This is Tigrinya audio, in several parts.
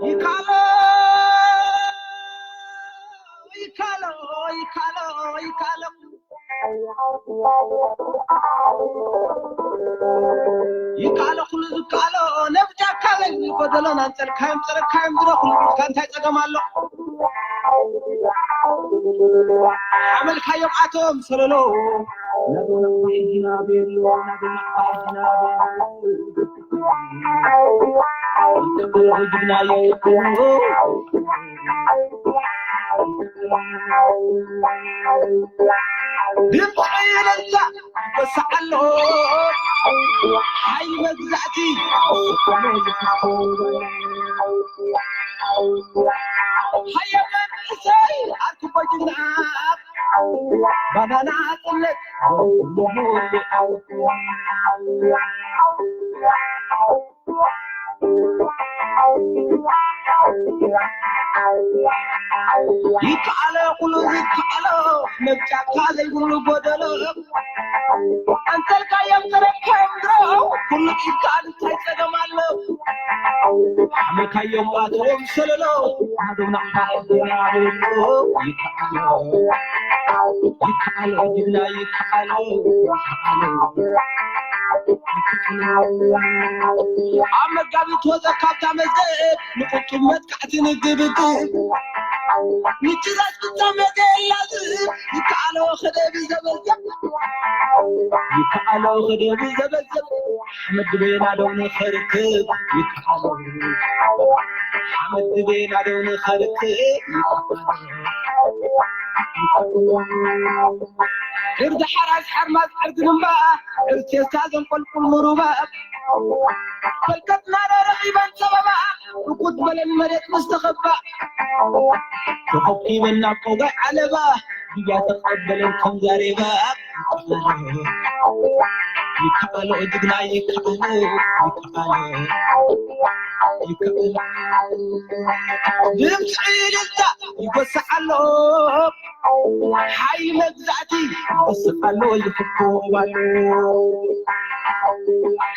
ይካሎ ይካሎ ይካሎ ይካሎ ይካሎ ኩሉ ዝካሎ ነብጃካ በል ጎደሎን ኣንጸልካዮም ጸረካዮም ድሮ ኩሉ ቢትካ እንታይ ጸገም ኣሎ? ሓመልካዮም ኣቶም ሰለሎ ናብና ፋይዲና ቤሎ ናብና ፋይዲና ቤሎ ድምፂ ይበስዓሎ ሓይሊ መግዛእቲ ሃየ መንእሰይ ኣርክቦ ጅግና ባናና ጽለት ይከኣሎ ኩሉ ዝከኣሎ መብጫካ ዘይብሉ ጎደሎ ኣንተልካዮም ተረካዮም ድሮ ኩሉ ኢድካ እንታይ ጸገም ኣሎ ሓመልካዮም ኣቶም ሰለሎ ኣዶና ይከኣሎ ይከኣሎ ጅግና ይከኣሎ ይከኣሎ ኣብ መጋቢት ወፀ ካብታ መዝገብ ንቁጡብ መጥቃዕቲ ንግብግብ ምጭራስ ክታመገ ላዝብ ይከኣሎ ክደብ ዘበዘብ ይከኣሎ ክደብ ዘበዘብ ሓመድ ቤና ደው ንኸርክብ ይከኣሎ ሓመድ ቤና ደው ንኸርክብ ይከኣሎ ዕርዲ ሓራስ ሓርማዝ ዕርዲ ግንባ ዕርቴስታ ዘንቆልቁል ምሩባ ፈልቀትና ረኺበን ሰበባ ርኩት በለን መሬት ምስ ተኸባ ተኸኪበን ናብ ቆጋይ ዓለባ ድያ ተቐበለን ከም ዛሬባ ይከኣሎ ጅግና ይከኣሎ ይከኣሎ ይከኣሎ ድምፂ ልልታ ይጎስዕ ኣሎ ሓይሊ መግዛእቲ ይጎስዕ ኣሎ ይፍኮብ ኣሎ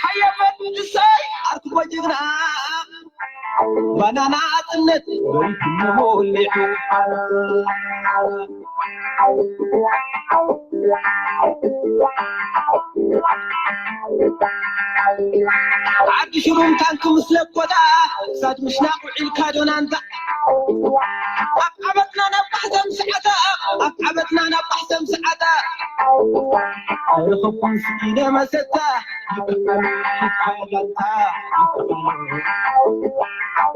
ሃየ መንእሰይ ኣርክቦ ጅግና ባናና ኣጥነት ወሪትሞ ወሊዑ ዓዲ ሽሩም ታንክ ምስ ለኮታ ክሳድ ምሽናቕ ውዒልካ ዶናንታ ኣብ ዓመትና ናብ ባሕተም ሰዓታ ኣብ ዓመትና ናብ ባሕተም ሰዓታ ኣይረኸብኩን ስኢነ መሰታ ይበቃል ይበቃል ይበቃል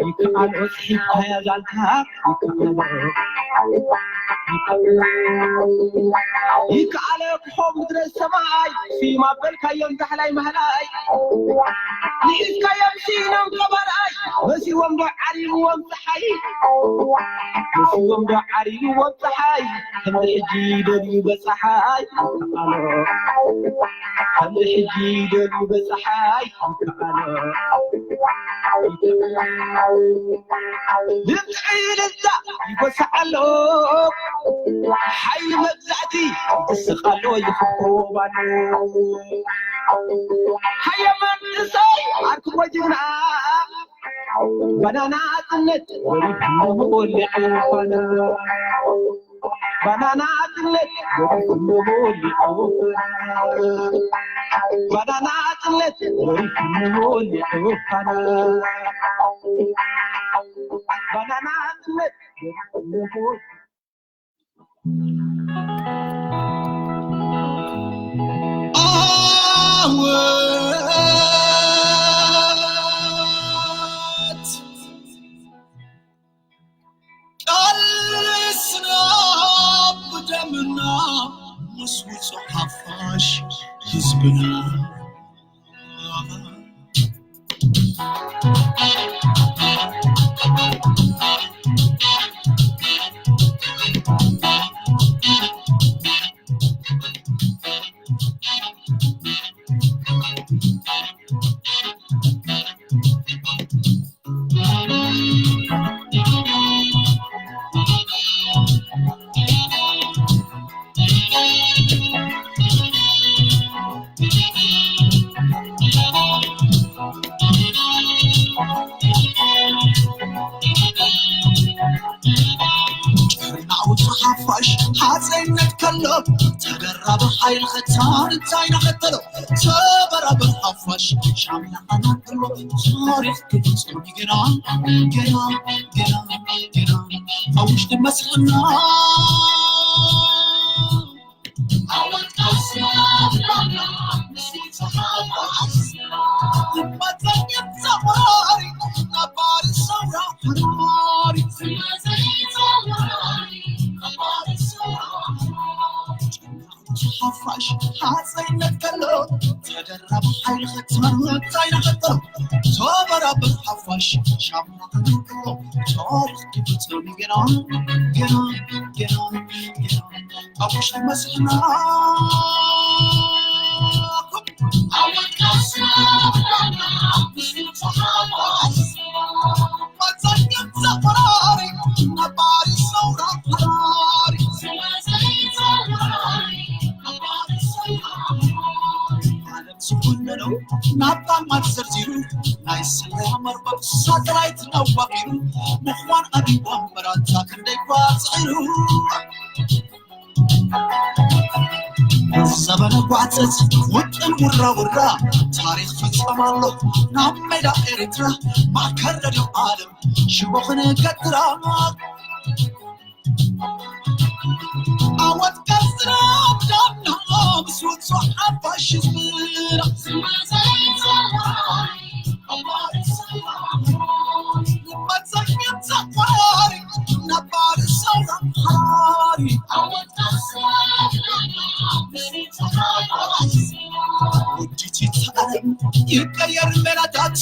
ይከኣል ኦጽሒካ ያዛልታ ይከኣል ይከኣል ክኾ ምድረ ሰማይ ስዩም ኣበልካዮም ዛሕላይ ማህላይ ንኢስካዮም ስኢኖም ገባርኣይ መሲዎም ዶ ዓሪብዎም ፀሓይ መሲዎም ዶ ዓሪብዎም ፀሓይ ከምዚ ሕጂ ደልዩ በፀሓይ ይከኣሎ ከምዚ ሕጂ ደልዩ በፀሓይ ይከኣሎ ድምፂ ልዛ ይጎስዓሎ ሓይሊ መግዛእቲ ይስቓሎ ይኽቦባሎ ሃየ መንእሰይ ኣርክቦ ጅግና ባናና ጽነት ወሊዕዎ ፋና ባናና ጽነት ወሊዕዎ ፋና ባናና ጽነት ወሊዕዎ ፋና ባናና ጽነት ወሊዕዎ ዓወት ቃልስና ብደምና ምስ ውጹዕ ሓፋሽ ህዝብና ዘይነት ከሎ ተደራቢ ሓይሊ ኸታን እንታይ ናኸተሎ ተበራበር ሓፋሽ ሻምና ኸናን ከሎ ታሪኽ ክፍጽም ገና ገና ገና ገና ኣብ ውሽጢ መስልና ሓፋሽ ሓፀይነት ከሎ ተደራቢ ሓይሊ ኸትመርታ ይናኸተሎ ተበራበር ሓፋሽ ሻምና ኸሎ ታሪኽ ክፍጽም ገና ገና ገና ገና ኣብ ውሽጢ መስልና ዝኾነነው ናብታ ማት ዘርዚሩ ናይ ስለያ መርበብ ሳተላይት ኣዋፊሩ ምዃን ኣቢቦም በራታ ክንደይ ኳ ጽዒሩ ዘበነ ጓዕፀት ውጥን ውራ ውራ ታሪኽ ፈጸማሎ ናብ ሜዳ ኤርትራ ማእከል ረድዮ ዓለም ሽቦ ክንገትራ ኣወት ቀስራ ዳና ብስውት ሓፋሽ ዝብራ ይቀየር ሜላታት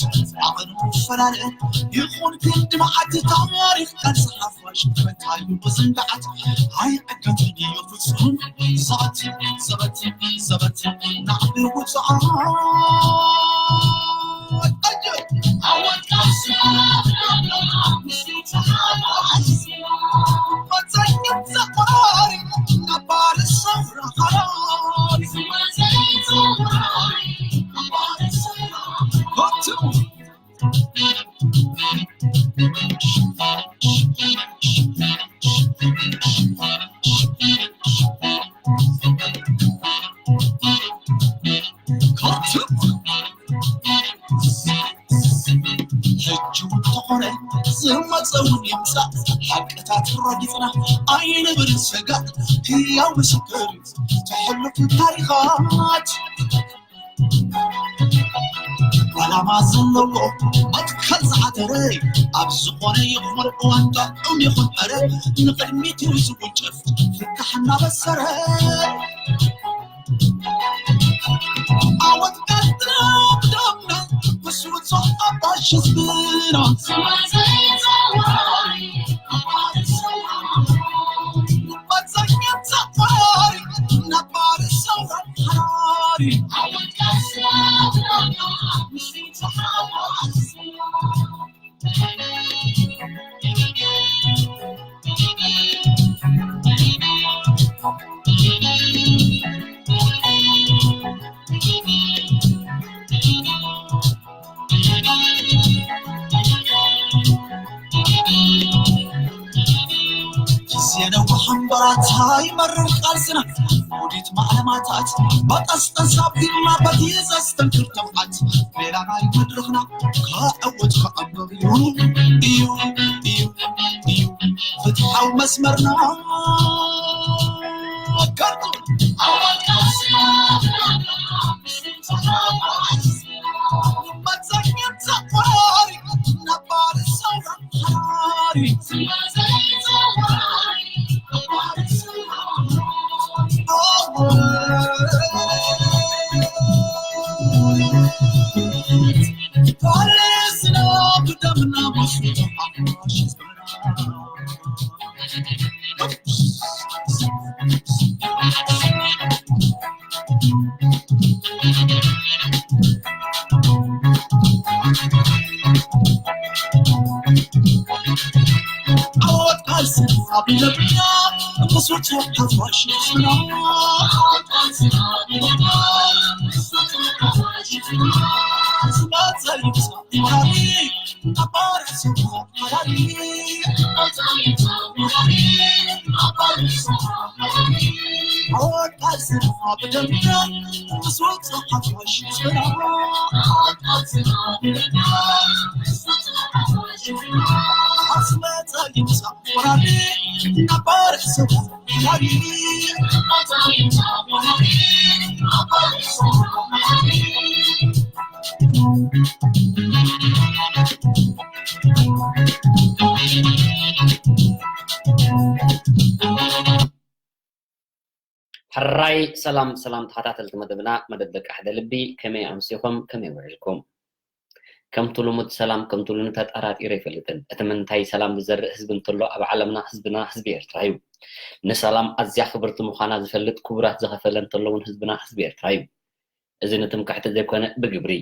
ኣቐኑ ፈላለ ይኹን ክንዲ መዓት ታሪኽ ቃል ጸሓፋሽ መታዩ ብዝንጋዓት ኣይዕገትን እዩ ፍጹም ዘበት ዘበት ዘበት ናዕቢ ውፅዓ ሕጂ እውን ተኾነ ዝመፀ እውን ይምፃእ ሓቅታት ረጊፅና ኣይንብል ስጋእ ህያው ምስክር እዩ ተሕልፉ ታሪኻት ዓላማ ዘለዎ መትከል ዝዓተረ ኣብ ዝኾነ ይኹን እዋን ጥዑም ይኹን ዕረ ንቕድሚት እዩ ዝውንጨፍ ፍታሕ እናበሰረ ኣወት ቀጥረ ብደምና ብስውት ኣባሽ ህዝብና ግዜ ነዋሕ እምበራታ ይመርር ቃልስና ውዲት ማዕለማታት በቀስቀስ ኣቢልና በቲ ዘስተንክር ተብዓት ሜላ ናይ መድረኽና ክዕወት ክዕምር እዩ እዩ እዩ እዩ ፍትሓዊ መስመርና ወቀርቱ ኣወቃስና ሕራይ ሰላም ሰላም ተኸታተልቲ መደብና፣ መደብ ደቂ ሓደ ልቢ፣ ከመይ ኣምሲኹም፣ ከመይ ውዒልኩም? ከምቲ ልሙድ ሰላም ከምቲ ልሙድ ተጠራጢሩ ኣይፈልጥን። እቲ ምንታይ ሰላም ዝዘርእ ህዝቢ እንተሎ ኣብ ዓለምና ህዝብና ህዝቢ ኤርትራ እዩ። ንሰላም ኣዝያ ክብርቲ ምዃና ዝፈልጥ ክቡራት ዝኸፈለ እንተሎ እውን ህዝብና ህዝቢ ኤርትራ እዩ። እዚ ንትምክሕቲ ዘይኮነ ብግብሪ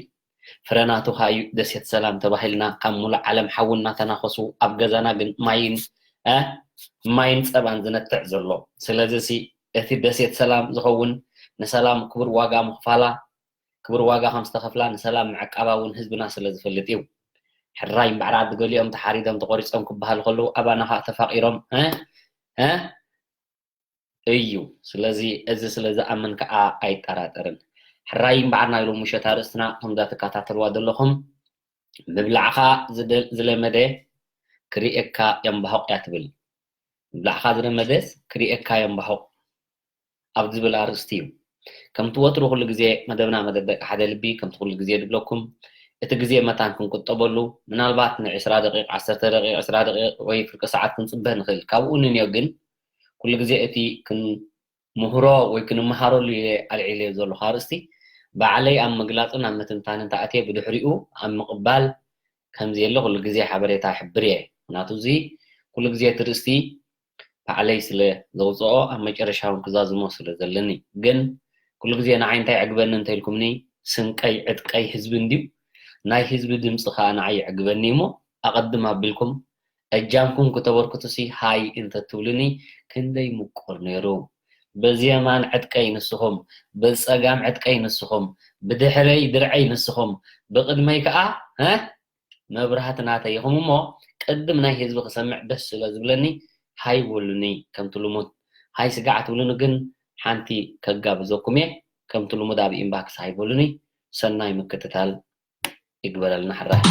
ፍረ ናቱ ከኣ እዩ ደሴት ሰላም ተባሂልና ካብ ሙሉእ ዓለም ሓዊ እናተናኸሱ ኣብ ገዛና ግን ማይን እ ማይን ጸባን ዝነትዕ ዘሎ። ስለዚ ሲ እቲ ደሴት ሰላም ዝኸውን ንሰላም ክቡር ዋጋ ምኽፋላ ክቡር ዋጋ ከም ዝተኸፍላ ንሰላም ምዕቃባ እውን ህዝብና ስለ ዝፈልጥ እዩ። ሕራይ እምበኣር ዓዲ ገሊኦም ተሓሪዶም ተቖሪጾም ክበሃል ከለዉ ኣባና ከኣ ተፋቒሮም እ እ እዩ። ስለዚ እዚ ስለ ዝኣምን ከኣ ኣይጠራጠርን። ሕራይ እምበኣር ናይ ሎሚ ምሸት ኣርእስትና ከምዛ ትከታተልዋ ዘለኹም ምብላዕኻ ዝደ- ዝለመደ ክርእየካ የምባሁቕ እያ ትብል። ምብላዕኻ ዝለመደስ ክርእየካ የምባሁቕ ኣብ ዝብል ኣርእስቲ እዩ። ከምቲ ወትሩ ኩሉ ግዜ መደብና መደብ ደቂ ሓደ ልቢ ከምቲ ኩሉ ግዜ ድብለኩም እቲ ግዜ መታን ክንቁጠበሉ ምናልባት ንዕስራ ደቂቕ ዓሰርተ ደቂቕ ዕስራ ደቂቕ ወይ ፍርቂ ሰዓት ክንጽበ ንኽእል። ካብኡ ንንዮ ግን ኩሉ ግዜ እቲ ክን ምህሮ ወይ ክንመሃረሉ ኢለ ኣልዒለዮ ዘለኹ ኣርእስቲ ባዕለይ ኣብ ምግላጽን ኣብ ምትንታንን ተኣትየ ብድሕሪኡ ኣብ ምቕባል ከም ዘየለ ኩሉ ግዜ ሓበሬታ ይሕብር እየ። ምኽንያቱ እዚ ኩሉ ግዜ እቲ ርእስቲ ባዕለይ ስለ ዘውፅኦ ኣብ መጨረሻ እውን ክዛዝሞ ስለ ዘለኒ ግን ኩሉ ግዜ ንዓይ እንታይ ዕግበኒ እንተኢልኩምኒ ስንቀይ ዕጥቀይ ህዝቢ እንድዩ ናይ ህዝቢ ድምፂ ከዓ ንዓይ ይዕግበኒ እሞ ኣቐድም ኣቢልኩም እጃምኩም ክተበርክቱሲ ሃይ እንተትብሉኒ ክንደይ ምቁር ነይሩ። በዚ የማን ዕጥቀይ ንስኹም፣ በዚ ጸጋም ዕጥቀይ ንስኹም፣ ብድሕረይ ድርዐይ ንስኹም፣ ብቕድመይ ከኣ እ መብራህቲ ናተይ ኢኹም እሞ ቅድም ናይ ህዝቢ ክሰምዕ ደስ ስለ ዝብለኒ ሃይ በሉኒ ከምቲ ልሙድ። ሃይ ስጋዕ ትብሉኒ ግን ሓንቲ ከጋብዘኩም እየ። ከምቲ ልሙድ ኣብ ኢንባክስ ሃይ በሉኒ። ሰናይ ምክትታል። ይግበረልና ሕራይ።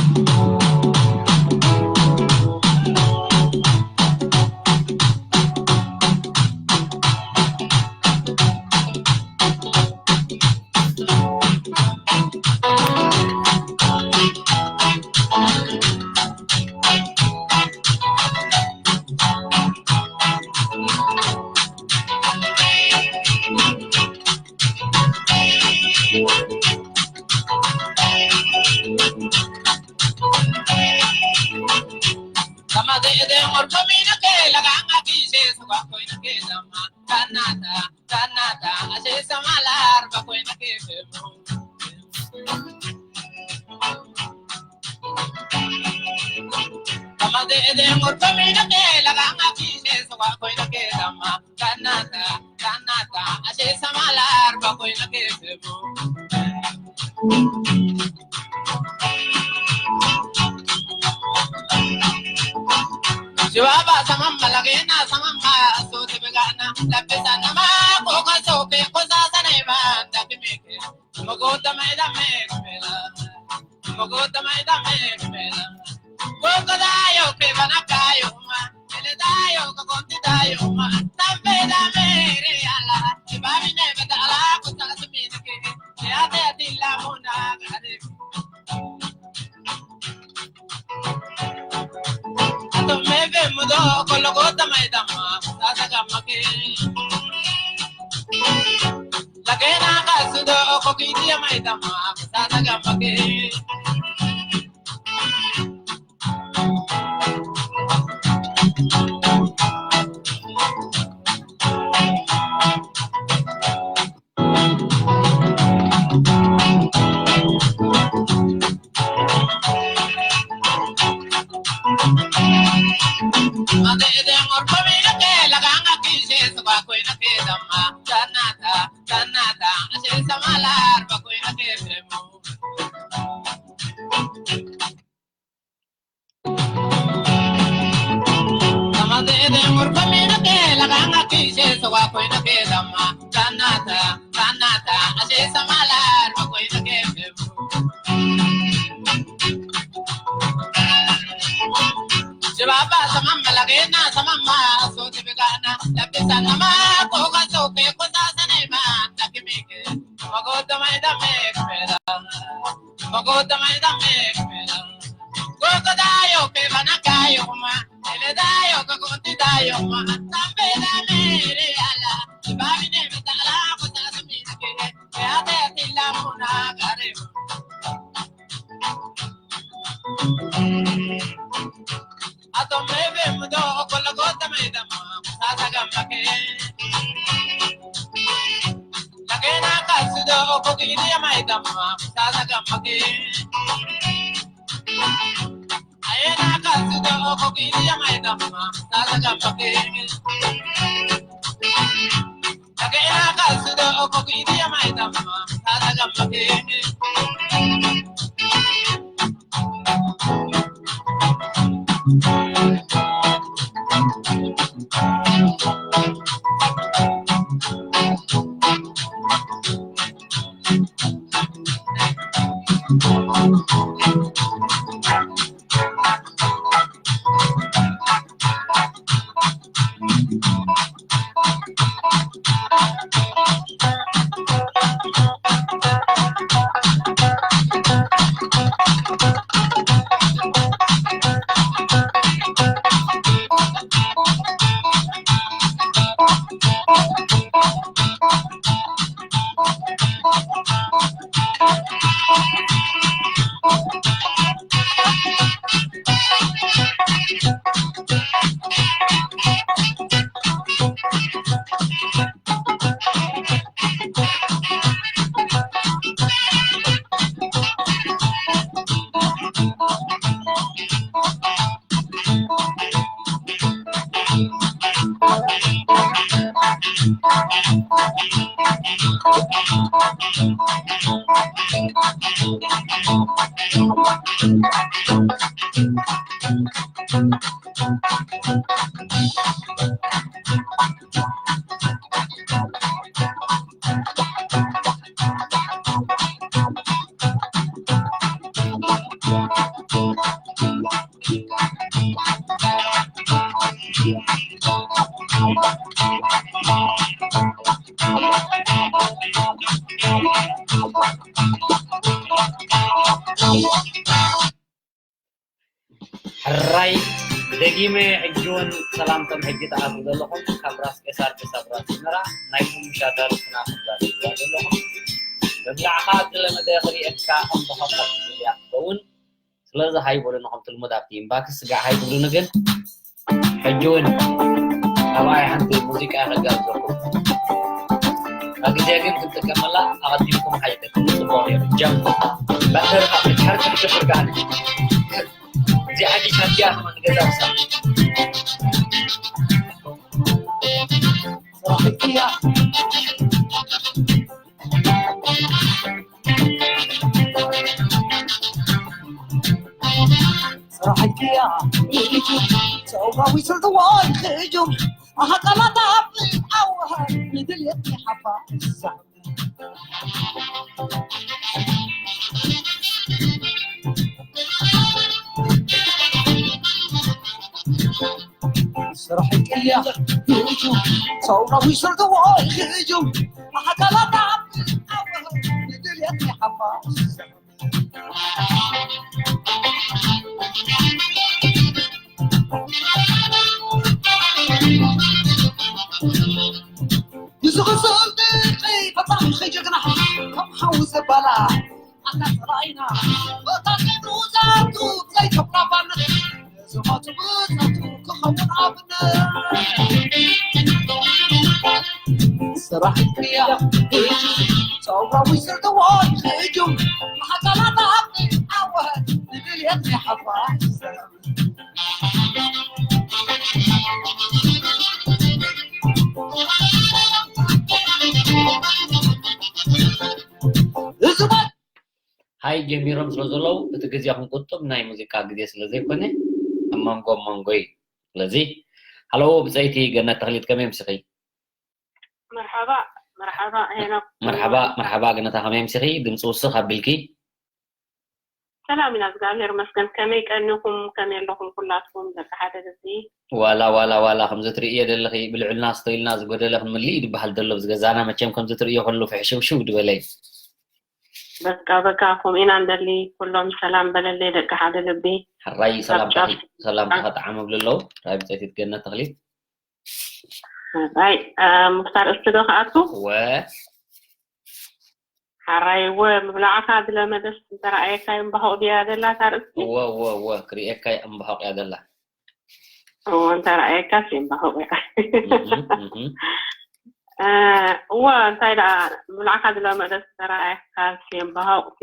Samala, no koy na ke. Jibaba samama lagena samama so tibigana. Labisa nama koga so ke kota sanema takimike. Magoda mai da me kmera. Magoda mai da me kmera. Koga da yo ke bana kayo ma. Ele da yo ka konti da yo ma. Tambe da me re ala. Babi ne me da la kota samina ke. Ke ate tila muna gare. Ato mebe mudo okolo gota meda ma sasa gamake. Lagena kasudo oko kidi ya maida ma sasa gamake. Ayena kasudo oko kidi ya maida ma sasa gamake. ሕራይ ደጊመ ሕጂ እውን ሰላምቶም ሕጂ ተኣትዉ ዘለኹም ካብ ራስ ቄሳር ክሳብ ራስ ዝመራ ናይ ኩምሻ ዳርትና ክዛረብዋ ዘለኹም መብላዕኻ ዝለመደ ክርእየካ እንተኸፈት ዝያ ክኸውን ስለዚ ሃይ በሉኒ ከምቲ ልሙድ ኣብቲ ኢንባክስ ስጋዕ ሃይ ትብሉኒ ግን ሕጂ እውን ኣባይ ሓንቲ ሙዚቃ ከጋብዘኩም እታ ግዜ ግን ክንጥቀመላ ኣቐዲምኩም ሓይተኩም ጽቡቕ ነይሩ ጀምር በተር ካብ ቻርጅ ክትብርካኒ እዚኣ ጊታር እያ ከማን ገዛ ምሳ ስራሕኪ እያ ስራሕኪ እያ ሰውራዊ ስልጥዋ ይኽእጁ ኣሃቀላታ ኣብ ኣውሃ ንድልየት ሓፋ ስራሕ ቅያ ይእቱ ሰውራዊ ስርድዎ ይእቱ ኣካላታ ንድልየት ሓፋ ንዝኽስል ድቂ ፈጣሪ ኸጀግና ከም ሓዊ ዘባላ ኣታ ጥራይና እታ ገብሩ ዛቱ ዘይተብራባነት ዝሞቱ ብዛቱ ክኸውን ኣብነት ስራሕ ክያ ጸውራዊ ስርድዎ ይኽእጁ ሓቃላታ ኣብኒ ኣወ ንድልየት ይሓፋ ሃይ ጀሚሮም ስለ ዘለዉ እቲ ግዜ ክንቁጥብ ናይ ሙዚቃ ግዜ ስለ ዘይኮነ ኣብ መንጎ ኣብ መንጎ እዩ ስለዚ ሃለዎ ብፀይቲ ገነት ተኽሊት ከመይ ምስኺ መርሓባ መርሓባ ሄኖክ። መርሓባ መርሓባ። ገነታ ከመይ ኣምሲኺ? ድምፂ ውስኽ ኣቢልኪ። ሰላም ኢና እግዚኣብሔር ይመስገን። ከመይ ቀኒኹም? ከመይ ኣለኹም ኩላትኩም ደቂ ሓደ ልቢ? ዋላ ዋላ ዋላ ከምዚ ትርእዮ ዘለኺ ብልዑልና ስቶ ኢልና ዝጎደለ ክንምልእ እዩ ዝበሃል ዘሎ ኣብዚ ገዛና። መቸም ከምዚ ትርእዮ ከሉ ፍሕሽውሽው ዝበለ እዩ። በቃ በቃ ከምኡ ኢና ንደሊ። ኩሎም ሰላም በለለይ ደቂ ሓደ ልቢ። ሕራይ ሰላምታኺ ሰላምታኺ ጠዓም ኣብሉ ኣለዉ። ራይ ብፀይቲት ገነት ተኽሊት። ሕራይ ሙፍታር እስቲ ዶ ከኣቱ? ወ ሓራይ እወ ምብላዕካ ዝለመደስ እንተረኣየካ እምባሆቕ ድያ ዘላ እታ ርእሲ? እወ እወ እወ ክርእየካ እምባሆቕ እያ ዘላ። እወ እንተረኣየካስ እምባሆቕ እያ። እወ እንታይ ደኣ ምብላዕካ ዝለመደስ እንተረኣየካስ እምባሆቕቲ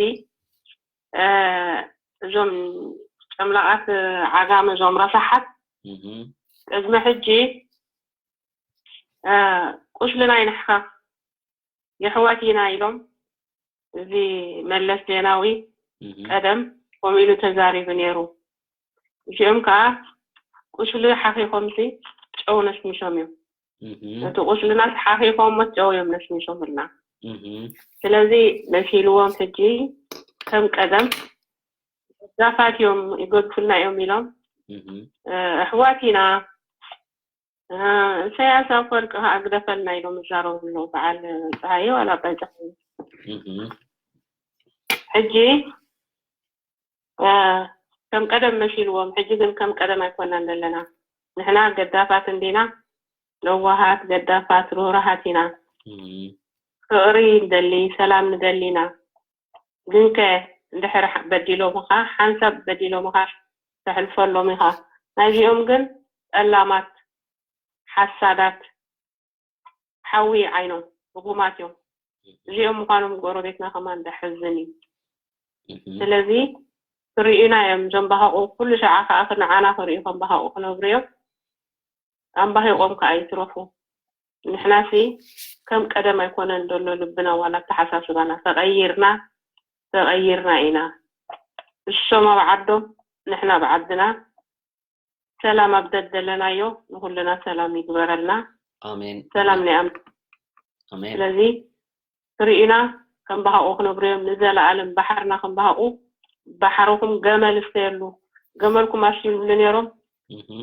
እዞም ጨምላቓት ዓጋመ እዞም ረሳሓት ቅድሚ ሕጂ ቁስልና ይንሕካ የሕዋት ኢና ኢሎም እዚ መለስ ዜናዊ ቀደም ከምኡ ኢሉ ተዛሪቡ ነይሩ። እዚኦም ከዓ ቁስሊ ሓኺኾምሲ ጨው ነስኒሶም እዮም። እቲ ቁስልናስ ሓኺኾም ሞት ጨው እዮም ነስኒሶምልና። ስለዚ መሲልዎም ሕጂ ከም ቀደም ዛፋት እዮም ይገድፉልና እዮም ኢሎም ኣሕዋት ኢና ኢሳያስ ኣፈወርቂ ከዓ ግደፈልና ኢሎም ይዛረቡ ኣለዉ። በዓል ፀሃየ ዋላ ኣባይ ፀሃየ ሕጂ ከም ቀደም መሲልዎም፣ ሕጂ ግን ከም ቀደም ኣይኮናን ዘለና። ንሕና ገዳፋት እንዲና፣ ለዋሃት፣ ገዳፋት፣ ርህራሃት ኢና። ፍቕሪ ንደሊ፣ ሰላም ንደሊ ኢና። ግንከ እንድሕር በዲሎምኻ፣ ሓንሳብ በዲሎምኻ ተሕልፈሎም ኢኻ። ናይዚኦም ግን ጠላማት፣ ሓሳዳት፣ ሓዊ ዓይኖም ርጉማት እዮም። እዚኦም ምዃኖም ጎረቤትና ከማን ደሕዝን እዩ። ስለዚ ክርእዩና እዮም እዞም ባሃቑ ኩሉ ሻዓ ከዓ ንዓና ክርእዩ ከም ባሃቑ ክነብሩ እዮም። ኣምባሂቖም ከዓ ይትረፉ። ንሕናሲ ከም ቀደም ኣይኮነን ዘሎ ልብና ዋላ ኣተሓሳስባና ተቐይርና ተቐይርና ኢና። እሶም ኣብ ዓዶም ንሕና ኣብ ዓድና ሰላም ኣብ ደደለናዮ ንኩልና ሰላም ይግበረልና። ኣሜን። ሰላም ናይ ኣም ኣሜን። ስለዚ ትርኢና ከም ባሃቁ ክነብሩ እዮም ንዘለኣለም ባሕርና ከም ባሃቁ ባሕርኩም ገመል እስተየሉ ገመልኩም ኣስዩምሉ ነይሮም።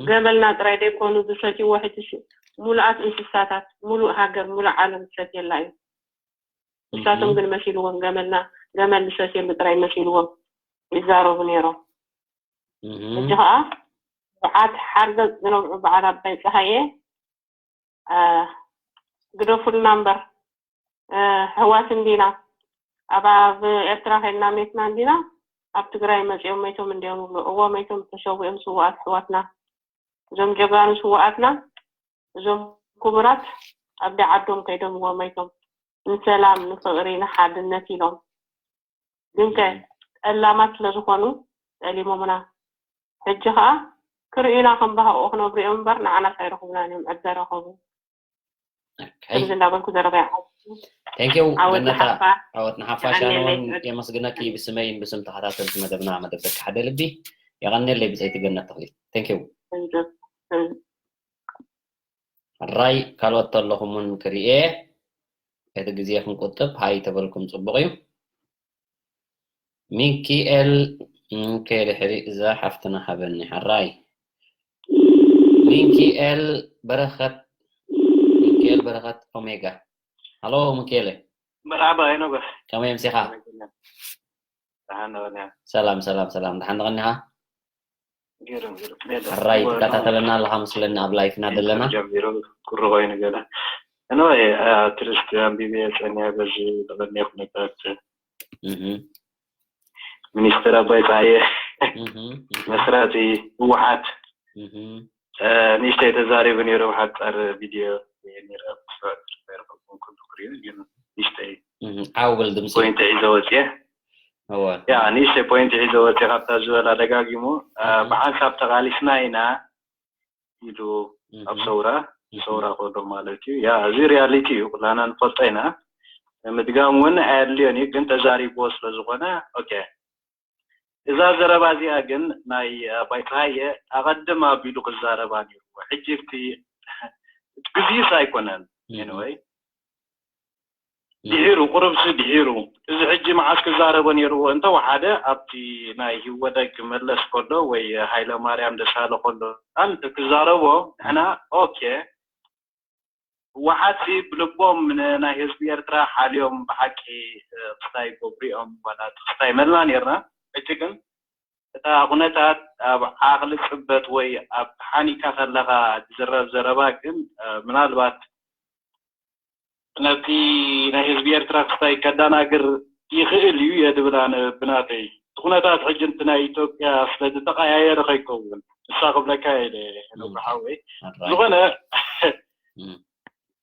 ገመልና ጥራይ ደይኮኑ ዝሰትይዎ ሕጂ ሙሉኣት እንስሳታት ሙሉእ ሃገር ሙሉእ ዓለም ዝሰትየላ እዩ። ንሳቶም ግን መሲልዎም ገመልና ገመል ዝሰትየሉ ጥራይ መሲልዎም ይዛረቡ ነይሮም። ሕጂ ከዓ ብዓት ሓርገፅ ዝነብዑ በዓል ኣባይ ፀሃየ ግደፉልና እምበር ኣሕዋት እንዲና ኣብ ኣብ ኤርትራ ከይድና ሜትና እንዲና ኣብ ትግራይ መፂኦም መይቶም እንዲዮም ይብሉ። እዎ መይቶም ተሰዊኦም ስውኣት ኣሕዋትና እዞም ጀጋኑ ስውኣትና እዞም ክቡራት ኣብደ ዓዶም ከይዶም እዎ መይቶም ንሰላም ንፍቅሪ ንሓድነት ኢሎም ግንከ ጠላማት ስለዝኾኑ ጠሊሞምና ሕጂ ከዓ ክርእዩና ከም ባህኦ ክነብሩ እዮም እምበር ንዓናስ ኣይረኽቡናን እዮም ዕደ ረኸቡ ከምዚ እንዳበልኩ ዘረባይ ዓወት ንሓፋሽ ኣነ እውን የመስግነኪ ብስመይን ብስም ተኸታተልቲ መደብና መደብ ደቂ ሓደ ልቢ የቐንየለይ ብፀይቲ ገነት ተኽሊት ቴንኪው ሕራይ ካልኦት ተለኹም እውን ክርእየ እቲ ግዜ ክንቁጥብ ሃይ ተበልኩም ፅቡቕ እዩ ሚኪኤል ሚኪኤል ድሕሪ እዛ ሓፍትና ሃበኒ ሕራይ ሚኪኤል በረኸት ሚኪኤል በረኸት ኦሜጋ ሃሎ ሚኪኤል መርሓባ ይነበር ከመይ ምሲኻ ሰላም ሰላም ሰላም ደሓን ተቐኒኻ ሕራይ ትከታተለና ኣለኻ መስለኒ ኣብ ላይፍና ዘለና ጀሚሩ ቁሪ ኮይኑ ገለ እነወ ትርስቲ ኣንቢበ ፀኒያ በዚ ዝቐነየ ኩነታት ሚኒስትር ኣባይ ፀሃየ መስራቲ ህወሓት ንእሽተይ ተዛሪቡ ነይሩ ሓፃር ቪድዮ ንእሽተይ ዓውብል ድምፂ ፖይንት ሒዘ ወፅየ እወ ያ ንእሽተይ ፖይንት ሒዘ ወፂ ካብታ ዝበላ ደጋጊሙ ብሓንሳብ ተቃሊስና ኢና ኢሉ ኣብ ሰውራ ሰውራ ከሎ ማለት እዩ ያ እዚ ሪያሊቲ እዩ ኩላና ንፈልጦ ኢና ምድጋም እውን ኣየድልዮን እዩ ግን ተዛሪብዎ ስለ ዝኾነ ኦኬ እዛ ዘረባ እዚኣ ግን ናይ ኣባይ ፀሃየ ኣቐድም ኣቢሉ ክዛረባ ነይርዎ ሕጂ እቲ ግዜስ ኣይኮነን anyway ድሒሩ፣ ቁሩብሲ ድሒሩ፣ እዚ ሕጂ መዓስ ክዛረቦ ነይርዎ? እንተወሓደ ኣብቲ ናይ ህወደግ መለስ ከሎ ወይ ሃይለ ማርያም ደሳለ ከሎ፣ ኣን ክዛረቦ፣ ንሕና ኦኬ፣ ህወሓትሲ ብልቦም ን-፣ ናይ ህዝቢ ኤርትራ ሓልዮም ብሓቂ፣ እ፣ ክስታይ ጎብሪኦም ዋላ ክስታይ መልና ነይርና። ሕጂ ግን እታ ኩነታት ኣብ ዓቕሊ ጽበት ወይ ኣብ ሓኒካ ከለኻ ዝዝረብ ዘረባ ግን፣ እ፣ ምናልባት ነቲ ናይ ህዝቢ ኤርትራ ክስታይ ከዳናግር ይኽእል እዩ እየ ድብል ኣነ ብናተይ። እቲ ኩነታት ሕጂ እቲ ናይ ኢትዮጵያ ስለ ዝተቐያየረ ከይከውን ንሳ ክብለካ እየ ኢለ ነብሪ ሓወይ። ዝኾነ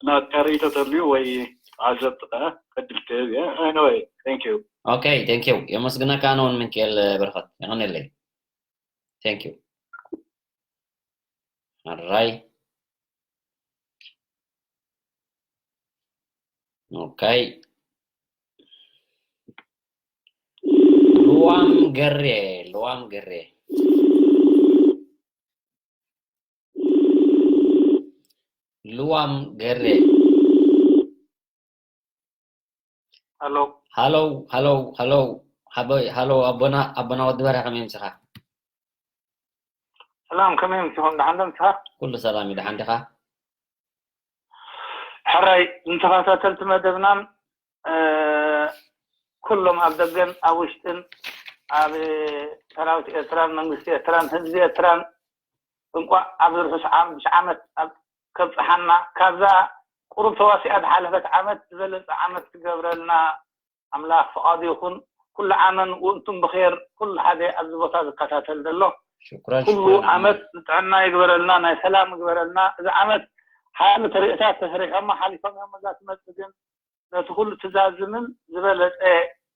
ናትካ ርእይቶ ተልዩ ወይ ዓዘብቲ ከኣ ዕድል ክህብ እየ። Anyway, thank you። ኦኬ፣ thank you። የመስግነካ ኣነ እውን ምንክኤል በረኸት። የቐንየለይ። Thank you። ኣራይ። ኦኬ። ልዋም ገሬ፣ ልዋም ገሬ። ልዋም ገሬ። ሃሎ። ሃሎ፣ ሃሎ፣ ሃሎ። ሃበይ፣ ሃሎ፣ ኣቦና፣ ኣቦና ወዲ በርሀ፣ ከመይ ምጽኻ? ሰላም፣ ከመይ ምጽኹም? ደሓን ዶ ምጽኻ? ኩሉ ሰላም እዩ፣ ደሓን ዲኻ? ሕራይ፣ ንተኸታተልቲ መደብናን፣ እ፣ ኩሎም ኣብ ደገን ኣብ ውሽጥን፣ ኣብ ሰራዊት ኤርትራን መንግስቲ ኤርትራን ህዝቢ ኤርትራን፣ እንቋዕ ኣብዚ ርሑስ ዓም-፣ ዓመት ኣብ-፣ ከብጽሓና፣ ካብዛ ቁሩብ ተዋሲኣ ዝሓለፈት ዓመት ዝበለጸ ዓመት ክገብረልና ኣምላኽ ፍቓዱ ይኹን። ኩሉ ዓመን ውእንቱም ብኼር፣ ኩሉ ሓደ ኣብዚ ቦታ ዝከታተል ዘሎ። ሽኩራን፣ ኩሉ ሽኩራን። ዓመት ጥዕና ይግበረልና፣ ናይ ሰላም ይግበረልና። እዚ ዓመት ሓያሎ ተርእዮታት ተሰሪሖማ ሓሊፎም እዮም። እዛ ትመጽእ ግን ነቲ ኩሉ ትዛዝምን ዝበለጸ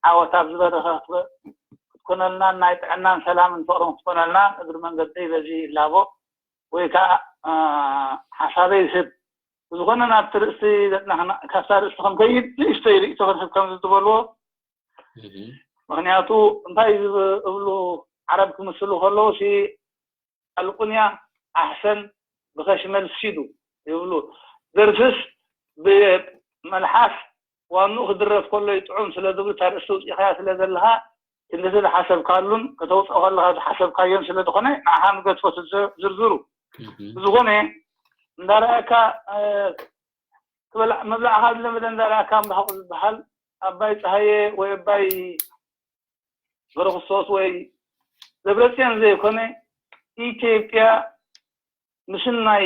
ዓወት ኣብ ዝበረኸ ክትኮነልናን ናይ ጥዕናን ሰላምን ፍቕርን ክትኮነልና እግሪ መንገደይ በዚ ይላቦ ወይ ከዓ፣ እ፣ ሓሳበይ ይህብ። ብዝኾነ ናብቲ ርእሲ ዘጥናሕና፣ ካብታ ርእሲ ከም ከይድ ንእሽተይ ርእይቶ ክንህብ ከም ዝትበልዎ። እህ። ምኽንያቱ እንታይ ዝብ-፣ እብሉ ዓረብ ክምስሉ ከለዉ ሲ ኣልቁንያ ኣሕሰን ብኸሽ መልስ ሺዱ ይብሉ። ደርፍስ ብመልሓስ ዋንኡ ክድረፍ ከሎ ይጥዑም ስለ ዝብሉ፣ እታ ርእሲ ውፂእኻያ ስለ ዘለኻ፣ ክንድቲ ዝሓሰብካሉን ከተውፅኦ ከለኻ ዝሓሰብካዮን ስለ ዝኾነ፣ ንዓኻ ንገድፎ እቲ ዝር-፣ ዝርዝሩ። እህ። ብዝኾነ፣ እንዳረኣካ፣ እ፣ ክበልዕ-፣ መብላዕኻ ዝለመደ እንዳረኣካ እምባሕቑ ዝበሃል፣ ኣባይ ፀሃየ ወይ ኣባይ ገብረክርስቶስ ወይ ደብረፅዮን ዘይኮነ፣ ኢትዮጵያ ምስናይ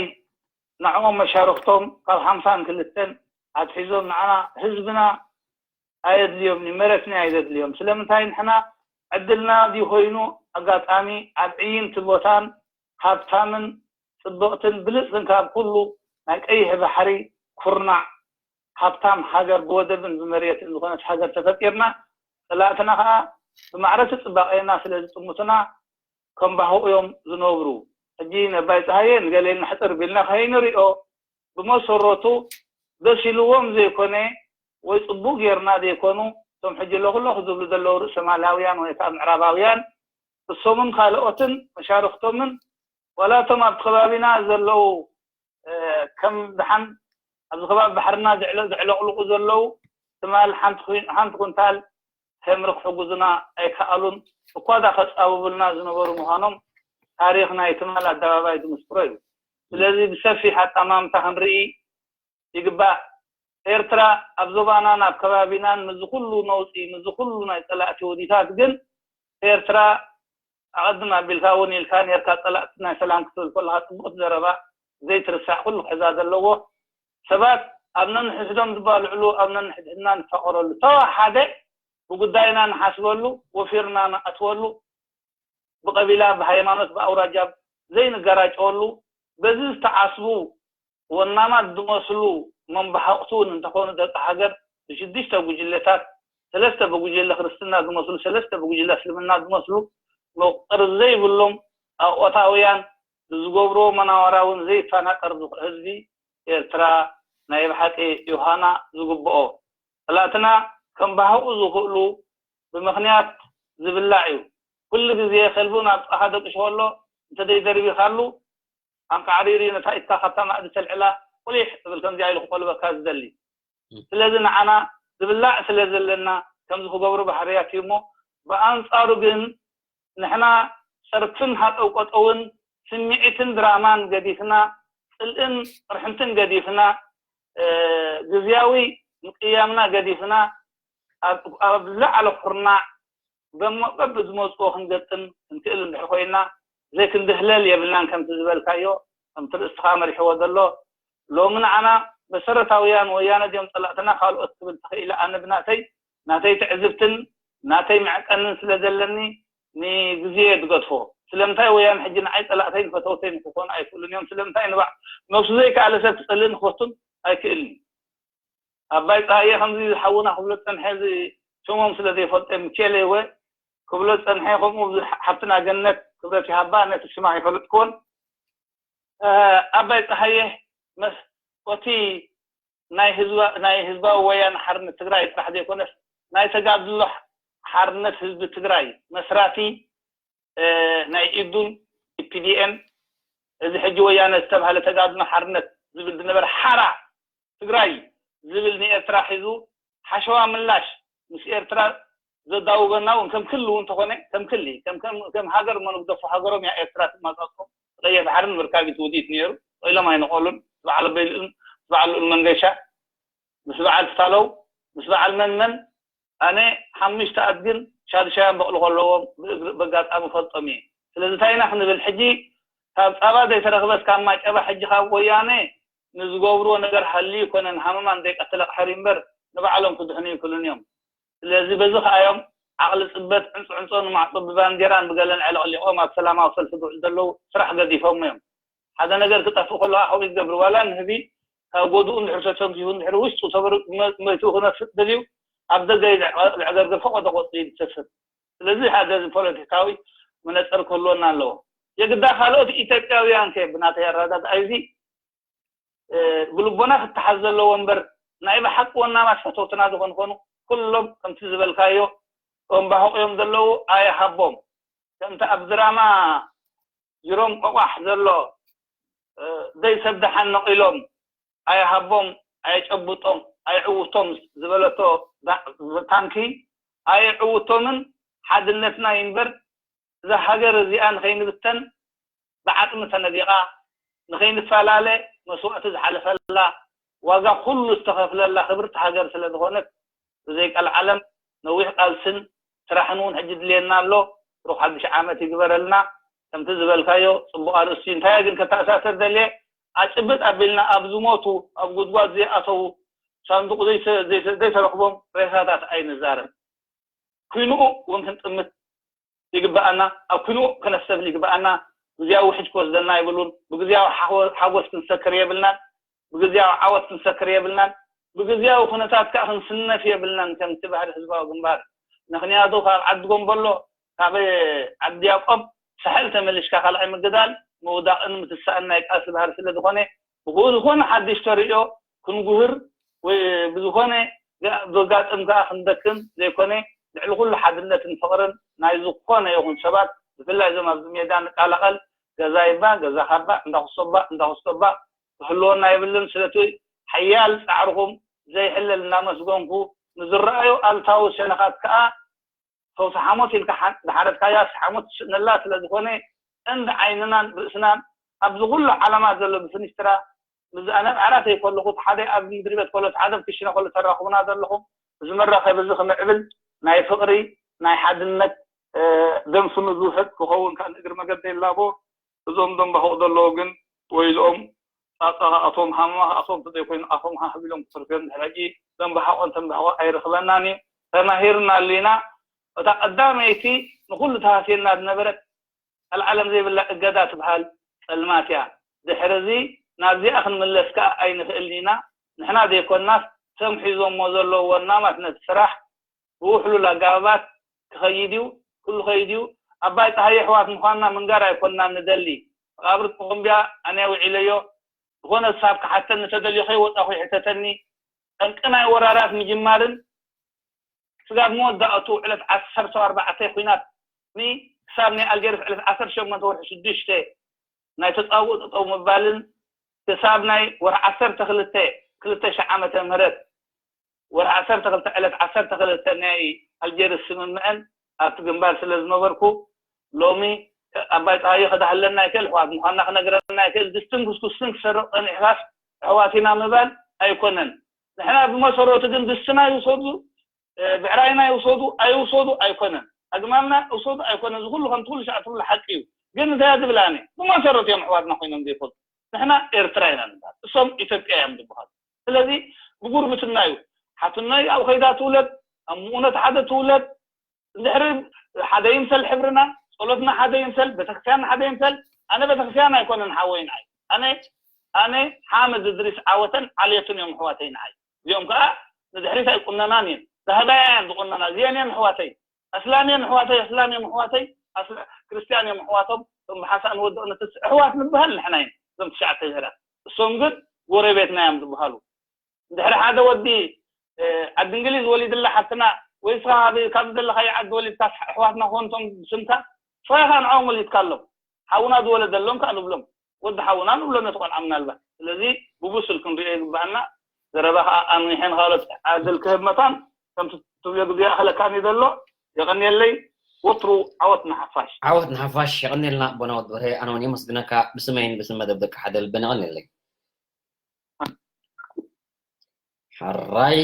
ንዕኦም መሻርክቶም ካብ ሓምሳን ክልተን ኣትሒዞም ንዓና ህዝብና ኣየድልዮም፣ መሬትና ኣየድልዮም። ስለምንታይ ንሕና ዕድልና ድዩ ኮይኑ ኣጋጣሚ ኣብ ዕይንቲ ቦታን ሃብታምን ጽብቕትን ብልጽትን ካብ ኩሉ ናይ ቀይሕ ባሕሪ ኩርናዕ ሃብታም ሃገር ብወደብን ብመሬትን ዝኾነት ሃገር ተፈጢርና፣ ጸላእትና ኸኣ ብማዕረቲ ጽባቐና ስለ ዝጥምቱና ከም ባሆ እዮም ዝነብሩ። ሕጂ ነባይ ጸሃየ ንገሌ ንሕጽር ቢልና ከይንሪኦ፣ ብመሰረቱ ደስ ኢልዎም ዘይኮነ ወይ ጽቡቕ ጌርና ዘይኮኑ፣ እቶም ሕጂ ለኹለኹ ዝብሉ ዘለዉ ርእሰ ማላውያን ወይ ከዓ ምዕራባውያን፣ እሶምን ካልኦትን መሻርኽቶምን ዋላ እቶም ኣብቲ ከባቢና ዘለዉ፣ እ፣ ከም ደሓን ኣብዚ ከባቢ ባሕርና ዝዕለ-፣ ዝዕለቕልቑ ዘለዉ ትማል ሓንቲ ኩን-፣ ሓንቲ ኩንታል ተምሪ ክሕግዙና ኣይከኣሉን። እኳ እዛ ከጻብቡልና ዝነበሩ ምዃኖም ታሪኽ ናይ ትማል ኣደባባይ ዝምስክሮ እዩ። ስለዚ ብሰፊሕ ኣጠማምታ ክንርኢ ይግባእ። ኤርትራ ኣብ ዞባናን ኣብ ከባቢናን ምስዚ ኩሉ ነውጺ፣ ምስዚ ኩሉ ናይ ጸላእቲ ውዲታት ግን ኤርትራ ኣቐድም ኣቢልካ እውን ኢልካ ኔርካ፣ ጸላእቲ ናይ ሰላም ክትብል ከለኻ ጽቡቕቲ ዘረባ ዘይትርሳዕ ኩሉ ክሕዛ ዘለዎ። ሰባት ኣብ ነንሕድሕዶም ዝባልዕሉ፣ ኣብ ነንሕድሕድና ንፋቐረሉ፣ ተወሓደ ብጉዳይና ንሓስበሉ፣ ወፊርና ንኣትወሉ፣ ብቐቢላ፣ ብሃይማኖት፣ ብኣውራጃ ዘይንገራጨወሉ፣ በዚ ዝተዓስቡ ወናማት ዝመስሉ መምባሕቕቲ እውን እንተኾኑ ደቂ ሃገር ብሽዱሽተ ጉጅለታት፣ ሰለስተ ብጉጅለ ክርስትና ዝመስሉ፣ ሰለስተ ብጉጅለ እስልምና ዝመስሉ፣ መቑጸሪ ዘይብሎም ኣቆታውያን ንዝገብርዎ መናወራ እውን ዘይፈናቀር ህዝቢ ኤርትራ ናይ ብሓቂ ዮሃና ዝግብኦ። ጸላእትና ከምባህቑ ዝኽእሉ ብምኽንያት ዝብላዕ እዩ። ኩሉ ግዜ ከልቡ ናብ ጥቓኻ ደቂሱ ከሎ እንተዘይደርቢኻሉ፣ ኣንቃዕሪሪ ነታ ኢድካ ካብታ ማእዲ ተልዕላ ቁሊሕ እብል ከምዚኣ ኢሉ ክቆልበካ ዝደሊ። እም። ስለዚ ንዓና ዝብላዕ ስለ ዘለና ከምዚ ክገብሩ ባህርያት እዩ እሞ፣ ብኣንጻሩ ግን ንሕና ጸርፍን ሃጠው ቀጠውን ስምዒትን ድራማን ገዲፍና፣ ጽልእን ቅርሕንትን ገዲፍና፣ ግዝያዊ ምቅያምና ገዲፍና፣ ኣብ ላዕለ ኩርናዕ በብዝመፅኦ ክንገጥም ክንክእል እንድሕር ኮይና፣ ዘይክንድህለል የብልናን። ከምቲ ዝበልካዮ፣ ከምቲ ርእስትኻ መሪሕዎ ዘሎ፣ ሎሚ ንዓና መሰረታውያን ወያነ ድዮም ፀላእትና ካልኦት ክብል ተኽኢለ። ኣነ ብናተይ ናተይ ትዕዝብትን ናተይ መዕቀንን ስለ ዘለኒ ንግዜ ድገድፎ። ስለምንታይ ወያነ ሕጂ ንዓይ ፀላእተይን ፈተውተይን ክኾኑ ኣይክእሉን እዮም? ስለምንታይ ንባዕ ነብሱ ዘይከኣለ ሰብ ክፀልእን ክፈቱን ኣይክእልን? ኣባይ ፀሃየ ከምዚ ሓውና ክብሎ ዝፀንሐ፣ እዚ ሽሞም ስለ ዘይፈልጦ ምኬሌ ወ ክብሎ ዝፀንሐ፣ ከምኡ ሓፍትና ገነት ክብረት ይሃባ፣ ነቲ ሽማ ኣይፈለጥክዎን። ኣባይ ፀሃየ መስ ኦቲ ናይ ህዝባዊ ወያነ ሓርነት ትግራይ ጥራሕ ዘይኮነስ ናይ ተጋድሎ ሓርነት ህዝቢ ትግራይ መስራቲ ናይ ኢዱን ፒዲኤን፣ እዚ ሕጂ ወያነ ዝተባህለ ተጋድሎ ሓርነት ዝብል ዝነበረ ሓራ ትግራይ ዝብል ንኤርትራ ሒዙ ሓሸዋ ምላሽ ምስ ኤርትራ ዘዳውበና እውን ከም ክሊ እውን ተኾነ ከም ክሊ ከም ሃገር መነግደፎ ሃገሮም እያ ኤርትራ ትማጻጾም። ቀይሕ ባሕርን መርካቢት ውዲት ነይሩ። ኢሎም ኣይነቐሉን። በዓል ኣበይ ልኡል በዓል ልኡል መንገሻ ምስ በዓል ትታለው ምስ በዓል መን መን ኣነ ሓሙሽተ ኣድግን ሻድሻያን በቕሊ ከለዎም ብጋጣሚ ፈልጦም እየ። ስለዚ እንታይ ኢና ክንብል ሕጂ? ካብ ፃባ ዘይተረኽበስ ካብ ማጨባ ሕጂ ካብ ወያነ ንዝገብርዎ ነገር ሃልዩ ይኮነን ሃመማ ዘይቀትለ ቃሕሪ እምበር ንባዕሎም ክድሕኑ ይክእሉን እዮም። ስለዚ በዚ ከኣ እዮም ዓቕሊ ፅበት ዕንፅዕንፆ ንማዕፆ ብባንዴራን ብገለን ዕልቕሊቖም ኣብ ሰላማዊ ሰልፊ ዝውዕሉ ዘለዉ ስራሕ ገዲፎም እዮም። ሓደ ነገር ክጠፍእ ከሎ ከምኡ ይገብር ዋላ ንህቢ ካብ ጎድኡ እንድሕር ተተንኪፉ እንድሕር ውሽጡ ተበሩ መይቱ ክነፍጥ ደልዩ ኣብ ደገ ይዕገርግር ፈቆዶ ቆፅሊ ይሰስን። ስለዚ ሓደ ፖለቲካዊ መነፅር ክህልወና ኣለዎ። የግዳ ካልኦት ኢትዮጵያውያን ከ ብናተይ ኣረዳድኣ እዚ ብልቦና ክተሓዝ ዘለዎ እምበር ናይ ብሓቂ ወናማት ፈተውትና ዝኾኑ ኮኑ ኩሎም ከምቲ ዝበልካዮ እምባህቕ እዮም ዘለዉ ኣይሃቦም። ከምቲ ኣብ ድራማ ጅሮም ቆቋሕ ዘሎ ዘይሰብ ደሓን ነቒሎም ኣይሃቦም ኣይጨብጦም ኣይዕውቶም ዝበለቶ ታንኪ ኣይዕውቶምን ሓድነትና ይንበር እዛ ሃገር እዚኣ ንኸይንብተን ብዓጥሚ ተነዲቓ ንኸይንፈላለ መስዋእቲ ዝሓለፈላ ዋጋ ኩሉ ዝተኸፍለላ ክብርቲ ሃገር ስለ ዝኾነት ብዘይቀልዓለም ነዊሕ ቃልስን ስራሕን እውን ሕጂ ድልየና ኣሎ። ብሩኽ ሓድሽ ዓመት ይግበረልና። ከምቲ ዝበልካዮ ፅቡቕ ኣርእስቲ እንታይ ግን ከተኣሳሰር ደልየ ኣጭብጥ ኣቢልና ኣብ ዝሞቱ ኣብ ጉድጓድ ዘይኣተዉ ሳንዱቕ ዘይተረኽቦም ሬሳታት ኣይንዛረብ። ኩንኡ እውን ክንጥምት ይግበኣና፣ ኣብ ኩንኡ ክነስተብል ይግበኣና። ግዝያዊ ውሕጅ ክወስደና የብሉን። ብግዝያዊ ሓጎስ ክንሰክር የብልናን። ብግዝያዊ ዓወት ክንሰክር የብልናን። ብግዝያዊ ኩነታት ከዓ ክንስነፍ የብልናን ከምቲ ባህሪ ህዝባዊ ግንባር። ምክንያቱ ካብ ዓዲ ጎንበሎ ካብ ዓዲ ያቆብ ሳሕል ተመሊሽካ ካልኣይ ምግዳል ምውዳቕን ምትሳእን ናይ ቃልሲ ባህሪ ስለ ዝኾነ ብዝኾነ ሓድሽ ተርእዮ ክንጉህር ወይ ብዝኾነ ዘጋጥም ከዓ ክንደክም ዘይኮነ ልዕሊ ኩሉ ሓድነትን ፍቕርን ናይ ዝኾነ ይኹን ሰባት ብፍላይ እዞም ኣብዚ ሜዳ ንቃላቐል ገዛ ይባ ገዛ ካባ እንዳክሶባ እንዳክሶባ ክህልወና የብልን። ስለቲ ሓያል ፃዕርኹም ዘይሕለል እናመስገንኩ ንዝረኣዩ ኣልታዊ ሸነኻት ከዓ ፈውሲ ሓሞት ኢልካ ዝሓረድካያ ሓሞት ትስእነላ ስለ ዝኾነ ቀንዲ ዓይንናን ርእስናን ኣብዚ ኩሉ ዓለማ ዘሎ ብፍኒስትራ ብዛዕባ ዓራት ኣይከለኹ ሓደ ኣብ ምድሪ ቤት ከሎ ሓደ ኣብ ክሽነ ከሎ ተራኽቡና ዘለኹም እዚ መራኸቢ እዚ ክምዕብል ናይ ፍቕሪ ናይ ሓድነት ደም ስኑ ዝውሕጥ ክኸውን ከኣ ንእግሪ መገዲ ይላቦ። እዞም ደንባሆቕ ዘለዉ ግን ወይልኦም ጻጻ ኣቶም ሃመማ ኣቶም ተዘይኮይኑ ኣፎም ሃህብ ኢሎም ክትርፍዮም ድሕረቂ ደንባሓቆን ተንባሕቆ ኣይረኽበናን እዩ። ተማሂርና ኣሊና እታ ቀዳመይቲ ንኩሉ ተሃስየና ዝነበረት ቀልዓለም ዘይብላ እገዳ ትበሃል ጸልማት እያ። ድሕሪ እዚ ናብዚኣ ክንምለስ ከኣ ኣይንኽእልን ኢና። ንሕና ዘይኮናስ እቶም ሒዞሞ ዘለዉ ወናማት ነቲ ስራሕ ብውሕሉል ኣጋባባት ክኸይድ እዩ፣ ኩሉ ከይድ እዩ። ኣባይ ጸሃየ ኣሕዋት ምዃንና ምንጋር ኣይኮንናን ንደሊ። መቓብር ጦምብያ ኣነ ውዒለዮ። ዝኾነ ሰብ ክሓተኒ ተደልዩ ከይወጻኹ ይሕተተኒ። ጠንቂ ናይ ወራራት ምጅማርን ስጋብ መወዳእቱ ዕለት ዓሰርተ ኣርባዕተ ኲናት ክሳብ ናይ ኣልጀርስ ዕለት ዓሰርተ ሸሞንተ ወርሒ ሽዱሽተ ናይ ተጻብኦ ጠጠው ምባልን ክሳብ ናይ ወርሒ ዓሰርተ ክልተ ክልተ ሺሕ ዓመተ ምህረት ወርሒ ዓሰርተ ክልተ ዕለት ዓሰርተ ክልተ ናይ ኣልጀርስ ስምምዕን ኣብቲ ግንባር ስለ ዝነበርኩ ሎሚ ኣባይ ፀሃየ ክዳህለና ይክእል፣ ኣሕዋት ምኳንና ክነግረና ይክእል። ድስትን ኩስኩስትን ክሰርቕ ፀኒሕካስ ኣሕዋት ኢና ምባል ኣይኮነን። ንሕና ብመሰረቱ ግን ድስትና ይውሰዱ፣ ብዕራይና ይውሰዱ ኣይውሰዱ ኣይኮነን፣ ኣግማልና ይውሰዱ ኣይኮነን። እዚ ኩሉ ከምቲ ኩሉ ሻዕ ትብሉ ሓቂ እዩ። ግን እንታይ እያ ዝብል ኣነ ብመሰረቱ እዮም ኣሕዋትና ኮይኖም ዘይፈልጡ። ንሕና ኤርትራ ኢና ንበሃል፣ እሶም ኢትዮጵያ እዮም ዝበሃሉ። ስለዚ ብጉርብትና እዩ። ሓትኖይ ኣብ ከይዳ ትውለድ፣ ኣብ ምኡነት ሓደ ትውለድ። እንድሕሪ ሓደ ይምሰል ሕብርና፣ ጸሎትና ሓደ ይምሰል፣ ቤተክርስትያንና ሓደ ይምሰል። ኣነ ቤተክርስትያን ኣይኮነን ሓወይ ንዓይ። ኣነ ኣነ ሓመድ እድሪስ ዓወተን ዓልየቱን እዮም ኣሕዋተይ ንዓይ። እዚኦም ከዓ ንድሕሪት ኣይቁነናን እየን። ዛህባያ እየን ዝቁነና። እዚአን እየን ኣሕዋተይ። ኣስላም እየን ኣሕዋተይ፣ ኣስላም እዮም ኣሕዋተይ፣ ኣስላ-፣ ክርስትያን እዮም ኣሕዋቶም። እቶም ብሓሳእ ንወድኦ ነተስ ኣሕዋት ንበሃል ንሕና ኢና፣ እዞም ትሽዓተ ብሄራት። እሶም ግን ጎረቤትና እዮም ዝበሃሉ። እንድሕሪ ሓደ ወዲ ዓዲ እንግሊዝ ወሊድላ ሓፍትና ወይ እስኻ ካብ ዘለኻዮ ዓዲ ወሊድካ ኣሕዋትና ክኾኑ እቶም ብስምካ፣ እስኻ ኢኻ ንዕኦም ወሊድካሎም። ሓውና ዝወለደሎም ከኣ ንብሎም፣ ወዲ ሓውና ንብሎ ነቲ ቆልዓ ምናልባት። ስለዚ ብብሱል ክንሪኦ ይግባኣና። ዘረባ ከኣ ኣምኒሐ ንኻልኦት ዕድል ክህብ መታን ከምቲ ትብልዮ ግዜ ይኣኽለካኒ ዘሎ። የቐንየለይ። ወትሩ ዓወት ንሓፋሽ። ዓወት ንሓፋሽ። የቐንየልና ኣቦና ወዲ በርሄ፣ ኣነ እውን የመስግነካ ብስመይን ብስም መደብ ደቂ ሓደ ልበን የቐንየለይ። ሕራይ።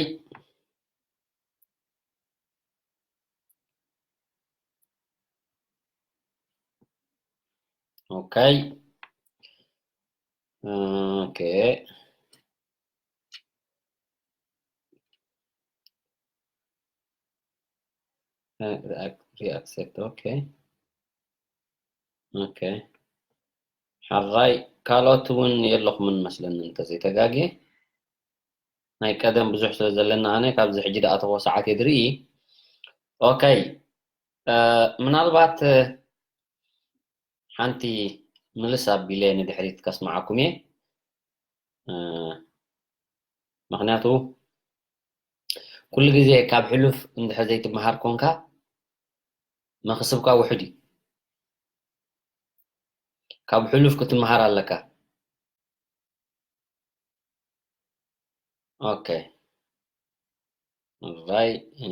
ኦኬ። ኦኬ። ሪኣክሴፕት። ኦኬ። ኦኬ። ሕራይ፣ ካልኦት እውን የለኹምን መስለኒ እንተዘይተጋግየ። ናይ ቀደም ብዙሕ ስለ ዘለና ኣነ ካብዚ ሕጂ ደኣ ተወ ሰዓት እየ ዝርኢ። ኦኬ። እ፣ ምናልባት፣ እ፣ ሓንቲ ምልስ ኣቢለ ንድሕሪት ከስምዓኩም እየ። እ፣ ምኽንያቱ ኩሉ ግዜ ካብ ሕሉፍ እንድሕር ዘይትመሃር ኮንካ መኽስብካ ውሑድ እዩ። ካብ ሕሉፍ ክትመሃር ኣለካ። ኦኬ። ራይ፣ እ፣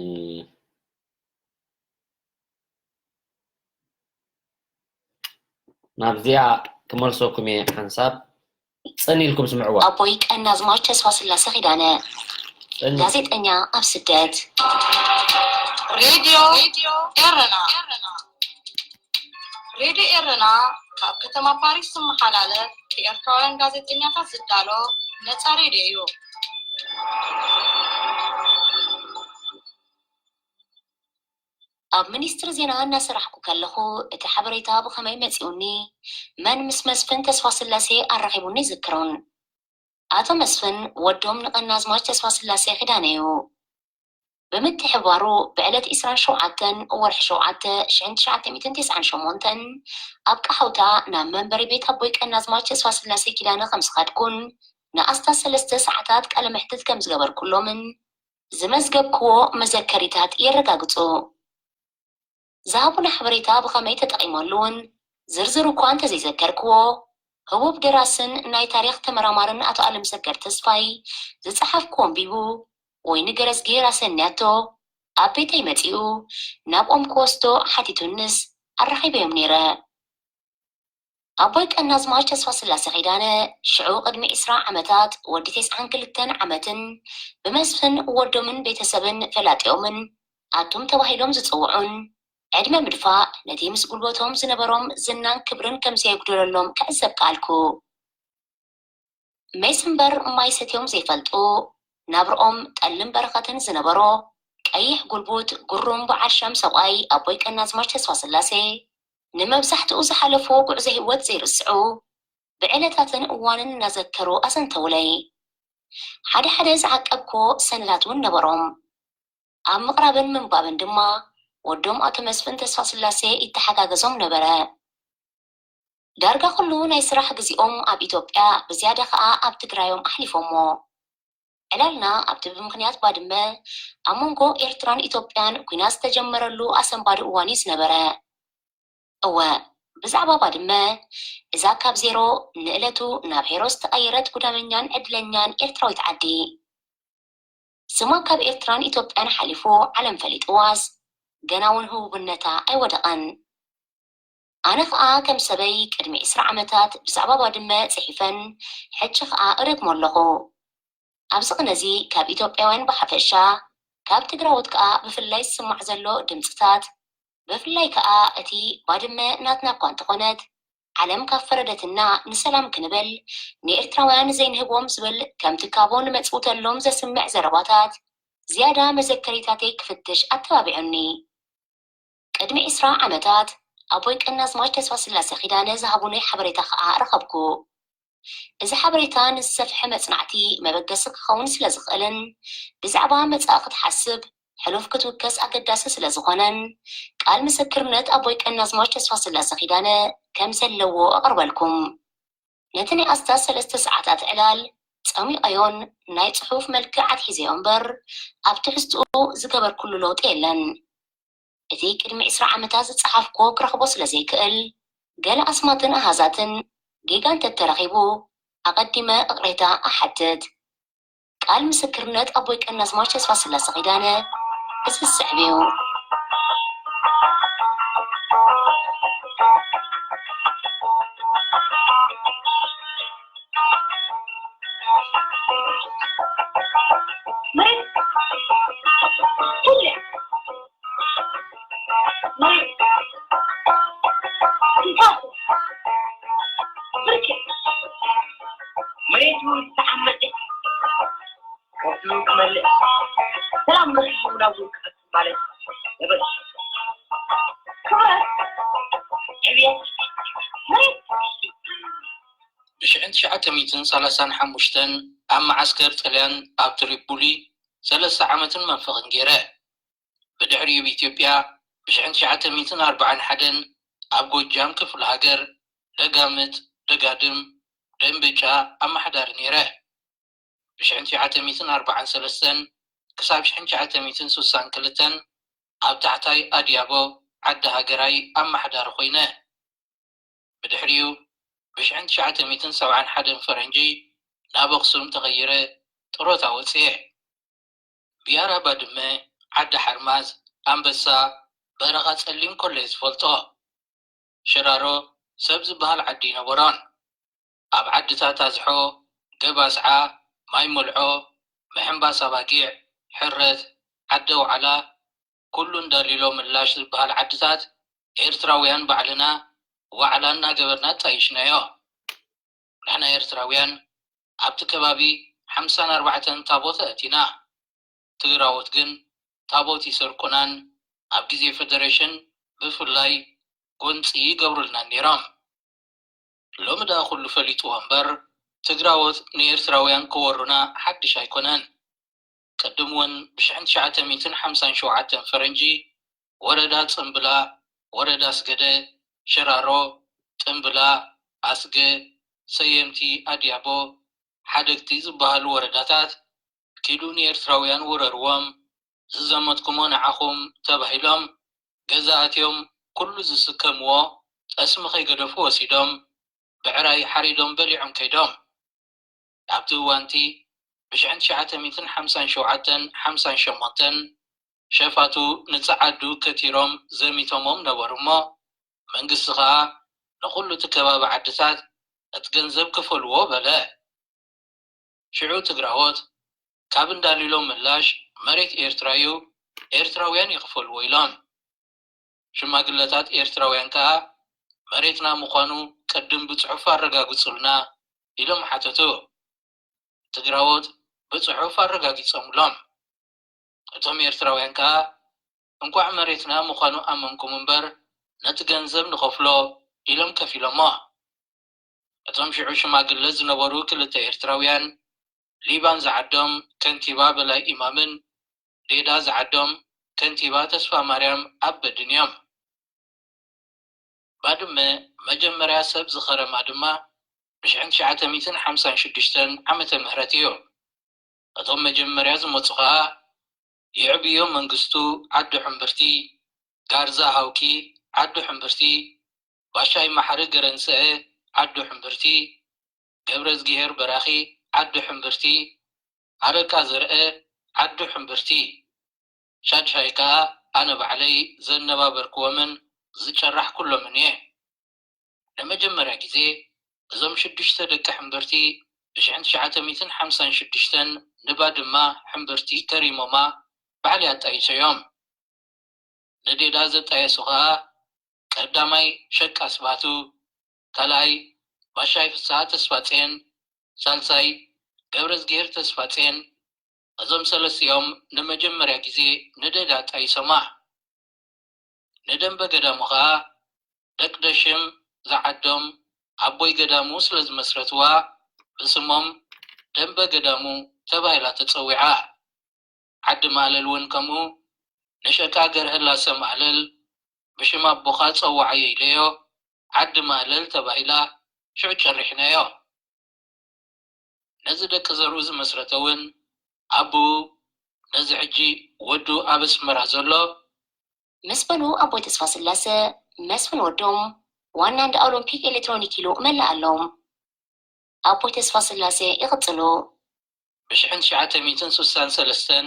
ናብዚኣ ክመልሰኩም እየ ሓንሳብ። ጽን ኢልኩም ስምዕዋ። ኣቦይ ቀናዝማች ተስፋስላሴ ኪዳነ፣ ጽን። ጋዜጠኛ ኣብ ስደት። ሬድዮ ኤረና። ሬድዮ ኤረና ካብ ከተማ ፓሪስ ዝመሓላለፍ ብኤርትራውያን ጋዜጠኛታት ዝዳሎ ነጻ ሬድዮ እዩ። ኣብ ሚኒስትሪ ዜና እናሰራሕኩ ከለኹ፣ እቲ ሓበሬታ ብኸመይ መጺኡኒ፣ መን ምስ መስፍን ተስፋስላሴ ኣራኺቡኒ ይዝክሮን። ኣቶ መስፍን ወዶም ንቐናዝማች ተስፋስላሴ ኪዳነ እዩ። ብምትሕብባሩ፣ ብዕለት ዕስራን ሸውዓተን ወርሒ ሸውዓተ ሽሕን ትሽዓተ ሚእትን ተስዓን ሸሞንተን ኣብ ቀሓውታ ናብ መንበሪ ቤት ኣቦይ ቀናዝማች ተስፋስላሴ ኪዳነ ከም ዝኸድኩን ንኣስታት ሰለስተ ሰዓታት ቃለ መሕትት ከም ዝገበርኩሎምን ዝመዝገብክዎ መዘከሪታት የረጋግጹ። ዝሃቡና ሓበሬታ ብኸመይ ተጠቒመሉ እውን ዝርዝር እኳ እንተዘይዘከርክዎ፣ ህቡብ ደራስን ናይ ታሪኽ ተመራማርን ኣቶ ኣለምሰገድ ተስፋይ ዝጸሓፍክዎ ኣንቢቡ፣ ወይኒ ገረዝጊሄር ኣሰንያቶ ኣብ ቤተይ መጺኡ ናብኦም ክወስዶ ሓቲቱንስ ኣራኺበዮም ነይረ። ኣቦይ ቀናዝማች ተስፋስላሴ ኪዳነ ሽዑ ቅድሚ ዕስራ ዓመታት ወዲ ተስዓን ክልተን ዓመትን ብመስፍን ወዶምን ቤተሰብን ፈላጢኦምን ኣቱም ተባሂሎም ዝጽውዑን ዕድመ ምድፋእ ነቲ ምስ ጉልበቶም ዝነበሮም ዝናን ክብርን ከም ዘየጉደለሎም ክዕዘብ ከኣልኩ። ሜስ እምበር ማይ ሰትዮም ዘይፈልጡ፣ ናብርኦም ጠልን በረኸትን ዝነበሮ ቀይሕ ጉልቡት ጉሩም በዓል ሻም ሰብኣይ ኣቦይ ቀናዝማች ተስፋስላሴ፣ ንመብዛሕትኡ ዝሓለፍዎ ጉዕዞ ህይወት ዘይርስዑ፣ ብዕለታትን እዋንን እናዘከሩ ኣዘንተውለይ። ሓደ ሓደ ዝዓቀብክዎ ሰነዳት እውን ነበሮም። ኣብ ምቕራብን ምንባብን ድማ ወዶም ኣቶ መስፍን ተስፋስላሴ ይተሓጋገዞም ነበረ። ዳርጋ ኩሉ ናይ ስራሕ ግዜኦም ኣብ ኢትዮጵያ፣ ብዝያዳ ከኣ ኣብ ትግራዮም ኣሕሊፎሞ። ዕላልና ኣብቲ ብምኽንያት ባድመ ኣብ መንጎ ኤርትራን ኢትዮጵያን ኲናት ዝተጀመረሉ ኣሰንባዲ እዋን እዩ ዝነበረ። እወ፣ ብዛዕባ ባድመ፣ እዛ ካብ ዜሮ ንእለቱ ናብ ሄሮ ዝተቐየረት ጉዳመኛን ዕድለኛን ኤርትራዊት ዓዲ። ስማ ካብ ኤርትራን ኢትዮጵያን ሓሊፉ ዓለም ፈሊጥዋስ፣ ገና እውን ህቡብነታ ኣይወደቐን። ኣነ ኸኣ ከም ሰበይ ቅድሚ ዕስራ ዓመታት ብዛዕባ ባድመ ጽሒፈን፣ ሕጂ ኸኣ እደግሞ ኣለኹ። ኣብዚ ቅነ እዚ ካብ ኢትዮጵያውያን ብሓፈሻ፣ ካብ ትግራዎት ከኣ ብፍላይ ዝስማዕ ዘሎ ድምጽታት፣ ብፍላይ ከኣ እቲ ባድመ ናትና እኳ እንተኾነት፣ ዓለም ካብ ፈረደትና ንሰላም ክንብል ንኤርትራውያን ዘይንህቦም ዝብል ከምቲ ካቦ ንመጽውተሎም ዘስምዕ ዘረባታት ዝያዳ መዘከሪታተይ ክፍትሽ ኣተባቢዑኒ። ቅድሚ ዕስራ ዓመታት ኣቦይ ቀናዝማች ተስፋስላሴ ኪዳነ ዝሃቡኒ ሓበሬታ ከኣ ረኸብኩ። እዚ ሓበሬታ ንዝሰፍሐ መጽናዕቲ መበገሲ ክኸውን ስለ ዝኽእልን ብዛዕባ መጻኢ ክትሓስብ ሕሉፍ ክትውከስ ኣገዳሲ ስለ ዝኾነን ቃል ምስክርነት ኣቦይ ቀናዝማች ተስፋስላሴ ኪዳነ ከም ዘለዎ ኣቕርበልኩም። ነቲ ናይ ኣስታት ሰለስተ ሰዓታት ዕላል ጸሚቐዮን ናይ ጽሑፍ መልክዕ ኣትሒዘዮ እምበር ኣብ ትሕዝትኡ ዝገበርኩሉ ለውጢ የለን። እቲ ቅድሚ ዕስራ ዓመታት ዝጸሓፍኩዎ ክረኽቦ ስለ ዘይክእል፣ ገለ ኣስማትን ኣሃዛትን ጌጋ እንተተረኺቡ ኣቐዲመ እቕሬታ እሓትት። ቃል ምስክርነት ኣቦይ ቀናዝማች ተስፋስላሴ ኪዳነ እዚ ዝስዕብ እዩ። መሬቱ ዝተዓመፀ ወፍሉ ክመልእ ሰላም ረኺቡ ናብ ውልቀት ማለት ነበረ። ክብረት ዕብየት መሬት ብሽሕን ትሽዓተ ሚእትን ሰላሳን ሓሙሽተን ኣብ መዓስከር ጥልያን ኣብ ትሪፖሊ ሰለስተ ዓመትን መንፈቕን ገይረ። ብድሕሪኡ ብኢትዮጵያ ብሽሕን ትሽዓተ ሚእትን ኣርባዓን ሓደን ኣብ ጎጃም ክፍለ ሃገር ደጋምት፣ ደጋድም፣ ደንበጫ ኣመሓዳሪ ነይረ። ብሽሕን ትሽዓተ ሚእትን ኣርባዓን ሰለስተን ክሳብ ሽሕን ትሽዓተ ሚእትን ስሳን ክልተን ኣብ ታሕታይ ኣድያቦ ዓዲ ሃገራይ ኣመሓዳሪ ኮይነ። ብድሕሪኡ ብሽሕን ትሽዓተ ሚእትን ሰብዓን ሓደን ፈረንጂ ናብ ኣኽሱም ተቐይረ ጥሮታ ወፅየ። ብያራ ባድመ፣ ዓዲ ሓርማዝ፣ ኣንበሳ፣ በረኻ ጸሊም ኮለይ ዝፈልጦ። ሽራሮ ሰብ ዝበሃል ዓዲ ይነበሮን። ኣብ ዓድታት ኣዝሖ፣ ገባስዓ፣ ማይ መልዖ፣ ምሕንባስ ኣባጊዕ፣ ሕረት፣ ዓዲ ኣውዓላ፣ ኩሉ እንዳሊሎ ምላሽ ዝበሃል ዓድታት ኤርትራውያን ባዕልና ዋዕላ እናገበርና ኣጣይሽናዮ። ንሕና ኤርትራውያን ኣብቲ ከባቢ ሓምሳን ኣርባዕተን ታቦት ኣእቲና። ትግራዎት ግን ታቦት ይሰርቁናን ኣብ ግዜ ፈደረሽን ብፍላይ ጎንፂ ይገብሩልናን ነይሮም። ሎሚ ደኣ ኩሉ ፈሊጥዎ እምበር ትግራዎት ንኤርትራውያን ክወሩና ሓድሽ ኣይኮነን። ቅድም እውን ብሽሕን ትሽዓተ ሚእትን ሓምሳን ሸውዓተን ፈረንጂ ወረዳ ጽምብላ፣ ወረዳ ኣስገደ፣ ሽራሮ፣ ጥምብላ፣ ኣስገ፣ ሰየምቲ፣ ኣድያቦ፣ ሓደግቲ ዝበሃሉ ወረዳታት ኪዱ ንኤርትራውያን ውረርዎም፣ ዝዘመትኩሞ ንዓኹም ተባሂሎም ገዛ ኣትዮም ኩሉ ዝስከምዎ ጠስሚ ከይገደፉ ወሲዶም ብዕራይ ሓሪዶም በሊዖም ከይዶም። ኣብቲ እዋንቲ ብሽሕን ትሽዓተ ሚእትን ሓምሳን ሸውዓተን ሓምሳን ሸሞንተን ሸፋቱ ንጸዓዱ ከቲሮም ዘሚቶሞም ነበሩ እሞ መንግስቲ ኸኣ ንኹሉ እቲ ከባቢ ዓድታት እቲ ገንዘብ ክፈልዎ በለ። ሽዑ ትግራዎት ካብ እንዳሊሎም ምላሽ መሬት ኤርትራ እዩ፣ ኤርትራውያን ይኽፈልዎ ኢሎም። ሽማግለታት ኤርትራውያን ከኣ መሬትና ምዃኑ ቅድም ብጽሑፍ ኣረጋግጹልና ኢሎም ሓተቱ። ትግራዎት ብጽሑፍ ኣረጋጊጾምሎም። እቶም ኤርትራውያን ከኣ እንቋዕ መሬትና ምዃኑ ኣመንኩም እምበር ነቲ ገንዘብ ንኸፍሎ ኢሎም ከፊሎሞ። እቶም ሽዑ ሽማግለ ዝነበሩ ክልተ ኤርትራውያን ሊባን ዝዓዶም ከንቲባ በላይ ኢማምን ዴዳ ዝዓዶም ከንቲባ ተስፋ ማርያም ኣበድን እዮም። ባድመ መጀመርያ ሰብ ዝኸረማ ድማ ብሽሕን ትሽዓተ ሚእትን ሓምሳን ሽዱሽተን ዓመተ ምህረት እዩ። እቶም መጀመርያ ዝመጹ ኸኣ የዕብዮ መንግስቱ ዓዲ ሕምብርቲ፣ ጋርዛ ሃውኪ ዓዲ ሕምብርቲ፣ ባሻይ ማሕሪ ገረንስአ ዓዲ ሕምብርቲ፣ ገብረዝግሄር በራኺ ዓዲ ሕምብርቲ፣ ኣረቃ ዘርአ ዓዱ ሕምብርቲ። ሻድሻይ ከኣ ኣነ ባዕለይ ዘነባበርክዎምን ዝጨራሕኩሎምን እየ። ንመጀመርያ ግዜ እዞም ሽዱሽተ ደቂ ሕምብርቲ ብሽሕን ትሽዓተ ሚእትን ሓምሳን ሽዱሽተን ንባድማ ሕምብርቲ ከሪሞማ ባዕለይ ኣጣይሰዮም። ንዴዳ ዘጣየሱ ኸኣ ቀዳማይ ሸቃ ስባቱ፣ ካልኣይ ባሻይ ፍስሃ ተስፋጼን፣ ሳልሳይ ገብረዝጊሄር ተስፋጼን። እዞም ሰለስቲኦም ንመጀመርያ ግዜ ንደዳ ኣጣይሶማ። ንደንበ ገዳሙ ኸኣ ደቅደሽም ዝዓዶም ኣቦይ ገዳሙ ስለ ዝመስረትዋ ብስሞም ደንበ ገዳሙ ተባሂላ ተጸዊዓ። ዓዲ ማእለል እውን ከምኡ ንሸቃ ገርሀላሰ ማእለል ብሽም ኣቦኻ ጸውዓዮ ኢለዮ ዓዲ ማእለል ተባሂላ ሽዑ ጨሪሕናዮ። ነዚ ደቂ ዘርኡ ዝመስረተ እውን ኣቦኡ ነዚ ሕጂ ወዱ ኣብ ኣስመራ ዘሎ መስፍኑ ኣቦይ ተስፋስላሰ መስፍን ወዶም ዋና እንዳ ኦሎምፒክ ኤሌክትሮኒክ ኢሉ መላእ ኣሎም። ኣቦይ ተስፋስላሰ ይቕጽሉ። ብሽሕን ትሽዓተ ሚእትን ስሳን ሰለስተን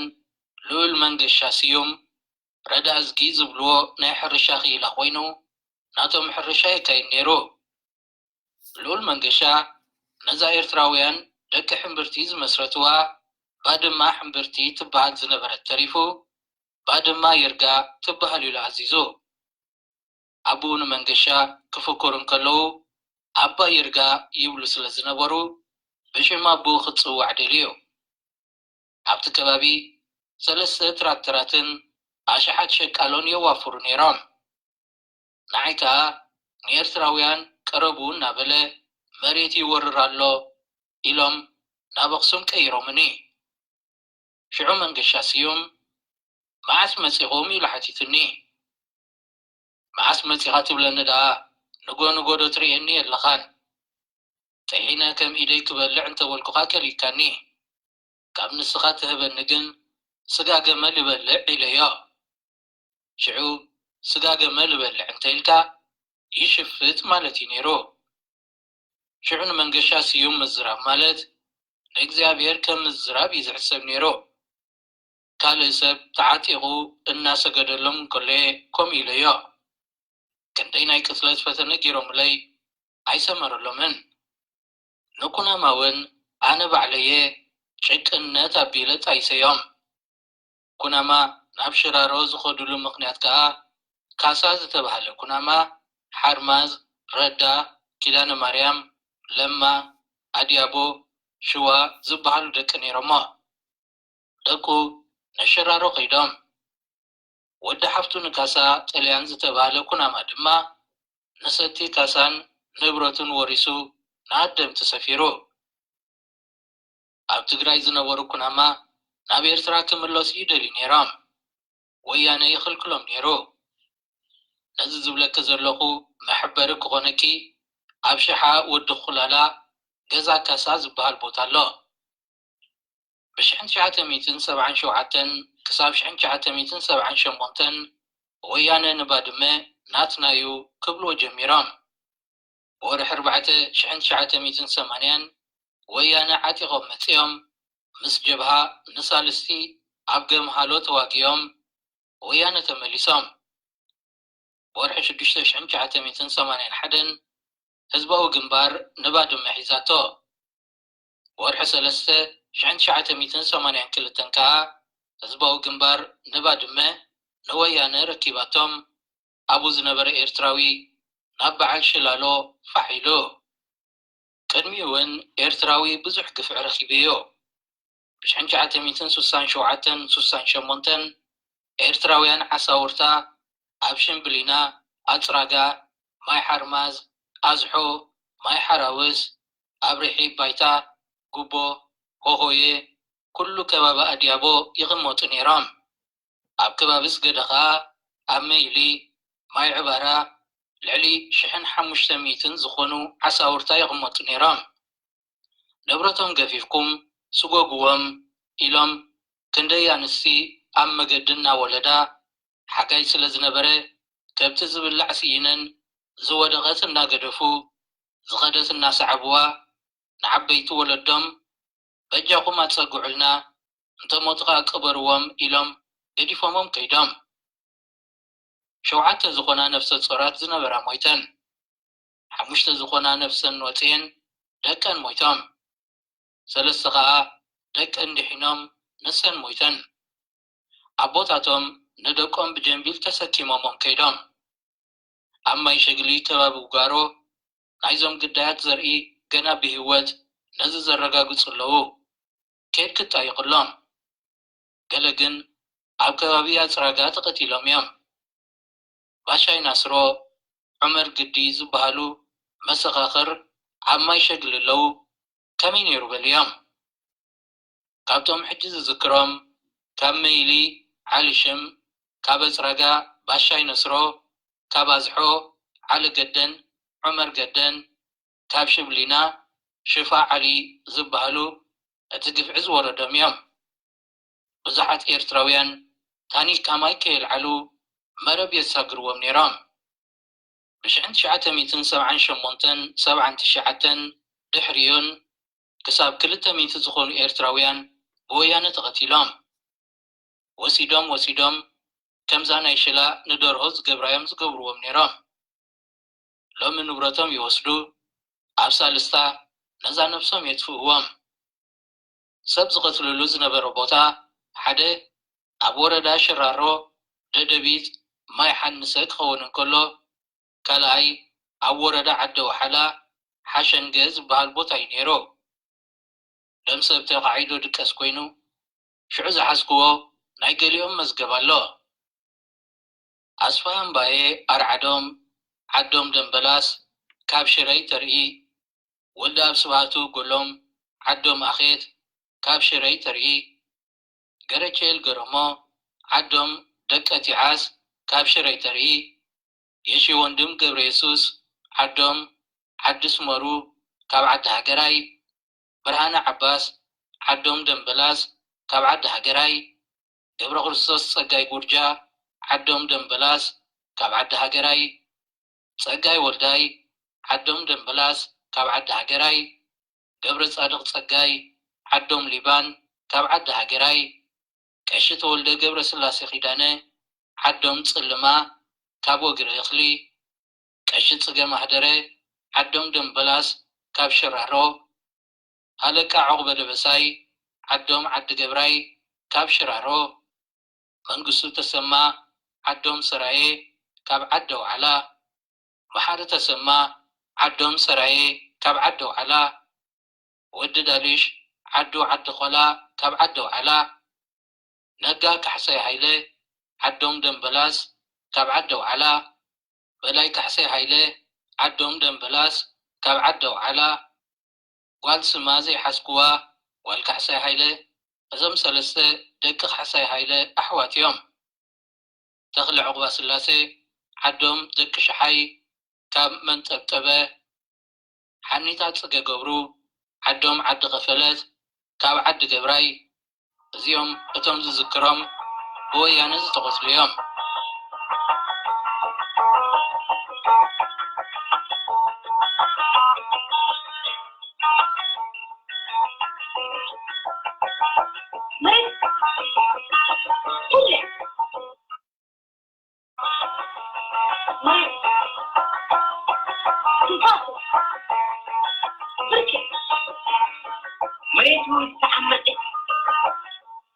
ልኡል መንገሻ ስዩም ረዳእዝጊ ዝብልዎ ናይ ሕርሻ ክኢላ ኮይኑ ናቶም ሕርሻ የካይድ ነይሩ። ልኡል መንገሻ ነዛ ኤርትራውያን ደቂ ሕምብርቲ ዝመስረትዋ ባድማ ሕምብርቲ ትበሃል ዝነበረት ተሪፉ ባድማ ይርጋ ትበሃል ኢሉ ኣዚዙ። ኣቦኡ ንመንገሻ ክፍክሩ እንከለዉ ኣባ ይርጋ ይብሉ ስለ ዝነበሩ ብሽም ኣቦኡ ክጽዋዕ ደልዩ። ኣብቲ ከባቢ ሰለስተ ትራክተራትን ኣሽሓት ሸቃሎን የዋፍሩ ነይሮም። ንዓይ ከኣ ንኤርትራውያን ቅረቡ እናበለ መሬት ይወርር ኣሎ ኢሎም ናብ ኣኽሱም ቀይሮምኒ። ሽዑ መንገሻ ስዩም መዓስ መጺኹም ኢሉ ሓቲቱኒ። መዓስ መጺኻ ትብለኒ ደኣ ንጎ ንጎ ዶ ትርእየኒ የለኻን። ጥሒነ ከም ኢደይ ክበልዕ እንተበልኩኻ ከሊእካኒ። ካብ ንስኻ ትህበኒ ግን ስጋ ገመል ይበልዕ ኢለዮ። ሽዑ ስጋ ገመል እበልዕ እንተ ኢልካ ይሽፍት ማለት እዩ ነይሩ። ሽዑ ንመንገሻ ስዩም ምዝራብ ማለት ንእግዚኣብሔር ከም ምዝራብ እዩ ዝሕሰብ ነይሩ። ካልእ ሰብ ተዓጢቑ እናሰገደሎም እንከሎየ ከምኡ ኢለዮ። ክንደይ ናይ ቅትለት ፈተነ ገይሮምለይ ኣይሰመረሎምን። ንኩናማ እውን ኣነ ባዕለየ ጭቅነት ኣቢለ ጣይሰዮም። ኩናማ ናብ ሽራሮ ዝኸዱሉ ምኽንያት ከኣ ካሳ ዝተባህለ ኩናማ ሓርማዝ፣ ረዳ፣ ኪዳነ ማርያም፣ ለማ፣ ኣድያቦ፣ ሽዋ ዝበሃሉ ደቂ ነይሮሞ። ደቁ ንሽራሮ ከይዶም። ወዲ ሓፍቱ ንካሳ ጥልያን ዝተባህለ ኩናማ ድማ ንሰቲ ካሳን ንብረቱን ወሪሱ ንኣደምቲ ሰፊሩ። ኣብ ትግራይ ዝነበሩ ኩናማ ናብ ኤርትራ ክምለሱ ይደልዩ ነይሮም። ወያነ ይኽልክሎም ነይሩ። ነዚ ዝብለኪ ዘለኹ መሐበሪ ክኾነኪ ኣብ ሽሓ ወዲ ኩላላ ገዛ ካሳ ዝበሃል ቦታ ኣሎ። ብሽሕን ትሽዓተ ሚእትን ሰብዓን ሸውዓተን ክሳብ ሽሕን ትሽዓተ ሚእትን ሰብዓን ሸሞንተን ወያነ ንባድመ ናትና እዩ ክብልዎ ጀሚሮም። ብወርሒ ኣርባዕተ ሽሕን ትሽዓተ ሚእትን ሰማንያን ወያነ ዓጢቖም መጺኦም ምስ ጀብሃ ንሳልስቲ ኣብ ገምሃሎ ተዋጊኦም ወያነ ተመሊሶም። ብወርሒ ሽዱሽተ ሽሕን ትሽዓተ ሚእትን ሰማንያን ሓደን ህዝባዊ ግንባር ንባድመ ሒዛቶ። ብወርሒ ሰለስተ ሽሕን ትሽዓተ ሚእትን ሰማንያን ክልተን ከኣ ህዝባዊ ግንባር ንባድመ ንወያነ ረኪባቶም። ኣብኡ ዝነበረ ኤርትራዊ ናብ በዓል ሽላሎ ፋሕ ኢሉ። ቅድሚኡ እውን ኤርትራዊ ብዙሕ ግፍዒ ረኺቡ እዩ። ብሽሕን ትሽዓተ ሚእትን ስሳን ሸውዓተን ስሳን ሸሞንተን ኤርትራውያን ዓሳውርታ ኣብ ሽምብሊና፣ ኣጽራጋ፣ ማይ ሓርማዝ፣ ኣዝሖ፣ ማይ ሓራውስ፣ ኣብ ርሒብ ባይታ፣ ጉቦ፣ ሆሆየ፣ ኩሉ ከባቢ ኣድያቦ ይቕመጡ ነይሮም። ኣብ ከባቢ ስገደ ኸኣ ኣብ መይሊ፣ ማይ ዕባራ ልዕሊ ሽሕን ሓሙሽተ ሚእትን ዝኾኑ ዓሳውርታ ይቕመጡ ነይሮም። ንብረቶም ገፊፍኩም ስጎግዎም ኢሎም ክንደይ ኣንስቲ ኣብ መገዲ እናወለዳ ሓጋይ ስለ ዝነበረ ከብቲ ዝብላዕ ስኢነን ዝወደቐት እናገደፉ ዝኸደት እናሰዓብዋ ንዓበይቲ ወለዶም በጃኹም ኣጸግዑልና እንተ ሞቱ ኸኣ ቅበርዎም ኢሎም ገዲፎሞም ከይዶም። ሸውዓተ ዝኾና ነፍሰ ጾራት ዝነበራ ሞይተን። ሓሙሽተ ዝኾና ነፍሰን ወጽኤን ደቀን ሞይቶም። ሰለስተ ኸኣ ደቀን ድሒኖም ንሰን ሞይተን። ኣቦታቶም ንደቆም ብጀንቢል ተሰኪሞሞም ከይዶም። ኣብ ማይ ሸግሊ ከባቢ ውጋሮ ናይዞም ግዳያት ዘርኢ ገና ብህይወት ነዚ ዘረጋግጹ ኣለዉ። ኬድ ክጣይቑሎም። ገለ ግን ኣብ ከባቢ ኣጽራጋ ተቐቲሎም እዮም። ባሻይ ናስሮ፣ ዑመር ግዲ ዝበሃሉ መሰኻኽር ኣብ ማይ ሸግሊ ኣለዉ። ከመይ ነይሩ በልዮም። ካብቶም ሕጂ ዝዝክሮም፣ ካብ መይሊ ዓሊ ሽም፣ ካብ ኣጽራጋ ባሻይ ነስሮ፣ ካብ ኣዝሖ ዓሊ ገደን ዑመር ገደን፣ ካብ ሽብሊና ሽፋ ዓሊ ዝበሃሉ እቲ ግፍዒ ዝወረዶም እዮም። ብዙሓት ኤርትራውያን ታኒካ ማይ ከየልዓሉ መረብ የሳግርዎም ነይሮም። ብሽሕን ትሽዓተ ሚእትን ሰብዓን ሸሞንተን ሰብዓን ትሽዓተን ድሕሪኡን ክሳብ ክልተ ሚእቲ ዝኾኑ ኤርትራውያን ብወያነ ተቐቲሎም። ወሲዶም ወሲዶም ከምዛ ናይ ሽላ ንደርሆ ዝገብራዮም ዝገብርዎም ነይሮም። ሎሚ ንብረቶም ይወስዱ፣ ኣብ ሳልስታ ነዛ ነብሶም የጥፍእዎም። ሰብ ዝቐትልሉ ዝነበረ ቦታ ሓደ ኣብ ወረዳ ሽራሮ ደደቢት ማይ ሓንሰ ክኸውን እንከሎ፣ ካልኣይ ኣብ ወረዳ ዓዲ ወሓላ ሓሸንገ ዝበሃል ቦታ እዩ ነይሩ። ደም ሰብ ተኻዒዶ ድቀስ ኮይኑ፣ ሽዑ ዝሓዝክዎ ናይ ገሊኦም መዝገብ ኣሎ። ኣስፋሃም ባየ ኣርዓዶም ዓዶም ደምበላስ ካብ ሽረይ ተርኢ፣ ወልደኣብ ስብሃቱ ጎሎም ዓዶም ኣኼት ካብ ሽረይ ተርኢ፣ ገረቼል ገረሞ ዓዶም ደቀ ቲዓስ ካብ ሽረይ ተርኢ፣ የሺ ወንድም ገብረየሱስ ዓዶም ዓዲ ስመሩ ካብ ዓዲ ሃገራይ፣ ብርሃነ ዓባስ ዓዶም ደምበላስ ካብ ዓዲ ሃገራይ፣ ገብረክርስቶስ ጸጋይ ጉርጃ ዓዶም ደምበላስ ካብ ዓዲ ሃገራይ፣ ጸጋይ ወልዳይ ዓዶም ደምበላስ ካብ ዓዲ ሃገራይ፣ ገብረጻድቕ ጸጋይ ዓዶም ሊባን ካብ ዓዲ ሃገራይ፣ ቀሺ ተወልደ ገብረስላሴ ኪዳነ ዓዶም ጽልማ ካብ ወግሪ እኽሊ፣ ቀሺ ጽገ ማህደረ ዓዶም ደምበላስ ካብ ሽራሮ፣ ሃለቃ ዑቕበ ደበሳይ ዓዶም ዓዲ ገብራይ ካብ ሽራሮ፣ መንግስቱ ተሰማ ዓዶም ሰራየ ካብ ዓዲ ኣውዓላ፣ መሓሪ ተሰማ ዓዶም ሰራየ ካብ ዓዲ ኣውዓላ፣ ወዲ ዳልሽ ዓዱ ዓዲ ኾላ ካብ ዓዲ ኣውዓላ፣ ነጋ ካሕሳይ ሃይለ ዓዶም ደምበላስ ካብ ዓዲ ኣውዓላ፣ በላይ ካሕሳይ ሃይለ ዓዶም ደምበላስ ካብ ዓዲ ኣውዓላ፣ ጓል ስማ ዘይሓዝክዋ ጓል ካሕሳይ ሃይለ። እዞም ሰለስተ ደቂ ካሕሳይ ሃይለ ኣሕዋት እዮም። ተኽለ ዑቕባስላሴ ዓዶም ደቂ ሽሓይ ካብ መንጠብጠበ፣ ሓኒታ ጽገ ገብሩ ዓዶም ዓዲ ከፈለት ካብ ዓዲ ገብራይ። እዚኦም እቶም ዝዝክሮም ብወያነ ዝተቐትሉ እዮም። መሬት እውን ዝተዓመጸ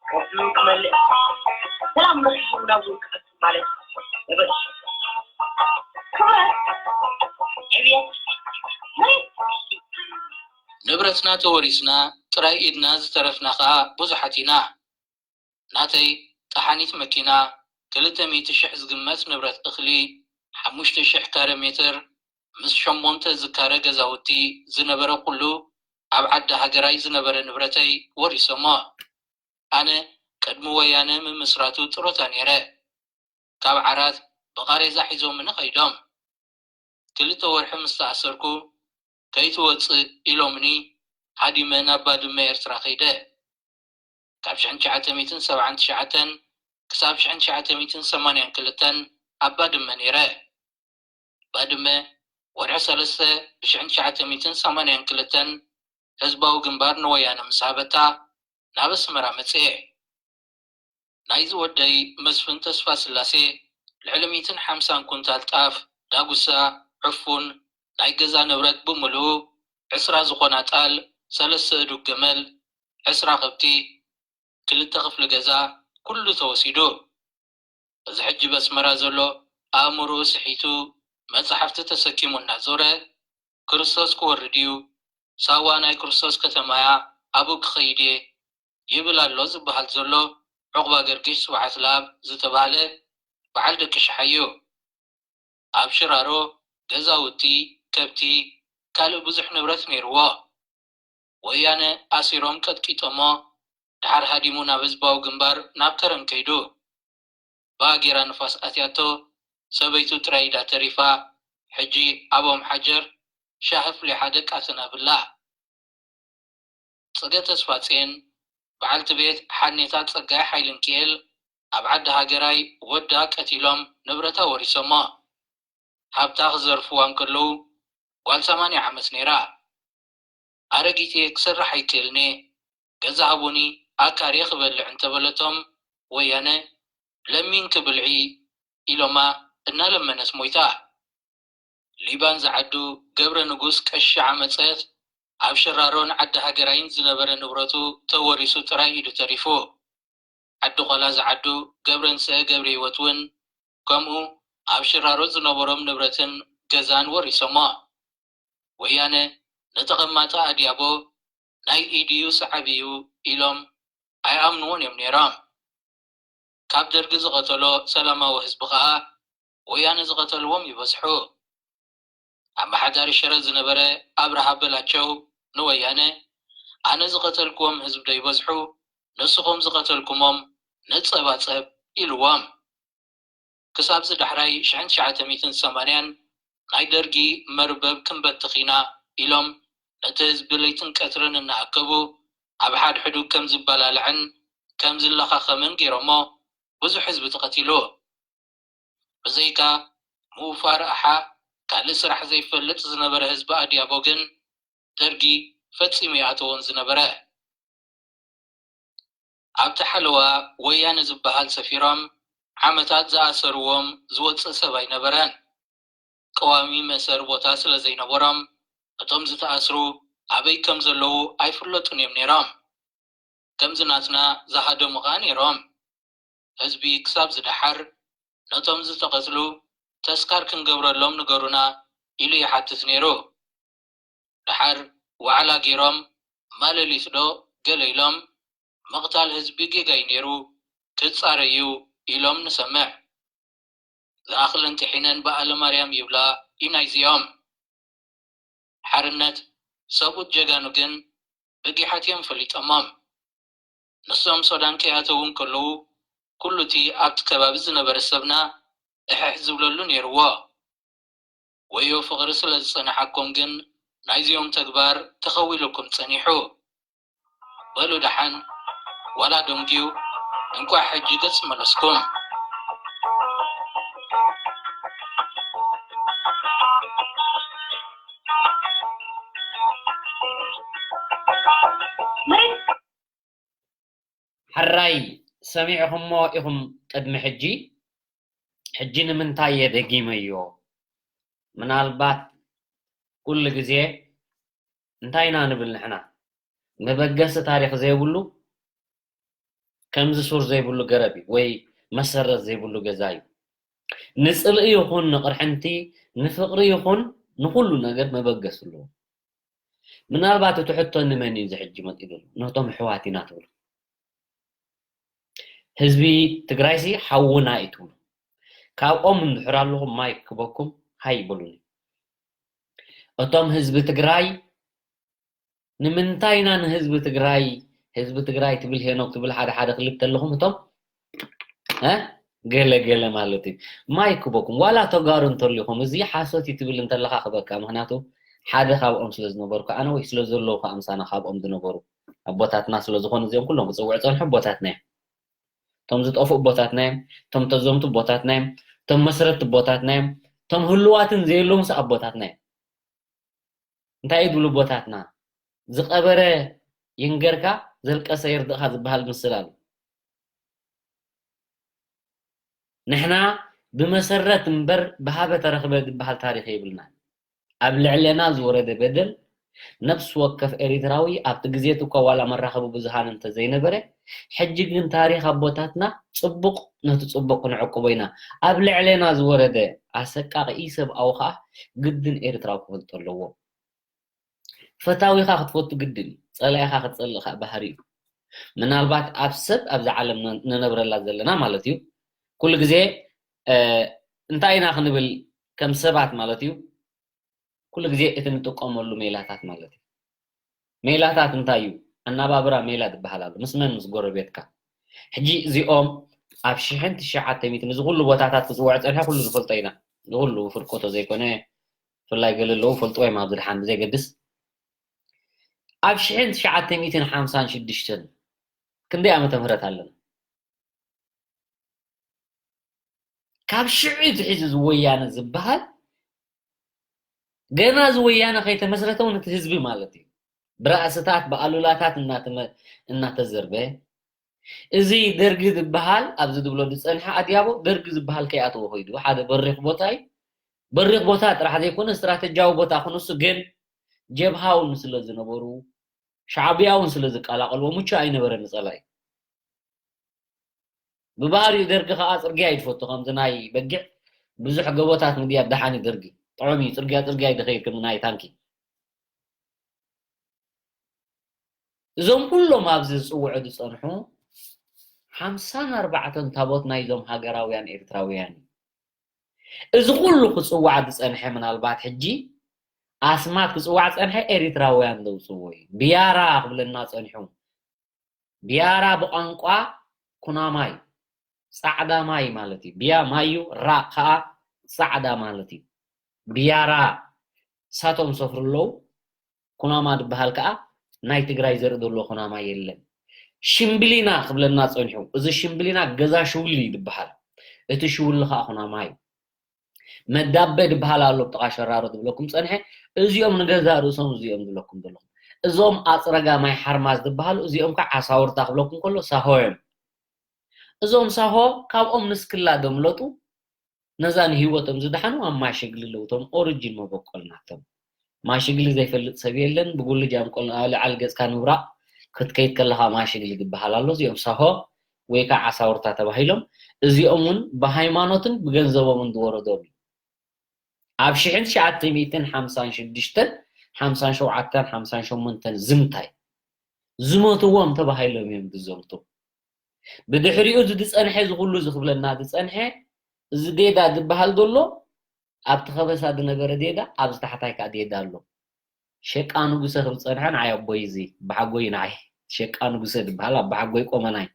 ወፍሉ ክመልእ ሰላም ረኺቡ ናብ ውልቀ ማለት ነበረ። ክብረት ዕብየት መሬት ንብረትና ተወሪስና ጥራይ ኢድና ዝተረፍና ኸኣ ብዙሓት ኢና። ናተይ ጠሓኒት መኪና፣ ክልተ ሚእቲ ሽሕ ዝግመት ንብረት እኽሊ፣ ሓሙሽተ ሽሕ ካረ ሜትር ምስ ሸሞንተ ዝካረ ገዛውቲ ዝነበረ ኩሉ ኣብ ዓዲ ሃገራይ ዝነበረ ንብረተይ ወሪሶሞ። ኣነ ቅድሚ ወያነ ምምስራቱ ጥሮታ ነይረ። ካብ ዓራት ብቓሬዛ ሒዞምኒ ኸይዶም። ክልተ ወርሒ ምስ ተኣሰርኩ ከይትወጽእ ኢሎምኒ ሃዲመ ናብ ባድመ ኤርትራ ከይደ። ካብ ሽሕን ትሽዓተ ሚእትን ሰብዓን ትሽዓተን ክሳብ ሽሕን ትሽዓተ ሚእትን ሰማንያን ክልተን ኣብ ባድመ ነይረ። ባድመ ወርሒ ሰለስተ ብሽሕን ትሽዓተ ሚእትን ሰማንያን ክልተን ህዝባዊ ግንባር ንወያነ ምስ ሃበታ ናብ ኣስመራ መጽኤ። ናይዚ ወደይ መስፍን ተስፋስላሴ ልዕሊ ሚእትን ሓምሳን ኩንታል ጣፍ፣ ዳጉሳ፣ ዕፉን፣ ናይ ገዛ ንብረት ብምልኡ ዕስራ ዝኾና ጣል፣ ሰለስተ እዱግ ገመል፣ ዕስራ ከብቲ፣ ክልተ ክፍሊ ገዛ፣ ኩሉ ተወሲዱ። እዚ ሕጂ በስመራ ዘሎ ኣእምሮኡ ስሒቱ መጻሕፍቲ ተሰኪሙ እናዞረ፣ ክርስቶስ ክወርድ እዩ፣ ሳዋ ናይ ክርስቶስ ከተማያ፣ ኣብኡ ክኸይድ እየ ይብል ኣሎ ዝበሃል ዘሎ ዑቕባ ገርጊሽ ስብሓት ለኣብ ዝተባህለ በዓል ደቂ ሽሓይ እዩ። ኣብ ሽራሮ ገዛውቲ፣ ከብቲ፣ ካልእ ብዙሕ ንብረት ነይርዎ። ወያነ ኣሲሮም ቀጥቂጦሞ፣ ድሓር ሃዲሙ ናብ ህዝባዊ ግንባር ናብ ከረን ከይዱ። ብኣጌራ ንፋስ ኣትያቶ፣ ሰበይቱ ጥራይ ኢዳ ተሪፋ፣ ሕጂ ኣብ ኦም ሓጀር ሻሂ ኣፍሊሓ ደቃ ተናብላ። ጽገ ተስፋጽዮን፣ በዓልቲ ቤት ሓኔታ ጸጋይ ሓይለንኪኤል፣ ኣብ ዓዲ ሃገራይ ወዳ ቀቲሎም ንብረታ ወሪሶሞ። ሃብታ ክዘርፍዋ እንከለዉ ጓል ሰማንያ ዓመት ነይራ። ኣረጊት እየ ክሰርሕ ኣይክእልን እየ፣ ገዛ ሃቡኒ ኣካርየ ክበልዕ እንተበለቶም ወያነ ለሚንኪ ብልዒ ኢሎማ እናለመነት ሞይታ። ሊባን ዝዓዱ ገብረ ንጉስ ቀሺ ዓመጸት ኣብ ሽራሮን ዓዲ ሃገራይን ዝነበረ ንብረቱ ተወሪሱ ጥራይ ኢዱ ተሪፉ። ዓዲ ኾላ ዝዓዱ ገብረንስሀ ገብረህይወት እውን ከምኡ ኣብ ሽራሮ ዝነበሮም ንብረትን ገዛን ወሪሶሞ። ወያነ ንተቐማጢ ኣድያቦ ናይ ኢድዩ ሰዓቢ እዩ ኢሎም ኣይኣምንዎን እዮም ነይሮም። ካብ ደርጊ ዝቐተሎ ሰላማዊ ህዝቢ ኸኣ ወያነ ዝቐተልዎም ይበዝሑ። ኣመሓዳሪ ሽረ ዝነበረ ኣብርሃ በላቸው ንወያነ፣ ኣነ ዝቐተልክዎም ህዝቢ ዶ ይበዝሑ፣ ንስኹም ዝቐተልኩሞም ንጸባጸብ ኢልዎም። ክሳብዚ ዳሕራይ ሽሕን ትሽዓተ ሚእትን ሰማንያን ናይ ደርጊ መርበብ ክንበትኽ ኢና ኢሎም ነቲ ህዝቢ ለይትን ቀትርን እናኣከቡ ኣብ ሓድሕዱ ከም ዝባላልዕን ከም ዝለኻኸምን ገይሮሞ ብዙሕ ህዝቢ ተቐቲሉ። ብዘይካ ምውፋር ኣሓ ካልእ ስራሕ ዘይፈልጥ ዝነበረ ህዝቢ ኣድያቦ ግን ደርጊ ፈጺሙ ይኣተዎን ዝነበረ። ኣብቲ ሓለዋ ወያነ ዝበሃል ሰፊሮም ዓመታት ዝኣሰርዎም ዝወጽእ ሰብ ኣይነበረን። ቀዋሚ መእሰሪ ቦታ ስለ ዘይነበሮም እቶም ዝተኣስሩ ኣበይ ከም ዘለዉ ኣይፍለጡን እዮም ነይሮም። ከምዚ ናትና ዝሃደሙ ኸኣ ነይሮም። ህዝቢ ክሳብ ዝደሓር ነቶም ዝተቐትሉ ተስካር ክንገብረሎም ንገሩና ኢሉ ይሓትት ነይሩ። ደሓር ዋዕላ ገይሮም ማለሊት ዶ ገለ ኢሎም ምቕታል ህዝቢ ጌጋ እዩ ነይሩ ክጻረ እዩ ኢሎም ንሰምዕ። ዝኣኽለን ጥሒነን ብኣለ ማርያም ይብላ እዩ ናይዚኦም። ሓርነት ሰብኡት ጀጋኑ ግን ብጊሓት እዮም ፈሊጦሞም። ንሶም ሶዳን ከይኣተዉ እንከለዉ ኩሉ እቲ ኣብቲ ከባቢ ዝነበረ ሰብና እሕሕ ዝብለሉ ነይርዎ። ወዮ ፍቕሪ ስለ ዝጸንሓኩም ግን ናይዚኦም ተግባር ተኸዊሉኩም ጸኒሑ። በሉ ደሓን ዋላ ደንጉዩ እንቋዕ ሕጂ ገጽ መለስኩም። ሕራይ ሰሚዕኹሞ ኢኹም ቅድሚ ሕጂ። ሕጂ ንምንታይ እየ ደጊመዮ? ምናልባት ኩሉ ግዜ እንታይ ኢና ንብል ንሕና? መበገሲ ታሪኽ ዘይብሉ ከምዚ ሱር ዘይብሉ ገረብ እዩ ወይ መሰረት ዘይብሉ ገዛ እዩ። ንጽልኢ ይኹን ንቕርሕንቲ ንፍቕሪ ይኹን ንኹሉ ነገር መበገሲ ኣለዎ። ምናልባት እቲ ሕቶ ንመን እዩ እዚ ሕጂ መፂኡ ዘሎ? ነቶም ኣሕዋት ኢና ትብሉ። ህዝቢ ትግራይሲ ሓውና እዩ ትብሉ። ካብኦም እንድሕር ኣለኹም ማይክ ክበኩም ሃይ ይበሉኒ። እቶም ህዝቢ ትግራይ ንምንታይ ኢና ንህዝቢ ትግራይ ህዝቢ ትግራይ ትብል ሄኖክ ትብል ሓደ ሓደ ክልተ ኣለኹም እቶም እ ገለ ገለ ማለት እዩ። ማይ ክበኩም ዋላ ተጋሩ እንተሊኹም እዚ ሓሶት እዩ ትብል እንተለኻ ክበካ። ምክንያቱ ሓደ ካብኦም ስለ ዝነበርኩ ኣነ ወይ ስለ ዘለዉ ከዓ ምሳና ካብኦም ዝነበሩ ኣቦታትና ስለ ዝኾኑ እዚኦም ኩሎም ክፅውዕ ፀንሑ ኣቦታትና እዮም። እቶም ዝጠፍኡ ኣቦታትና እዮም። እቶም ተዘምቱ ኣቦታትና እዮም። እቶም መስረቲ ኣቦታትና እዮም። እቶም ህሉዋትን ዘየለውን ኣቦታትና እዮም። እንታይ እዩ ዝብሉ ኣቦታትና? ዝቐበረ ይንገርካ ዘልቀሰ ይርድእኻ ዝበሃል ምስል ኣሎ። ንሕና ብመሰረት እምበር ብሃበ ተረኽበ ዝበሃል ታሪኽ የብልናን። ኣብ ልዕሌና ዝወረደ በደል ነፍሲ ወከፍ ኤሪትራዊ ኣብቲ ግዜ እቲ እኳ ዋላ መራኸቢ ብዙሃን እንተዘይነበረ፣ ሕጂ ግን ታሪኽ ኣቦታትና ጽቡቕ ነቲ ጽቡቕ ክንዕቅቦ ኢና። ኣብ ልዕሌና ዝወረደ ኣሰቃቒ ኢሰብኣዊ ከኣ ግድን ኤርትራዊ ክፈልጦ ኣለዎ። ፈታዊኻ ክትፈቱ ግድን እዩ። ጸላኢኻ ክትጸልእ ከኣ ባህሪ እዩ። ምናልባት ኣብ ሰብ ኣብዛ ዓለም ን- ንነብረላ ዘለና ማለት እዩ። ኩሉ ግዜ እ፣ እንታይ ኢና ክንብል ከም ሰባት ማለት እዩ። ኩሉ ግዜ እቲ ንጥቀመሉ ሜላታት ማለት እዩ። ሜላታት እንታይ እዩ? ኣናባብራ ሜላ ዝበሃል ኣሎ። ምስ መን? ምስ ጎረቤትካ። ሕጂ እዚኦም ኣብ ሽሕን ትሽዓተ ሚእትን እዚ ኩሉ ቦታታት ክጽውዑ ጸኒሖ ኩሉ ንፈልጦ ኢና። ንኩሉ ፍርቆቶ ዘይኮነ ብፍላይ ገለ ኣለዉ ፈልጥዎ እዮም ኣብዚ ደሓን ብዘየገድስ። ኣብ ሽሕን ትሽዓተ ሚእትን ሓምሳን ሽዱሽተን ክንደይ ዓመተ ምህረት ኣለና? ካብ ሽዑ ትሒዙ እዚ ወያነ ዝበሃል ገና እዚ ወያነ ከይተመስረተ እውን እቲ ህዝቢ ማለት እዩ ብራእስታት ብኣሉላታት እናተመ- እናተዘርበ እዚ ደርጊ ዝበሃል ኣብዚ ዝብሎ ዝፀንሐ ኣድያቦ ደርጊ ዝበሃል ከይኣተወ ኮይዱ ሓደ በሪኽ ቦታ እዩ። በሪኽ ቦታ ጥራሕ ዘይኮነ ስትራተጂያዊ ቦታ ክነሱ ግን ጀብሃ እውን ስለ ዝነበሩ ሻዕብያ እውን ስለ ዝቀላቀልዎ ምቹ ኣይነበረ ንፀላኢ። ብባህሪኡ ደርጊ ከዓ ፅርግያ ይድፈቱ ከምዚ ናይ በጊዕ ብዙሕ ገቦታት ምድያብ ደሓን እዩ ደርጊ ጥዑም እዩ ፅርግያ ፅርግያ ይድኸይድ ከም ናይ ታንኪ። እዞም ኩሎም ኣብዚ ዝፅውዑ ዝፀንሑ ሓምሳን ኣርባዕተን ታቦት ናይዞም ሃገራውያን ኤርትራውያን እዩ። እዚ ኩሉ ክፅዋዕ ዝፀንሐ ምናልባት ሕጂ ኣስማት ክፅዋዕ ፀንሐ ኤሪትራውያን ዘውፅዎ እዩ። ቢያራ ክብለና ፀኒሑ። ቢያራ ብቋንቋ ኩናማይ ፃዕዳ ማይ ማለት እዩ። ቢያ ማዩ ራ ከዓ ፃዕዳ ማለት እዩ። ቢያራ ሳቶም ሰፍሩ ኣለዉ። ኩናማ ዝበሃል ከዓ ናይ ትግራይ ዘርኢ ዘለዎ ኩናማ የለን። ሽምብሊና ክብለና ፀኒሑ። እዚ ሽምብሊና ገዛ ሽውሊ እዩ ዝበሃል። እቲ ሽውሊ ከዓ ኩናማ እዩ። መዳበ ዝበሃል ኣሎ ብጥቓ ሸራሮ ዝብለኩም ፀንሐ። እዚኦም ንገዛ ርእሶም እዚኦም ዝብለኩም ዘለኹም። እዞም ኣፅረጋ ማይ ሓርማዝ ዝበሃሉ እዚኦም ከዓ ዓሳውርታ ክብለኩም ከሎ ሳሆ እዮም። እዞም ሳሆ ካብኦም ንስክላ ዘምለጡ ነዛ ንህይወቶም ዝደሓኑ ኣብ ማሽግሊ ኣለዉ እቶም ኦሪጂን መበቆል ናቶም። ማሽግሊ ዘይፈልጥ ሰብ የለን። ብጉልጃ ኣምቆል ኣብ ልዓል ገጽካ ንብራቕ ክትከይድ ከለኻ ማሽግሊ ዝበሃል ኣሎ። እዚኦም ሳሆ ወይ ከዓ ዓሳውርታ ተባሂሎም እዚኦም እውን ብሃይማኖትን ብገንዘቦምን ዝወረዶም እዩ። ኣብ ሽሕን ትሽዓተ ሚእትን ሓምሳን ሽዱሽተን ሓምሳን ሸውዓተን ሓምሳን ሸሞንተን ዝምታይ ዝሞትዎም ተባሂሎም እዮም ዝዘምቱ። ብድሕሪኡ እዚ ዝጸንሐ እዚ ኩሉ እዚ ክብለና ዝጸንሐ እዚ ዴዳ ዝበሃል ዘሎ ኣብቲ ከበሳ ዝነበረ ዴዳ ኣብዚ ታሕታይ ከዓ ዴዳ ኣሎ። ሸቃ ንጉሰ ክብል ዝጸንሐ ንዓይ ኣቦይ እዚ በሓጎይ ንዓይ ሸቃ ንጉሰ ዝበሃል ኣብ በሓጎይ ቆመናይ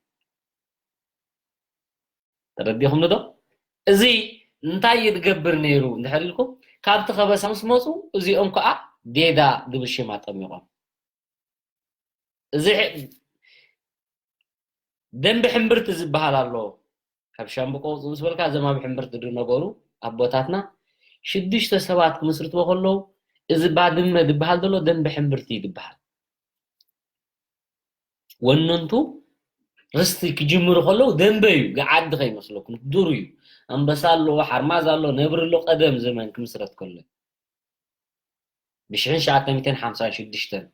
ተረዲኹም ዶ? እዚ እንታይ እዩ ዝገብር ነይሩ እንድሕር ኢልኩም ካብቲ ከበሳ ምስ መፁ እዚኦም ከዓ ዴዳ ዝብል ሽም ኣጠሚቖም እዚ ደንቢ ሕምብርቲ ዝበሃል ኣሎ ካብ ሻምብቆ ውፅእ ምስ በልካ እዞም ኣብ ሕምብርቲ ዝነበሩ ኣቦታትና ሽዱሽተ ሰባት ክምስርትዎ ከለዉ እዚ ባድመ ዝበሃል ዘሎ ደንቢ ሕምብርቲ እዩ ዝበሃል ወነንቱ ርስቲ ክጅምሩ ከለዉ ደንበ እዩ ገዓዲ ከይመስለኩም ዱር እዩ ኣንበሳ ኣለዎ ሓርማዝ ኣሎ ነብሪ ኣሎ ቀደም ዘመን ክምስረት ከሎ ብሽሕን ሸዓተ ሚእትን ሓምሳን ሽዱሽተን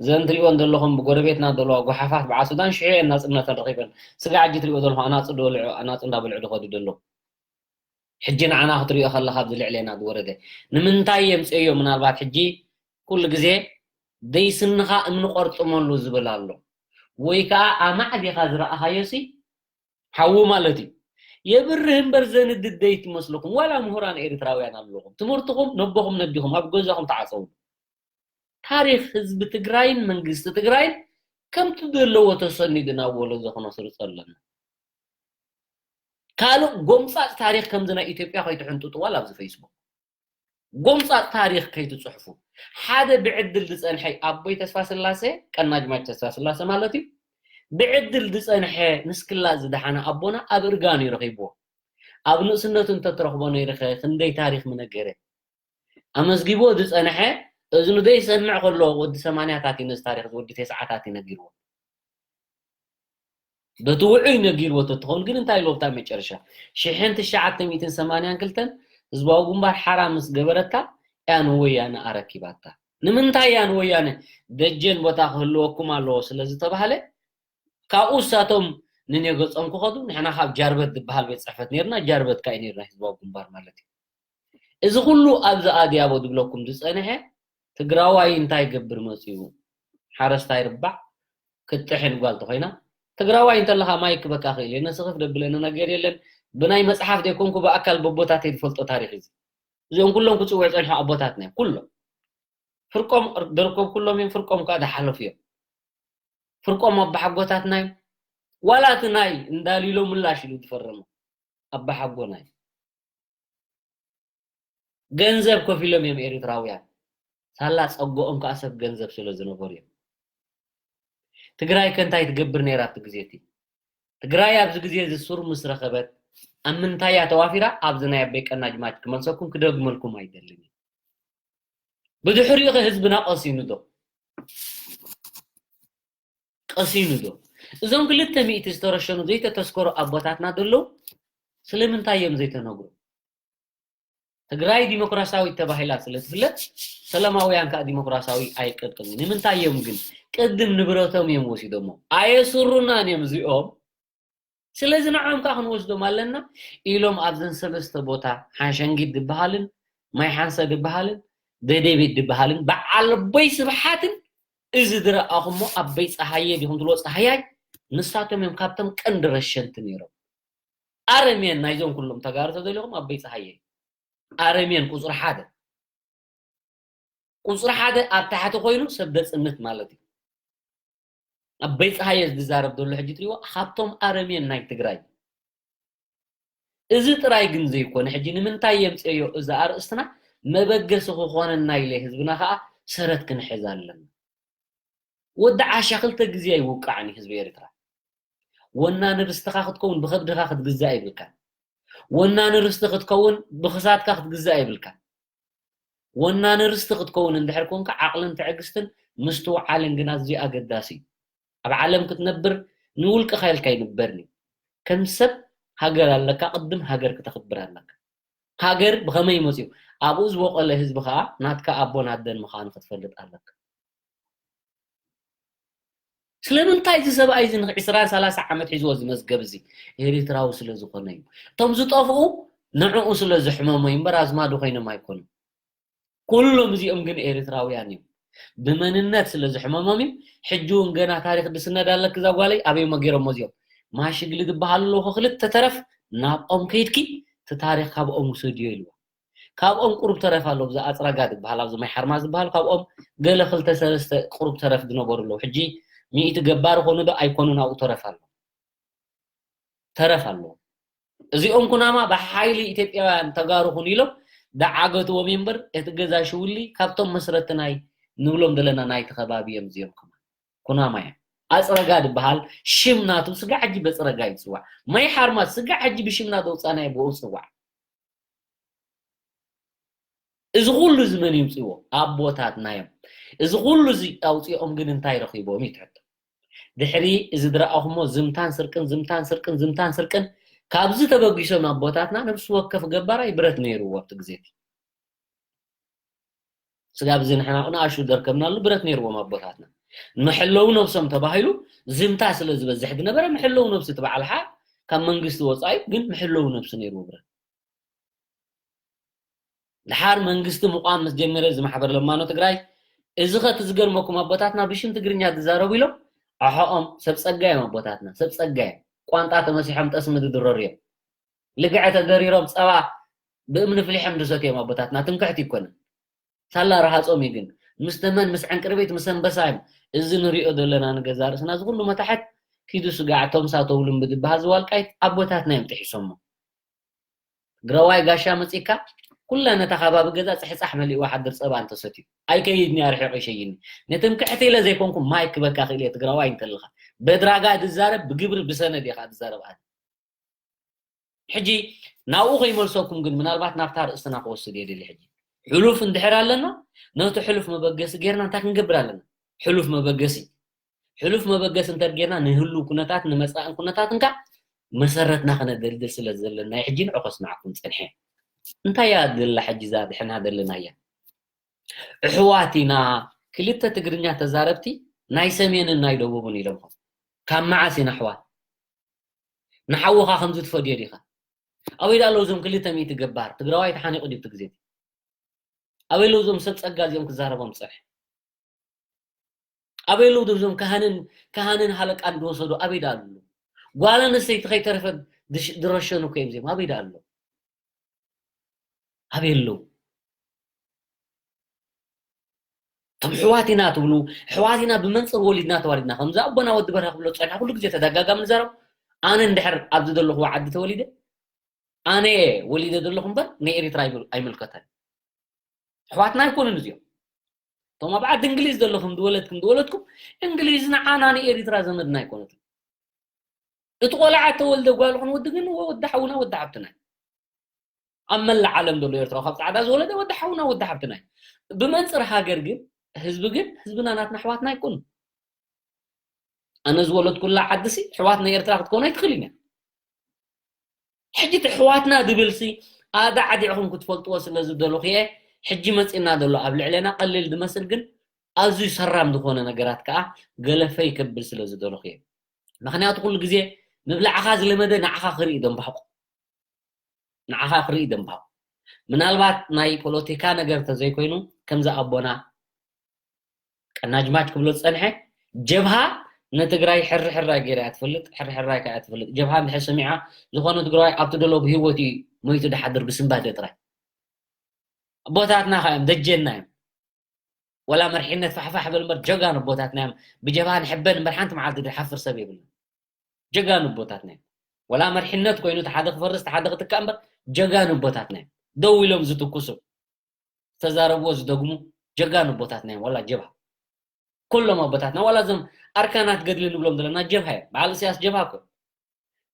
እዘን ትሪእወን ዘለኹም ብጎረቤትና ዘለዋ ጓሓፋት በዓል ሱዳን ሽዑ እየን ናፅነተን ረኺበን ስጋ ሕጂ ትሪእዎ ዘለኹም ኣናፁ ዝበልዑ ኣናፁ እንዳበልዑ ዝኸዱ ዘለዉ ሕጂ ንዓና ክትሪኦ ከለካ ኣብዚ ልዕሌና ዝወረደ ንምንታይ የምፅእዮ ምናልባት ሕጂ ኩሉ ግዜ ደይስንኻ እምኒ ቆርጥመሉ ዝብል ኣሎ ወይ ከዓ ኣማዕዲኻ ዝረኣኻዮ ሲ ሓዉ ማለት እዩ የብርህ እምበር ዘንድድ ደይትመስልኩም ዋላ ምሁራን ኤርትራውያን ኣለኹም ትምህርትኹም ነቦኹም ነዲኹም ኣብ ገዛኹም ተዓፀውሉ ታሪኽ ህዝቢ ትግራይን መንግስቲ ትግራይን ከምቲ ዘለዎ ተሰኒዱ ናብ ወለዶ ክነስርፆ ኣለና ካልእ ጎምፃፅ ታሪኽ ከምዚ ናይ ኢትዮጵያ ከይትሕንጥጥዋል ኣብዚ ፌስቡክ ጎምፃፅ ታሪኽ ከይትፅሕፉ ሓደ ብዕድል ዝፀንሐ ኣቦይ ተስፋስላሴ ቀናጅማች ተስፋስላሴ ማለት እዩ ብዕድል ዝፀንሐ ንስክላ ዝደሓነ ኣቦና ኣብ እርጋን እዩ ረኺብዎ ኣብ ንእስነቱ እንተትረኽቦ ነይርኸ ክንደይ ታሪኽ ምነገረ ኣመዝጊብዎ ዝፀንሐ እዝኑ ዘይሰምዕ ከሎ ወዲ ሰማንያታት እዩ ነዚ ታሪኽ እዚ ወዲ ተስዓታት እዩ ነጊርዎ በቲ ውዑይ ነጊርዎ ተትኸውን ግን እንታይ ኢልዎ ኣብታ መጨረሻ ሽሕን ትሽዓተ ሚእትን ሰማንያን ክልተን ህዝባዊ ግንባር ሓራ ምስ ገበረታ እያ ንወያነ ኣረኪባታ። ንምንታይ እያ ንወያነ ደጀን ቦታ ክህልወኩም ኣለዎ ስለ ዝተባህለ ካብኡ እሳቶም ንኔገጾም ክኸዱ ንሕና ካብ ጃርበት ዝበሃል ቤት ፅሕፈት ነርና ጃርበት ካይ ነርና ህዝባዊ ግንባር ማለት እዩ። እዚ ኩሉ ኣብዚ ኣድያቦ ዝብለኩም ዝጸንሐ ትግራዋይ እንታይ ገብር መጽዩ ሓረስታይ ርባዕ ክትጥሕን ጓል ተኾይና ትግራዋይ እንተለኻ ማይ ክበካ ክእል እየ ነስኽፍ ደብለኒ ነገር የለን። ብናይ መጽሓፍ ዘይኮንኩ ብኣካል በቦታት ዝፈልጦ ታሪክ እዚ እዚኦም ኩሎም ክጽውዕ ጸንሑ ኣቦታትና እዮም ኩሎም ፍርቆም ደርኮብ ኩሎም እዮም ፍርቆም ከዓ ዝሓለፉ እዮም። ፍርቆም ኣባሓጎታትና እዮም ዋላ እቲ ናይ እንዳሊሎ ምላሽ ኢሉ ዝፈረሙ ኣባሓጎና እዩ። ገንዘብ ከፊሎም እዮም ኤርትራውያን ሳላ ጸግኦም ከዓ ሰብ ገንዘብ ስለ ዝነበሩ እዮም። ትግራይ ከ እንታይ ትገብር ነይራ ኣብቲ ግዜ እቲ? ትግራይ ኣብዚ ግዜ እዚ ሱር ምስ ረኸበት ኣብ ምንታይ እያ ተዋፊራ? ኣብዚ ናይ ኣበይ ቀናጅማች ክመልሰኩም ክደግመልኩም ኣይደልን እየ። ብድሕሪኡ ከ ህዝብና ቀሲኑ ዶ? ቀሲኑ ዶ? እዞም ክልተ ሚእቲ ዝተረሸኑ ዘይተተስከሩ ኣቦታትና ዘለዉ ስለምንታይ እዮም ዘይተነግሩ? ትግራይ ዲሞክራሲያዊት ተባሂላ ስለ ትፍለጥ ሰላማውያን ከዓ ዲሞክራሲያዊ ኣይቀጥም። ንምንታይ እዮም ግን ቅድም ንብረቶም እዮም ወሲዶሞ ኣየስሩናን እዮም እዚኦም። ስለዚ ንዖም ከዓ ክንወስዶም ኣለና ኢሎም ኣብዘን ሰለስተ ቦታ ሓንሸንጊት ዝበሃልን ማይ ሓንሰ ዝበሃልን ደደቤት ዝበሃልን በዓል ኣቦይ ስብሓትን እዚ ዝረኣኹሞ ኣበይ ፀሃየ ዲኹም ትልዎ ፀሃያይ ንሳቶም እዮም ካብቶም ቀንዲ ረሸንቲ ነይሮም። ኣረሜን ናይዞም ኩሎም ተጋሩ ተደሊኹም ኣበይ ፀሃየ ኣረሜን ቁፅሪ ሓደ ቁፅሪ ሓደ ኣብ ታሕቲ ኮይኑ ሰብ ደፅንት ማለት እዩ። ኣበይ ፀሃየ ዝዛረብ ዘሎ ሕጂ ትሪዎ ካብቶም ኣረሜን ናይ ትግራይ። እዚ ጥራይ ግን ዘይኮነ ሕጂ ንምንታይ የምፅዮ እዚ ኣርእስትና መበገሲ ክኾነና ኢለ ህዝብና ከዓ ሰረት ክንሕዝ ኣለና። ወዲ ዓሻ ክልተ ግዜ ኣይውቃዕን እዩ ህዝቢ ኤርትራ። ወናኒ ርስትኻ ክትከውን ብኸብድኻ ክትግዛእ ይብልካ። ወናኒ ርስቲ ክትከውን ብኽሳድካ ክትግዛእ ይብልካ። ወናኒ ርስቲ ክትከውን እንድሕር ኮንካ ዓቕልን ትዕግስትን ምስትውዓልን ግን ኣዝዩ ኣገዳሲ እዩ። ኣብ ዓለም ክትነብር ንውልቅኻ ኢልካ ኣይንበርን እዩ። ከም ሰብ ሃገር ኣለካ፣ ቅድም ሃገር ክተኽብር ኣለካ። ሃገር ብኸመይ መፅዩ? ኣብኡ ዝበቆለ ህዝቢ ከዓ ናትካ ኣቦን ኣደን ምዃኑ ክትፈልጥ ኣለካ። ስለምንታይ እዚ ሰብኣይ እዚ ን20 30 ዓመት ሒዝዎ እዚ መዝገብ እዚ ኤርትራዊ ስለ ዝኾነ እዩ። እቶም ዝጠፍኡ ንዕኡ ስለ ዝሕመሞ እዩ እምበር ኣዝማዱ ኮይኖም ኣይኮኑን። ኩሎም እዚኦም ግን ኤርትራውያን እዮም። ብመንነት ስለ ዝሕመሞም እዩ። ሕጂ እውን ገና ታሪክ ድስነድ ኣለክ እዛ ጓለይ ኣበይ መገሮሞ እዚኦም ማሽግሊ ዝበሃሉ ኣለዉ ክልተ ተረፍ ናብኦም ከይድኪ እቲ ታሪክ ካብኦም ውሰድዮ ኢልዎ። ካብኦም ቁሩብ ተረፍ ኣሎ ብዛ ኣፅረጋ ዝበሃል ኣብዚ ማይ ሓርማ ዝበሃል ካብኦም ገለ ክልተ ሰለስተ ቁሩብ ተረፍ ዝነበሩ ኣለዉ ሕጂ ሚእቲ ገባር ኮኑ ዶ ኣይኮኑን ኣብኡ ተረፍ ኣሎ። ተረፍ ኣለዎ። እዚኦም ኩናማ ብሓይሊ ኢትዮጵያውያን ተጋሩ ኩን ኢሎም ደዓገትዎም እምበር እቲ ገዛ ሽውሊ ካብቶም መስረቲ ናይ ንብሎም ዘለና ናይቲ ከባቢ እዮም እዚኦም ኩማ ኩናማ እዮም። ኣፅረጋ ዝበሃል ሽም ናቱ ስጋ ሕጂ በፅረጋ እዩ ዝፅዋዕ። ማይ ሓርማት ስጋ ሕጂ ብሽምና ዘውፃናዮ ብኡ ዝፅዋዕ። እዚ ኩሉ እዚ መን ይምፅዎ? ኣቦታትና እዮም። እዚ ኩሉ እዚ ኣውፂኦም ግን እንታይ ረኺቦም እዩ ትሕቶ? ድሕሪ እዚ ዝረኣኹሞ ዝምታን ስርቅን ዝምታን ስርቅን ዝምታን ስርቅን ካብዚ ተበጊሶም ኣቦታትና ነብሲ ወከፍ ገባራይ ብረት ነይርዎ ኣብቲ ግዜ እቲ። ስጋብ እዚ ንሕና ንኣሹ ዘርከብናሉ ብረት ነይርዎም ኣቦታትና። መሐለዊ ነብሶም ተባሂሉ ዝምታ ስለ ዝበዝሕ ዝነበረ መሐለዊ ነብሲ እቲ በዓል ሓ ካብ መንግስቲ ወፃኢ ግን መሐለዊ ነብሲ ነይርዎ ብረት። ድሓር መንግስቲ ምቋም ምስ ጀመረ እዚ ማሕበር ለማኖ ትግራይ እዚ ኸቲ ዝገርመኩም ኣቦታትና ብሽም ትግርኛ ዝዛረቡ ኢሎም ኣሖኦም ሰብ ፀጋ እዮም ኣቦታትና ሰብ ፀጋ እዮም ቋንጣ ተመሲሖም ጠስሚ ዝድረሩ እዮም ልግዐ ተደሪሮም ፀባ ብእምኒ ፍሊሖም ዝሰትዮም ኣቦታትና ትምክሕቲ ይኮነ ሳላ ረሃፆም እዩ ግን ምስ ተመን ምስ ዕንቅርቢት ምስ ኣንበሳ እዮም እዚ ንሪኦ ዘለና ንገዛ ርእስና እዚ ኩሉ መታሕት ኪዱ ስጋዕ ቶም ሳተውሉም ብዝበሃል ዝዋልቃይት ኣቦታትና እዮም ጥሒሶሞ ትግራዋይ ጋሻ መፂካ ኩላ ነታ ከባቢ ገዛ ፅሕፃሕ መሊእዋ ሓድር ፀባ እንተሰትዩ ኣይከይድኒ ኣርሒቑ ይሸይኒ ነትምክሕቲ ኢለ ዘይኮንኩ ማይ ክበካ ክእል እየ ትግራዋይ እንተለካ በድራጋ ዝዛረብ ብግብሪ ብሰነድ እየ ከዓ ዝዛረብ ኣነ ሕጂ ናብኡ ከይመልሰኩም ግን ምናልባት ናብታ ርእስና ክወስድ እየ ደሊ ሕጂ ሕሉፍ እንድሕር ኣለና ነቲ ሕሉፍ መበገሲ ጌርና እንታይ ክንገብር ኣለና ሕሉፍ መበገሲ ሕሉፍ መበገሲ እንተር ጌርና ንህሉ ኩነታት ንመጻእን ኩነታትን ከ መሰረትና ከነደልድል ስለ ዘለና ሕጂ ንዕቆስ ንዓኩም ጸንሐ። እንታይ እያ ደላ ሕጂ እዛ ድሕና ደለናያ? ኣሕዋት ኢና፣ ክልተ ትግርኛ ተዛረብቲ ናይ ሰሜንን ናይ ደቡብን ኢሎምኹም። ካብ መዓስ ኢና ኣሕዋት? ንሓውኻ ከምዚ ትፈድዮ ዲኻ? ኣበይ ዳ ኣለዉ እዞም ክልተ ሚእቲ ገባር? ትግራዋይ ተሓኒቑ ድዩ እቲ ግዜ? ኣበይ ኣለዉ እዞም ሰብ ጸጋ እዚኦም ክዛረቦም ዝጸንሐ? ኣበይ ኣለዉ እዞም ካህንን፣ ካህንን ሃለቃን ዝወሰዱ ኣበይ ዳ ኣለዉ? ጓል ኣንስተይቲ ከይተረፈ ድሽ-፣ ድረሸኑ እኮ እዮም እዚኦም። ኣበይ ዳ ኣለዉ? ኣበይ ኣለዉ? እቶም ኣሕዋት ኢና ትብሉ፣ ኣሕዋት ኢና ብመንጽር ወሊድና ተዋሊድና። ከምዚ ኣቦና ወዲ በርሀ ክብሎ ዝጸንሐ ኩሉ ግዜ ተደጋጋሚ ንዛረብ። ኣነ እንድሕር ኣብዚ ዘለኹዎ ዓዲ ተወሊደ፣ ኣነ እየ ወሊደ ዘለኹ እምበር ንኤሪትራ ኣይምል-፣ ኣይምልከተን። ኣሕዋትና ኣይኮኑን እዚኦም። እቶም ኣብ ዓዲ እንግሊዝ ዘለኹም ዝወለድኩም ዝወለድኩም፣ እንግሊዝ ንዓና ንኤሪትራ ዘመድና ኣይኮነትን። እቲ ቆልዓ ተወልደ ጓል ይኹን ወዲ ግን ወዲ ሓውና ወዲ ሓብትና እዩ። ኣብ መላእ ዓለም ዘሎ ኤርትራዊ ካብ ጻዕዳ ዝወለደ ወዲ ሓውና ወዲ ሓብትና እዩ። ብመንጽር ሃገር ግን፣ ህዝቢ ግን፣ ህዝብና ናትና ኣሕዋትና ኣይኮኑን። ኣነ ዝወለድኩላ ዓዲ ሲ ኣሕዋት ናይ ኤርትራ ክትኮን ኣይትኽእልን እያ። ሕጂ እቲ ኣሕዋትና ዝብል ሲ ኣዳዕዲዕኹም ክትፈልጥዎ ስለ ዝደለኹ እየ። ሕጂ መጺእና ዘሎ ኣብ ልዕሌና ቀሊል ዝመስል ግን ኣዝዩ ሰራም ዝኾነ ነገራት ከኣ ገለፈይ ከብል ስለ ዝደለኹ እየ። ምኽንያቱ ኩሉ ግዜ ምብላዕኻ ዝለመደ ንዓኻ ክርኢ ደንባሕቁ። ንዓኻ ክርኢ ደንባሕቁ። ምናልባት ናይ ፖለቲካ ነገር ተዘይኮይኑ ከምዚ ኣቦና ቀናጅማች ክብሎ ዝጸንሐ ጀብሃ ንትግራይ ሕርሕራይ ገይራ እያ ትፈልጥ፣ ሕርሕራይ ከኣ እያ ትፈልጥ። ጀብሃ እንድሕር ሰሚዓ ዝኾነ ትግራዋይ ኣብቲ ደሎ ብህይወት እዩ ሞይቱ ድሓድር ብስንባደ ጥራይ። ኣቦታትና ከኣ እዮም፣ ደጀና እዮም። ወላ መርሒነት ፋሕፋሕ በል እምበር ጀጋኑ ኣቦታትና እዮም። ብጀብሃ ንሕበን እምበር ሓንቲ መዓልቲ ዝሓፍር ሰብ የብልና። ጀጋኑ ኣቦታትና እዮም። ወላ መርሒነት ኮይኑ እቲ ሓደ ክፈርስ እቲ ሓደ ክትካእ እምበር ጀጋኑ ኣቦታትና እዮም። ደው ኢሎም ዝትኩሱ፣ ዝተዛረብዎ ዝደግሙ ጀጋኑ ኣቦታትና እዮም። ወላ ጀብሃ ኩሎም ኣቦታትና፣ ዋላ እዞም ኣርካናት ገድሊ ንብሎም ዘለና ጀብሃ እዮም። በዓል እስያስ ጀብሃ እኮ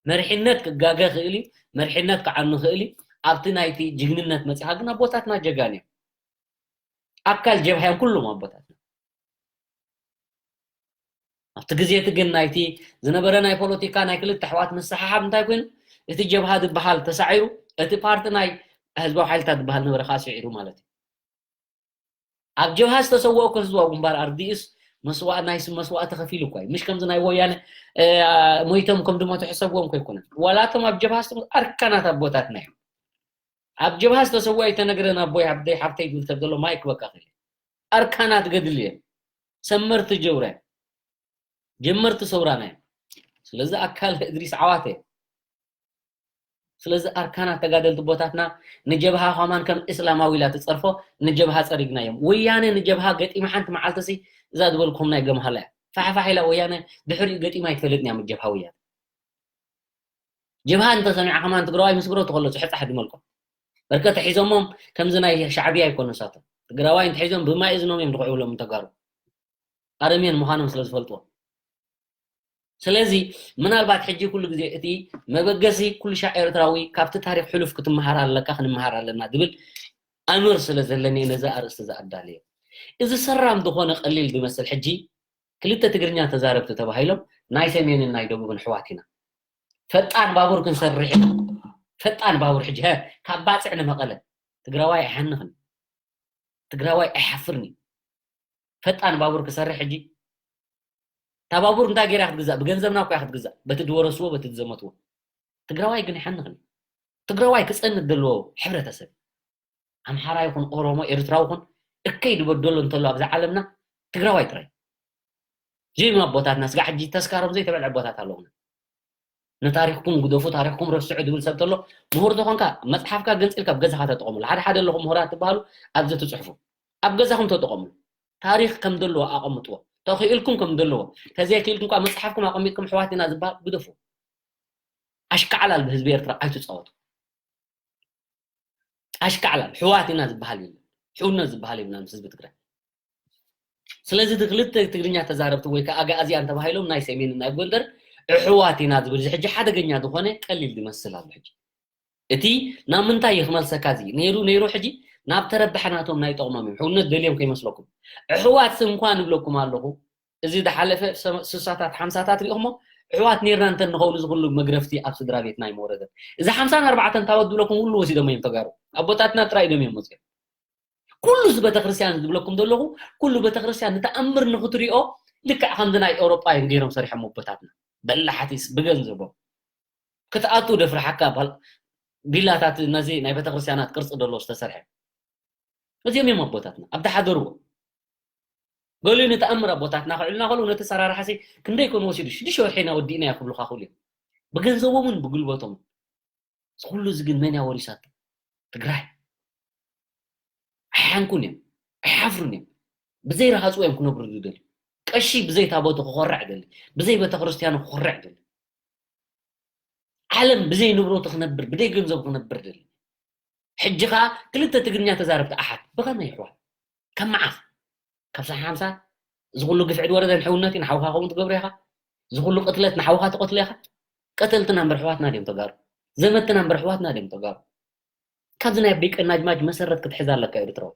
መሪሕነት ክጋገ ክእል እዩ፣ መሪሕነት ክዓኑ ክእል እዩ። ኣብቲ ናይቲ ጅግንነት መጺኻ ግን ኣቦታትና ጀጋኑ እዮም። ኣካል ጀብሃ እዮም ኩሎም ኣቦታትና። ኣብቲ ግዜ እቲ ግን ናይቲ ዝነበረ ናይ ፖለቲካ ናይ ክልተ ኣሕዋት ምስሕሓብ እንታይ ኮይኑ፣ እቲ ጀብሃ ዝበሃል ተሳዒሩ፣ እቲ ፓርቲ ናይ ህዝባዊ ሓይልታት ዝበሃል ነበረ ከዓ ስዒሩ ማለት እዩ። ኣብ ጀብሃ ዝተሰወኡ እኮ ህዝባዊ ግንባር ኣርዲእስ መስዋእ-፣ ናይ ስም መስዋእቲ ከፊሉ እኮ እዩ። ምሽ ከምዚ ናይ ወያነ፣ እ፣ ሞይቶም ከም ድመቱ ሕሰብዎም እኮ ኣይኮነን። ዋላ እቶም ኣብ ጀብሃ ዝተ-፣ ኣርካናት ኣቦታትና እዮም። ኣብ ጀብሃ ዝተሰወአ ኣይተነግረን ኣቦይ፣ ሓብተይ፣ ሓብተይ ዝብል ሰብ ዘሎ ማይክ በቃ ክእል። ኣርካናት ገድሊ እዮም። ሰመርቲ ጀውራ እዮም። ጀመርቲ ሰውራና እዮም። ስለዚ ኣካል እድሪስ ዓዋተ እዮም። ስለዚ ኣርካናት ተጋደልቲ ኣቦታትና ንጀብሃ ከማን ከም እስላማዊ ኢላ ትጸርፎ፣ ንጀብሃ ጸሪግናዮም። ወያነ ንጀብሃ ገጢማ ሓንቲ መዓልቲ ሲ እዛ ዝበልኩም ናይ ገምሃላ እያ። ፋሕፋሕ ኢላ ወያነ ድሕሪኡ ገጢማ ኣይትፈልጥን እያ ምስ ጀብሃ ወያነ። ጀብሃ እንተሰሚዓ ከማን ትግራዋይ ምስ ብረቱ ከሎ ጽሕጻሕ ድመልቆ። በርከ ተሒዞሞም ከምዚ ናይ ሻዕብያ ኣይኮኑ ንሳቶም። ትግራዋይ እንተሒዞም ብማይ እዝኖም እዮም ዝኹዕብሎም ንተጋሩ። ኣረሜን ምዃኖም ስለ ዝፈልጥዎ። ስለዚ ምናልባት ሕጂ ኩሉ ግዜ እቲ መበገሲ ኩሉ ሻዕ ኤርትራዊ ካብቲ ታሪኽ ሕሉፍ ክትመሃር ኣለካ፣ ክንመሃር ኣለና ዝብል ኣምር ስለ ዘለኒ ነዚ ኣርእስቲ እዚ ኣዳልየ። እዚ ሰራም ዝኾነ ቀሊል ዝመስል ሕጂ ክልተ ትግርኛ ተዛረብቲ ተባሂሎም ናይ ሰሜንን ናይ ደቡብን ኣሕዋት ኢና። ፈጣን ባቡር ክንሰርሕ ኢና። ፈጣን ባቡር ሕጂ፣ ሀ፣ ካብ ባጽዕ ንመቐለ ትግራዋይ ኣይሓንኽን። ትግራዋይ ኣይሓፍርን እዩ። ፈጣን ባቡር ክሰርሕ ሕጂ እታ ባቡር እንታይ ገይራ ክትግዛእ? ብገንዘብና እኮ እያ ክትግዛእ። በቲ ዝወረስዎ፣ በቲ ዝዘመትዎ። ትግራዋይ ግን ኣይሓንኽን እዩ። ትግራዋይ ክጸንት ዘለዎ ሕብረተሰብ ኣምሓራ ይኹን ኦሮሞ ኤርትራዊ ይኹን እከይ ዝበደሎ እንተሎ ኣብዛ ዓለምና ትግራዋይ ጥራይ። ጅግና ኣቦታትና ስጋዕ ሕጂ ተስካሮም ዘይተበልዐ ኣቦታት ኣለዉና። ንታሪኽኩም ግደፉ፣ ታሪኽኩም ረስዑ ዝብል ሰብ ተሎ ምሁር ተኾንካ መጽሓፍካ ገንጺልካ ኣብ ገዛኻ ተጠቐምሉ። ሓደ ሓደ ኣለኹም ምሁራት ትበሃሉ ኣብዚ ትጽሕፉ። ኣብ ገዛኹም ተጠቐምሉ። ታሪኽ ከም ዘለዎ ኣቐምጥዎ። ተኽኢልኩም ከም ዘለዎ፣ ተዘይክኢልኩም ከኣ መጽሓፍኩም ኣቐሚጥኩም ኣሕዋት ኢና ዝበሃል ግደፉ። ኣሽካዕላል ብህዝቢ ኤርትራ ኣይትጻወቱ። ኣሽካዕላል ኣሕዋት ኢና ዝበሃል የለን። ሕውነት ዝበሃል የብልናን ምስ ህዝቢ ትግራይ። ስለዚ እቲ ክልተ ትግርኛ ተዛረብቲ ወይ ከዓ ኣግኣዝያን ተባሂሎም ናይ ሰሜን ናይ ጎንደር ኣሕዋት ኢና ዝብል እዚ ሕጂ ሓደገኛ ዝኾነ ቀሊል ዝመስል ኣሎ። ሕጂ እቲ ናብ ምንታይ እዩ ክመልሰካ? እዚ ነይሩ ነይሩ ሕጂ ናብ ተረባሕናቶም ናይ ጠቕሞም እዮም። ሕውነት ደልዮም ከይመስለኩም። ኣሕዋት እንኳ ንብለኩም ኣለኹ፣ እዚ ዝሓለፈ ሰ- ስሳታት ሓምሳታት ሪኢኹሞ? ኣሕዋት ኔርና እንተ ንኸውን እዚ ኩሉ መግረፍቲ ኣብ ስድራ ቤትና ኣይምወረደን። እዚ ሓምሳን ኣርባዕተን ታቦት ዝብለኩም ኩሉ ወሲዶም እዮም ተጋሩ። ኣቦታትና ጥራይ ኢዶም እዮም መፅኦም። ኩሉ እዚ ቤተክርስትያን ዝብለኩም ዘለኹ፣ ኩሉ ቤተክርስትያን ንተኣምር ንክትሪኦ ልክዕ ከምዚ ናይ ኤውሮጳ እዮም ገይሮም ሰሪሖም ኣቦታትና። በላሕቲስ ብገንዘቦም ክትኣቱ ደፍርሓካ ባል- ቢላታት ነዚ ናይ ቤተክርስትያናት ቅርፂ ደሎ ዝተሰርሐ። እዚኦም እዮም ኣቦታትና ኣብቲ ሓደርዎ። ገሊኡ ንተኣምር ኣቦታትና ክዕልና ከሉ ነቲ ሰራርሓሲ ክንደይ ኮን ወሲዱ ሽዱሽተ ወርሒ ኢና ወዲእና ክብሉካ ክሉ እዮም። ብገንዘቦምን ብጉልበቶምን። እዚ ኩሉ እዚ ግን መን ያወሪሳቶ? ትግራይ። ኣይሓንኩን እዮም። ኣይሓፍሩን እዮም። ብዘይ ረሃፁ እዮም ክነብሩ ዝደልዩ። ቀሺ ብዘይ ታቦቱ ክኾርዕ ደሊ። ብዘይ ቤተክርስትያኑ ክኾርዕ ደሊ። ዓለም ብዘይ ንብረቱ ክነብር፣ ብዘይ ገንዘቡ ክነብር ደሊ። ሕጂ ከዓ ክልተ ትግርኛ ተዛረብቲ ኣሓት ብኸመይ ኣሕዋት? ካብ መዓስ? ካብ ሰሓ ሓምሳ እዚ ኩሉ ግፍዒ ድወረደ ንሕውነት እዩ ንሓውኻ ከምኡ ትገብሮ ኢኻ። እዚ ኩሉ ቅትለት ንሓውኻ ትቐትሎ ኢኻ። ቀተልትና እምበር ኣሕዋትና ድዮም ተጋሩ? ዘመትና እምበር ኣሕዋትና ድዮም ተጋሩ? ካብዚ ናይ ኣቦይ ቀናጅማጅ መሰረት ክትሕዝ ኣለካ ኤርትራዊ።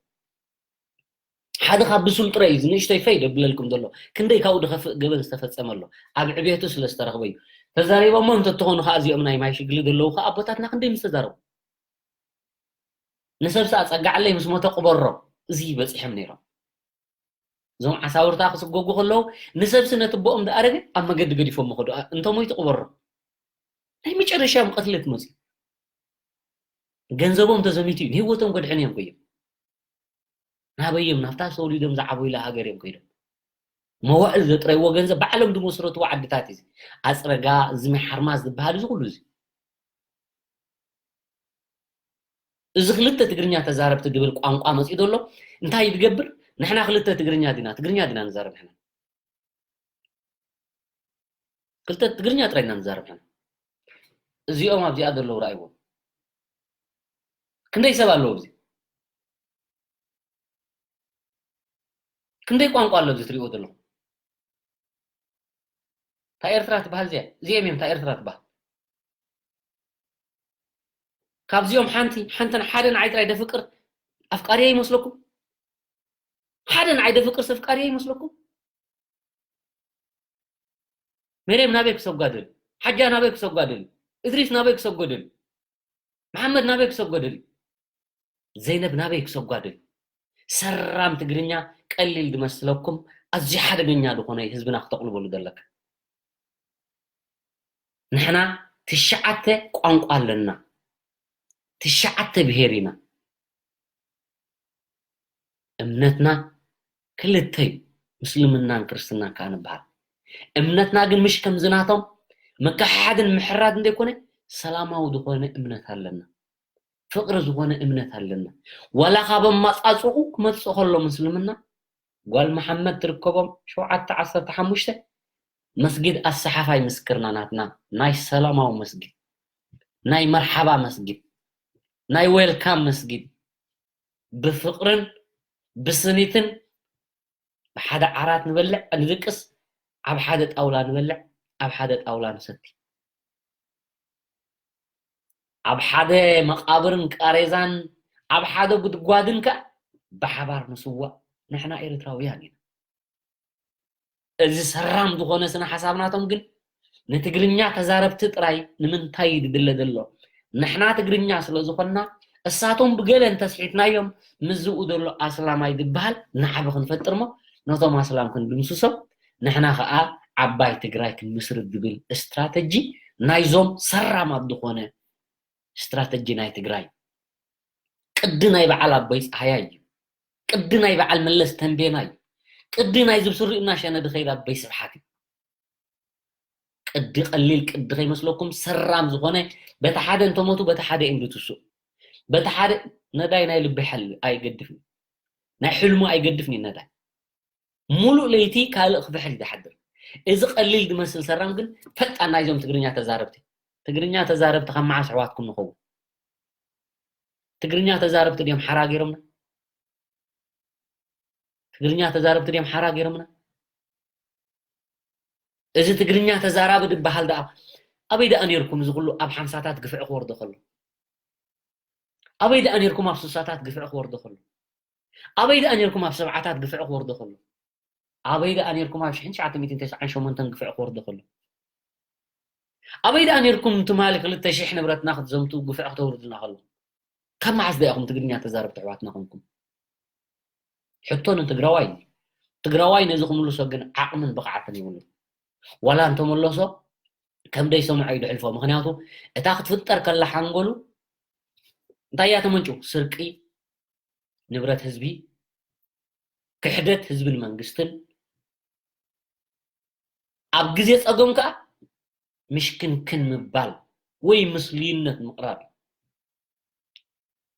ሓደ ካብ ብሱል ጥራይ እዩ ንእሽተይ ፈይ ደብለልኩም ዘሎ። ክንደይ ካብኡ ድኸፍእ ገበን ዝተፈጸመ ኣሎ። ኣብ ዕቤቱ ስለ ዝተረኽበ እዩ። ተዛሪቦሞ እንተትኾኑ ከዓ እዚኦም ናይ ማይ ሽግሊ ዘለዉ ከዓ ኣቦታትና ክንደይ ምስ ተዛረቡ። ንሰብ ሰኣ ጸጋዕለይ ምስ ሞተ ቅበሮ። እዚ በጺሖም ነይሮም። እዞም ዓሳውርታ ክስጎጉ ከለዉ ንሰብሲ ነቲ ቦኦም ዝኣረገ ኣብ መገዲ ገዲፎም መኸዱ። እንተ ሞይቱ ቅበሮ። ናይ መጨረሻ እዮም ቀትለት መፅዩ። ገንዘቦም ተዘሚቱ እዩ። ንህይወቶም ከድሕኑ እዮም ከዮም። ናበይ እዮም? ናብታ ተወሊዶም ዝዓበዩላ ሃገር እዮም ከይዶም። መዋእል ዘጥረይዎ ገንዘብ ባዕሎም ዝመስረትዎ ዓድታት እዩ። ኣፅረጋ፣ ዝሚ ሓርማዝ ዝበሃል እዚ ኩሉ እዚ። እዚ ክልተ ትግርኛ ተዛረብቲ ድብል ቋንቋ መፂኡ ዘሎ እንታይ ይትገብር? ንሕና ክልተ ትግርኛ ዲና፣ ትግርኛ ዲና ንዛረብ ንሕና። ክልተ ትግርኛ ጥራይ ኢና ንዛረብ ንሕና። እዚኦም ኣብዚኣ ዘለዉ ረኣይዎም። ክንደይ ሰብ ኣለዉ ኣብዚ? ክንደይ ቋንቋ ኣሎ ኣብዚ ትሪእዎ ዘለኹም? እታ ኤርትራ ትበሃል እዚኣ፣ እዚኦም እዮም እታ ኤርትራ ትበሃል። ካብዚኦም ሓንቲ፣ ሓንተን ሓደ ንዓይ ጥራይ ደፍቅር ኣፍቃሪያ ይመስለኩም? ሓደ ንዓይ ደፍቅር ኣፍቃሪያ ይመስለኩም? ሜርየም ናበይ ክሰጓድል? ሓጃ ናበይ ክሰጓድል? እድሪስ ናበይ ክሰጎድል? መሓመድ ናበይ ክሰጎድል? ዘይነብ ናበይ ክሰጓድል? ሰራም ትግርኛ ቀሊል ዝመስለኩም ኣዝዩ ሓደገኛ ዝኾነ ህዝብና ክተቕልበሉ ዘለካ። ንሕና ትሽዓተ ቋንቋ ኣለና። ትሽዓተ ብሄር ኢና። እምነትና ክልተ እዩ፣ ምስልምናን ክርስትናን ከዓ ንበሃል። እምነትና ግን ምሽ ከምዚ ናቶም ምክሕሓድን ምሕራድ እንተይኮነ ሰላማዊ ዝኾነ እምነት ኣለና። ፍቕሪ ዝኾነ እምነት ኣለና። ዋላ ካብ ኣመፃፅኡ ክመፅእ ከሎ ምስልምና ጓል መሓመድ ትርከቦም ሸውዓተ ዓሰርተ ሓሙሽተ መስጊድ ኣሰሓፋይ ምስክርና ናትና ናይ ሰላማዊ መስጊድ ናይ መርሓባ መስጊድ ናይ ዌልካም መስጊድ ብፍቕርን ብስኒትን ብሓደ ዓራት ንበልዕ ንድቅስ ኣብ ሓደ ጣውላ ንበልዕ ኣብ ሓደ ጣውላ ንሰቲ ኣብ ሓደ መቓብርን ቃሬዛን ኣብ ሓደ ጉድጓድን ከ ብሓባር ንስዋእ ንሕና ኤርትራውያን ኢና። እዚ ሰራም ዝኾነ ስነ ሓሳብ ናቶም ግን ንትግርኛ ተዛረብቲ ጥራይ ንምንታይ ድድለ ዘሎ? ንሕና ትግርኛ ስለ ዝኾንና እሳቶም ብገለ እንተስሒትናዮም ምስዝኡ ዘሎ ኣስላማይ ዝበሃል ናዕቢ ክንፈጥር እሞ ነቶም ኣስላም ክንድምስሶም ንሕና ኸዓ ዓባይ ትግራይ ክንምስርት ዝብል ስትራተጂ ናይዞም ሰራማት ዝኾነ ስትራተጂ ናይ ትግራይ ቅዲ ናይ በዓል ኣቦይ ፀሃያ እዩ። ቅዲ ናይ በዓል መለስ ተንቤና እዩ። ቅዲ ናይ ዝብስሩ እናሸነ ድኸይድ ኣቦይ ስብሓት እዩ። ቅዲ ቀሊል ቅዲ ከይመስለኩም ሰራም ዝኾነ በቲ ሓደ እንተሞቱ በቲ ሓደ እዮም ዝትስኡ። በቲ ሓደ ነዳይ ናይ ልቢ ሓል ኣይገድፍን ናይ ሕልሙ ኣይገድፍን እዩ ነዳይ ሙሉእ ለይቲ ካልእ ክፍሕል ዝሓድር። እዚ ቀሊል ዝመስል ሰራም ግን ፈጣን ናይዞም ትግርኛ ተዛረብቲ ትግርኛ ተዛረብቲ ካብ መዓስ ኣሕዋትኩም ንኸውን? ትግርኛ ተዛረብቲ ድዮም ሓራ ገይሮምና? ትግርኛ ተዛረብቲ ድዮም ሓራ ገይሮምና? እዚ ትግርኛ ተዛራቢ ዝበሃል ደኣ ኣበይ ደኣ ነይርኩም? እዚ ኩሉ ኣብ ሓምሳታት ግፍዒ ክወርዶ ከሎ ኣበይ ደኣ ነይርኩም? ኣብ ስሳታት ግፍዒ ክወርዶ ከሎ ኣበይ ደኣ ነይርኩም? ኣብ ሰብዓታት ግፍዒ ክወርዶ ከሎ ኣበይ ደኣ ነርኩም ኣብ ሽሕን ትሽዓተ ሚእትን ተስዓን ሸሞንተን ግፍዕ ክወርዶ ከሎ? ኣበይ ደኣ ነርኩም ትማሊ ክልተ ሽሕ ንብረትና ክትዘምቱ ግፍዕ ክተውርዱና ከሎ? ካብ መዓስ ደኣ ኢኹም ትግርኛ ተዛረብቲ ኣሕዋትና ኮንኩም? ሕቶ ንትግራዋይ እዩ። ትግራዋይ ነዚ ክምልሶ ግን ዓቕምን ብቕዓትን የብሉን። ዋላ እንተመለሶ ከም ደይሰምዖ እዩ ድሕልፎ። ምኽንያቱ እታ ክትፍጠር ከላ ሓንጎሉ እንታይ እያ ተመንጩ? ስርቂ ንብረት ህዝቢ፣ ክሕደት ህዝብን መንግስትን፣ ኣብ ግዜ ጸገም ከኣ ምሽክንክን ምባል ወይ ምስልዩነት ምቕራብ እዩ።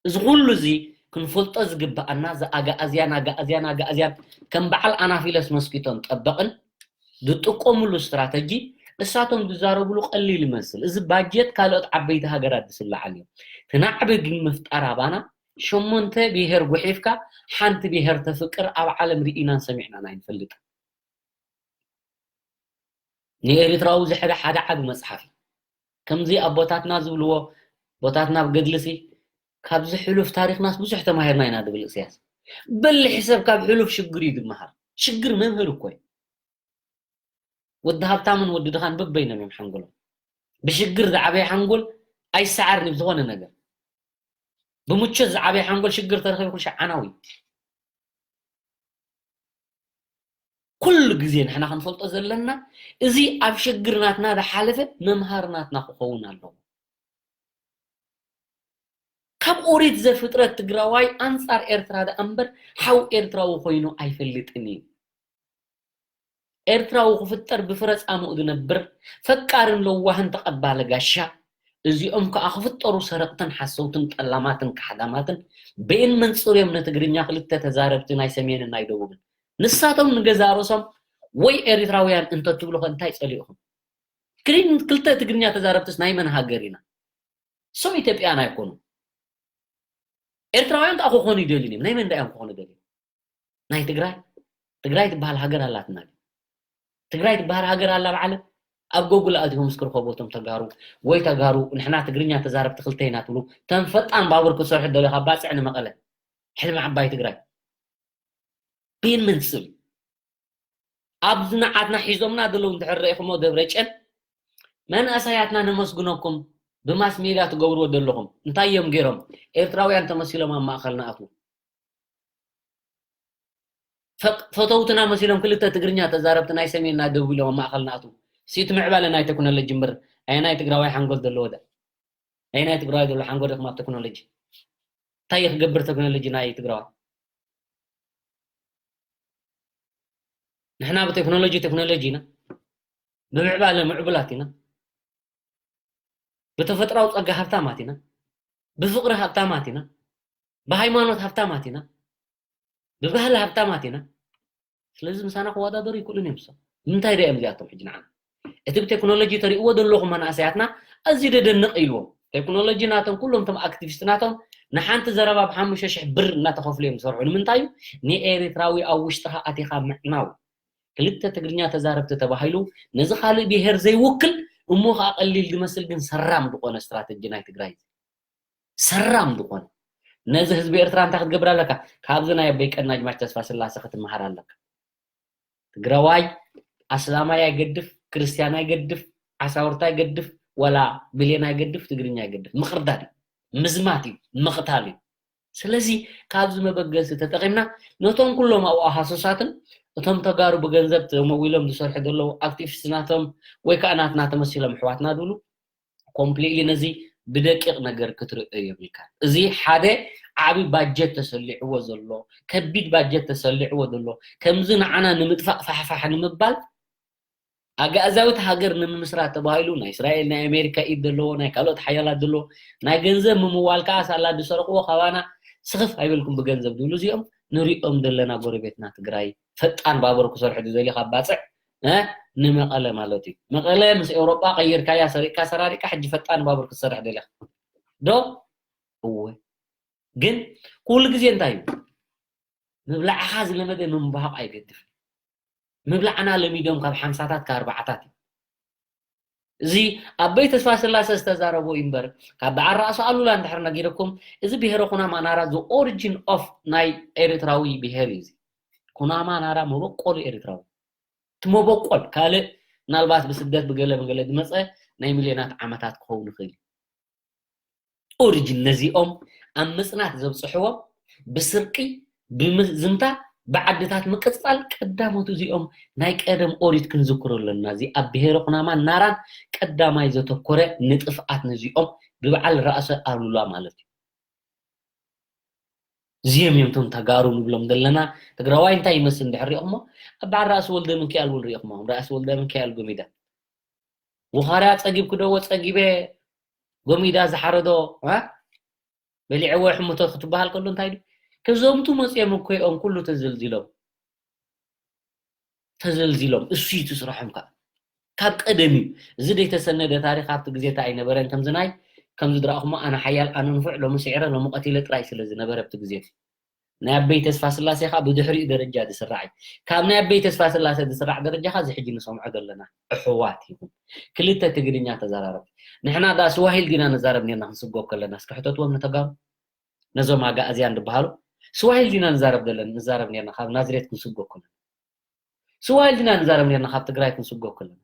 እዚ ኩሉ እዚ ክንፈልጦ ዝግብኣና፣ እዚ ኣግኣዝያን ኣግኣዝያን ኣግኣዝያን ከም በዓል ኣናፊለስ መስኪቶም ጠበቕን ዝጥቀምሉ ስትራተጂ፣ እሳቶም ዝዛረብሉ ቀሊል ይመስል። እዚ ባጀት ካልኦት ዓበይቲ ሃገራት ዝስለዓል እዩ። እቲ ናዕቢ ግን ምፍጣር ኣባና፣ ሸሞንተ ብሄር ጉሒፍካ ሓንቲ ብሄር ተፍቅር ኣብ ዓለም ርኢናን ሰሚዕናን ኣይንፈልጥን። ንኤርትራዊ ዝሕደ ሓደ ዓቢ መጽሓፍ እዩ። ከምዚ ኣቦታትና ዝብልዎ፣ ኣቦታትና ኣብ ገድልሲ፣ ካብዚ ሕሉፍ ታሪኽናስ ብዙሕ ተማሂርና ኢና ዝብል ኢሳያስ። በሊሕ ሰብ ካብ ሕሉፍ ሽግር እዩ ዝመሃር። ሽግር መምህር እኮ እዩ። ወዲ ሃብታምን ወዲ ድኻን በበይኖም እዮም ሓንጎሎም። ብሽግር ዝዓበየ ሓንጎል ኣይሰዓርን እዩ ብዝኾነ ነገር። ብምቾት ዝዓበየ ሓንጎል ሽግር ተረኺቡ ኩሉ ሻዕ ዓናዊ እዩ። ኩሉ ግዜ ንሕና ክንፈልጦ ዘለና፣ እዚ ኣብ ሽግር ናትና ዝሓለፈ መምሃሪ ናትና ክኸውን ኣለዎ። ካብ ኦሪት ዘፍጥረት ትግራዋይ ኣንጻር ኤርትራ ደኣ እምበር ሓው ኤርትራዊ ኮይኑ ኣይፈልጥን እዩ። ኤርትራዊ ክፍጠር ብፍረ ጻምኡ ዝነብር፣ ፈቃርን ለዋህን ተቐባሊ ጋሻ፣ እዚኦም ከኣ ክፍጠሩ ሰረቕትን ሓሰውትን ጠላማትን ካሕዳማትን በየን መንጽር እዮም ንትግርኛ ክልተ ተዛረብቲ ናይ ሰሜንን ናይ ደቡብን? ንሳቶም ንገዛ ርእሶም ወይ ኤርትራውያን እንተትብሉ ከ እንታይ ጸሊእኹም? ክሊን ክልተ ትግርኛ ተዛረብትስ ናይ መን ሃገር ኢና? ሰው ኢትዮጵያን ኣይኮኑ። ኤርትራውያን ከኣ ክኾኑ ይደልዩ እዮም። ናይ መን ደኣ እዮም ክኾኑ ደልዩ? ናይ ትግራይ? ትግራይ ትበሃል ሃገር ኣላትና ድዩ? ትግራይ ትበሃል ሃገር ኣላ ብዓለም? ኣብ ጎጉል ኣእቲኹም እስኪ ርኸቡ እቶም ተጋሩ ወይ ተጋሩ ንሕና ትግርኛ ተዛረብቲ ክልተ ኢና ትብሉ፣ ተን ፈጣን ባቡር ክትሰርሑ ደሊኻ ባጽዕ ንመቐለ፣ ሕልሚ ዓባይ ትግራይ። በየን መንጽር? ኣብዚ ንዓትና ሒዞምና ዘለዉ እንድሕር ርኢኹሞ ደብረጨን፣ መንእሰያትና ነመስግነኩም ብማስ ሜድያ ትገብርዎ ዘለኹም። እንታይ እዮም ገይሮም? ኤርትራውያን ተመሲሎም ኣብ ማእኸልና ኣትዉ። ፈቅ-፣ ፈተውትና መሲሎም ክልተ ትግርኛ ተዛረብቲ ናይ ሰሜን ናይ ደቡብ ኢሎም ኣብ ማእኸልና ኣትዉ። ሲቲ ምዕባለ ናይ ቴክኖሎጂ እምበር ኣየናይ ትግራዋይ ሓንጎል ዘለዎ ዳ? ኣየናይ ትግራዋይ ዘሎ ሓንጎል ኢኹም ኣብ ቴክኖሎጂ? እንታይ እዩ ክገብር ቴክኖሎጂ ናይ ትግራዋይ? ንሕና ብቴክኖሎጂ ቴክኖሎጂ ኢና። ብምዕባለ ምዕቡላት ኢና። ብተፈጥራዊ ጸጋ ሃብታማት ኢና። ብፍቕሪ ሃብታማት ኢና። ብሃይማኖት ሃብታማት ኢና። ብባህሊ ሃብታማት ኢና። ስለዚ ምሳና ክወዳደሩ ይክእሉን እዮም። ሰብ ንምንታይ ዶ እዮም እዚኣቶም ሕጂ ንዓና? እቲ ብቴክኖሎጂ ተርእይዎ ዘለኹም መናእሰያትና ኣዝዩ ደደንቕ ኢልዎም። ቴክኖሎጂ ናቶም ኩሎም እቶም ኣክቲቪስት ናቶም ንሓንቲ ዘረባ ብሓሙሽተ ሽሕ ብር እናተኸፍሉ እዮም ዝሰርሑ። ንምንታይ እዩ? ንኤርትራዊ ኣብ ውሽጥኻ ኣቲኻ ምዕናው። ክልተ ትግርኛ ተዛረብቲ ተባሂሉ ነዚ ካልእ ብሄር ዘይውክል እሞ ከዓ ቀሊል ዝመስል ግን ሰራም ዝኾነ ስትራተጂ ናይ ትግራይ እዩ። ሰራም ዝኾነ ነዚ ህዝቢ ኤርትራ እንታይ ክትገብር ኣለካ? ካብዚ ናይ ኣቦይ ቀናጅማች ተስፋ ስላሴ ክትመሃር ኣለካ። ትግራዋይ ኣስላማይ ኣይገድፍ፣ ክርስትያን ኣይገድፍ፣ ዓሳውርቲ ኣይገድፍ፣ ወላ ብሌን ኣይገድፍ፣ ትግርኛ ኣይገድፍ። ምቕርዳድ እዩ፣ ምዝማት እዩ፣ ምቕታል እዩ። ስለዚ ካብዚ መበገሲ ተጠቒምና ነቶም ኩሎም ኣብኡ ሃሱሳትን እቶም ተጋሩ ብገንዘብ ተመዊሎም ዝሰርሑ ዘለዉ ኣክቲቪስት ናቶም ወይ ከዓ ናትና ተመሲሎም ኣሕዋትና ዝብሉ ኮምፕሊትሊ ነዚ ብደቂቕ ነገር ክትርእዮ የብልካን። እዚ ሓደ ዓቢ ባጀት ተሰሊዕዎ ዘሎ፣ ከቢድ ባጀት ተሰሊዕዎ ዘሎ፣ ከምዚ ንዓና ንምጥፋእ ፋሕፋሕ ንምባል ኣግኣዛዊት ሃገር ንምምስራት ተባሂሉ ናይ እስራኤል ናይ ኣሜሪካ ኢድ ዘለዎ ናይ ካልኦት ሓያላት ዘለዎ ናይ ገንዘብ ምምዋል ከዓ ሳላ ዝሰረቕዎ ካባና ስኽፍ ኣይበልኩም ብገንዘብ ዝብሉ እዚኦም ንሪኦም ዘለና ጎረቤትና ትግራይ ፈጣን ባቡር ክሰርሑ ዝደልዩ ካብ ባፅዕ እ ንመቐለ ማለት እዩ። መቐለ ምስ ኤውሮጳ ቀይርካያ ሰሪቕካ ሰራሪቕካ ሕጂ ፈጣን ባቡር ክትሰርሕ ደሊኻ ዶ? እወ። ግን ኩሉ ግዜ እንታይ እዩ? ምብላዕኻ ዝለመደ ምንባሃቕ ኣይገድፍን። ምብላዕና ለሚዶም ካብ ሓምሳታት ካብ ኣርባዓታት እዩ። እዚ ኣቦይ ተስፋ ስላሰ ዝተዛረቦ እዩ እምበር ካብ በዓል ራእሲ ኣሉላ እንድሕር ነጊረኩም እዚ ብሄረ ኩናማ ናራ the origin of ናይ ኤርትራዊ ብሄር እዩ። እዚ ኩናማ ናራ መበቆሉ ኤርትራዊ። እቲ መበቆል ካልእ ምናልባት ብስደት ብገለ ብገለ ዝመጸ ናይ ሚልዮናት ዓመታት ክኸውን ይኽእል እዩ። ኦሪጅን ነዚኦም ኣብ ምጽናት ዘብጽሕዎም ብስርቂ ብምዝምታ ብዓድታት ምቅጽጻል ቀዳሞት እዚኦም ናይ ቀደም ኦሪት ክንዝክሮ ኣለና። እዚ ኣብ ብሄረ ኩናማን ናራን ቀዳማይ ዘተኮረ ንጥፍኣት ነዚኦም ብበዓል ራእሰ ኣሉላ ማለት እዩ። እዚኦም እዮም እቶም ተጋሩ ንብሎም ዘለና። ትግራዋይ እንታይ ይመስል እንድሕር ሪእኹሞ ኣብ በዓል ራእሲ ወልደ ምክያል እውን ሪእኹሞ ራእሲ ወልደ ምክያል ጎሚዳ ውኻርያ ጸጊብኩ ዶ ወጸጊበ ጎሚዳ ዝሓረዶ በሊዕዎ ሕምቶ ክትበሃል ከሎ እንታይ ዱ ክዘምቱ መፅኦም እኮ እዮም ኩሉ ተዘልዚሎም ተዘልዚሎም እሱ እዩ ትስራሖም ከዓ ካብ ቀደም እዩ እዚ ዘይተሰነደ ታሪክ ኣብቲ ግዜታ ኣይነበረን ከምዚ ናይ ከምዚ ድረእኹሞ ኣነ ሓያል ኣነ ንፉዕ ሎሚ ስዒረ ሎሚ ቀቲለ ጥራይ ስለ ዝነበረ ኣብቲ ግዜ ናይ ኣበይ ተስፋ ስላሴ ከዓ ብድሕሪኡ ደረጃ ዝስራዕ እዩ ካብ ናይ ኣበይ ተስፋ ስላሴ ዝስራዕ ደረጃ ከዓ እዚ ሕጂ ንሰምዖ ዘለና ኣሕዋት ይኹን ክልተ ትግርኛ ተዘራረብቲ ንሕና ዳ ስዋሂል ዲና ንዛረብ ኔርና ክንስጎ ከለና እስኪ ሕተትዎም ንተጋሩ ነዞም ኣጋእዝያን ዝበሃሉ ስዋሂል ዲና ንዛረብ ዘለና ንዛረብ ኔርና ካብ ናዝሬት ክንስጎ ከለና ስዋሂል ዲና ንዛረብ ኔርና ካብ ትግራይ ክንስጎ ከለና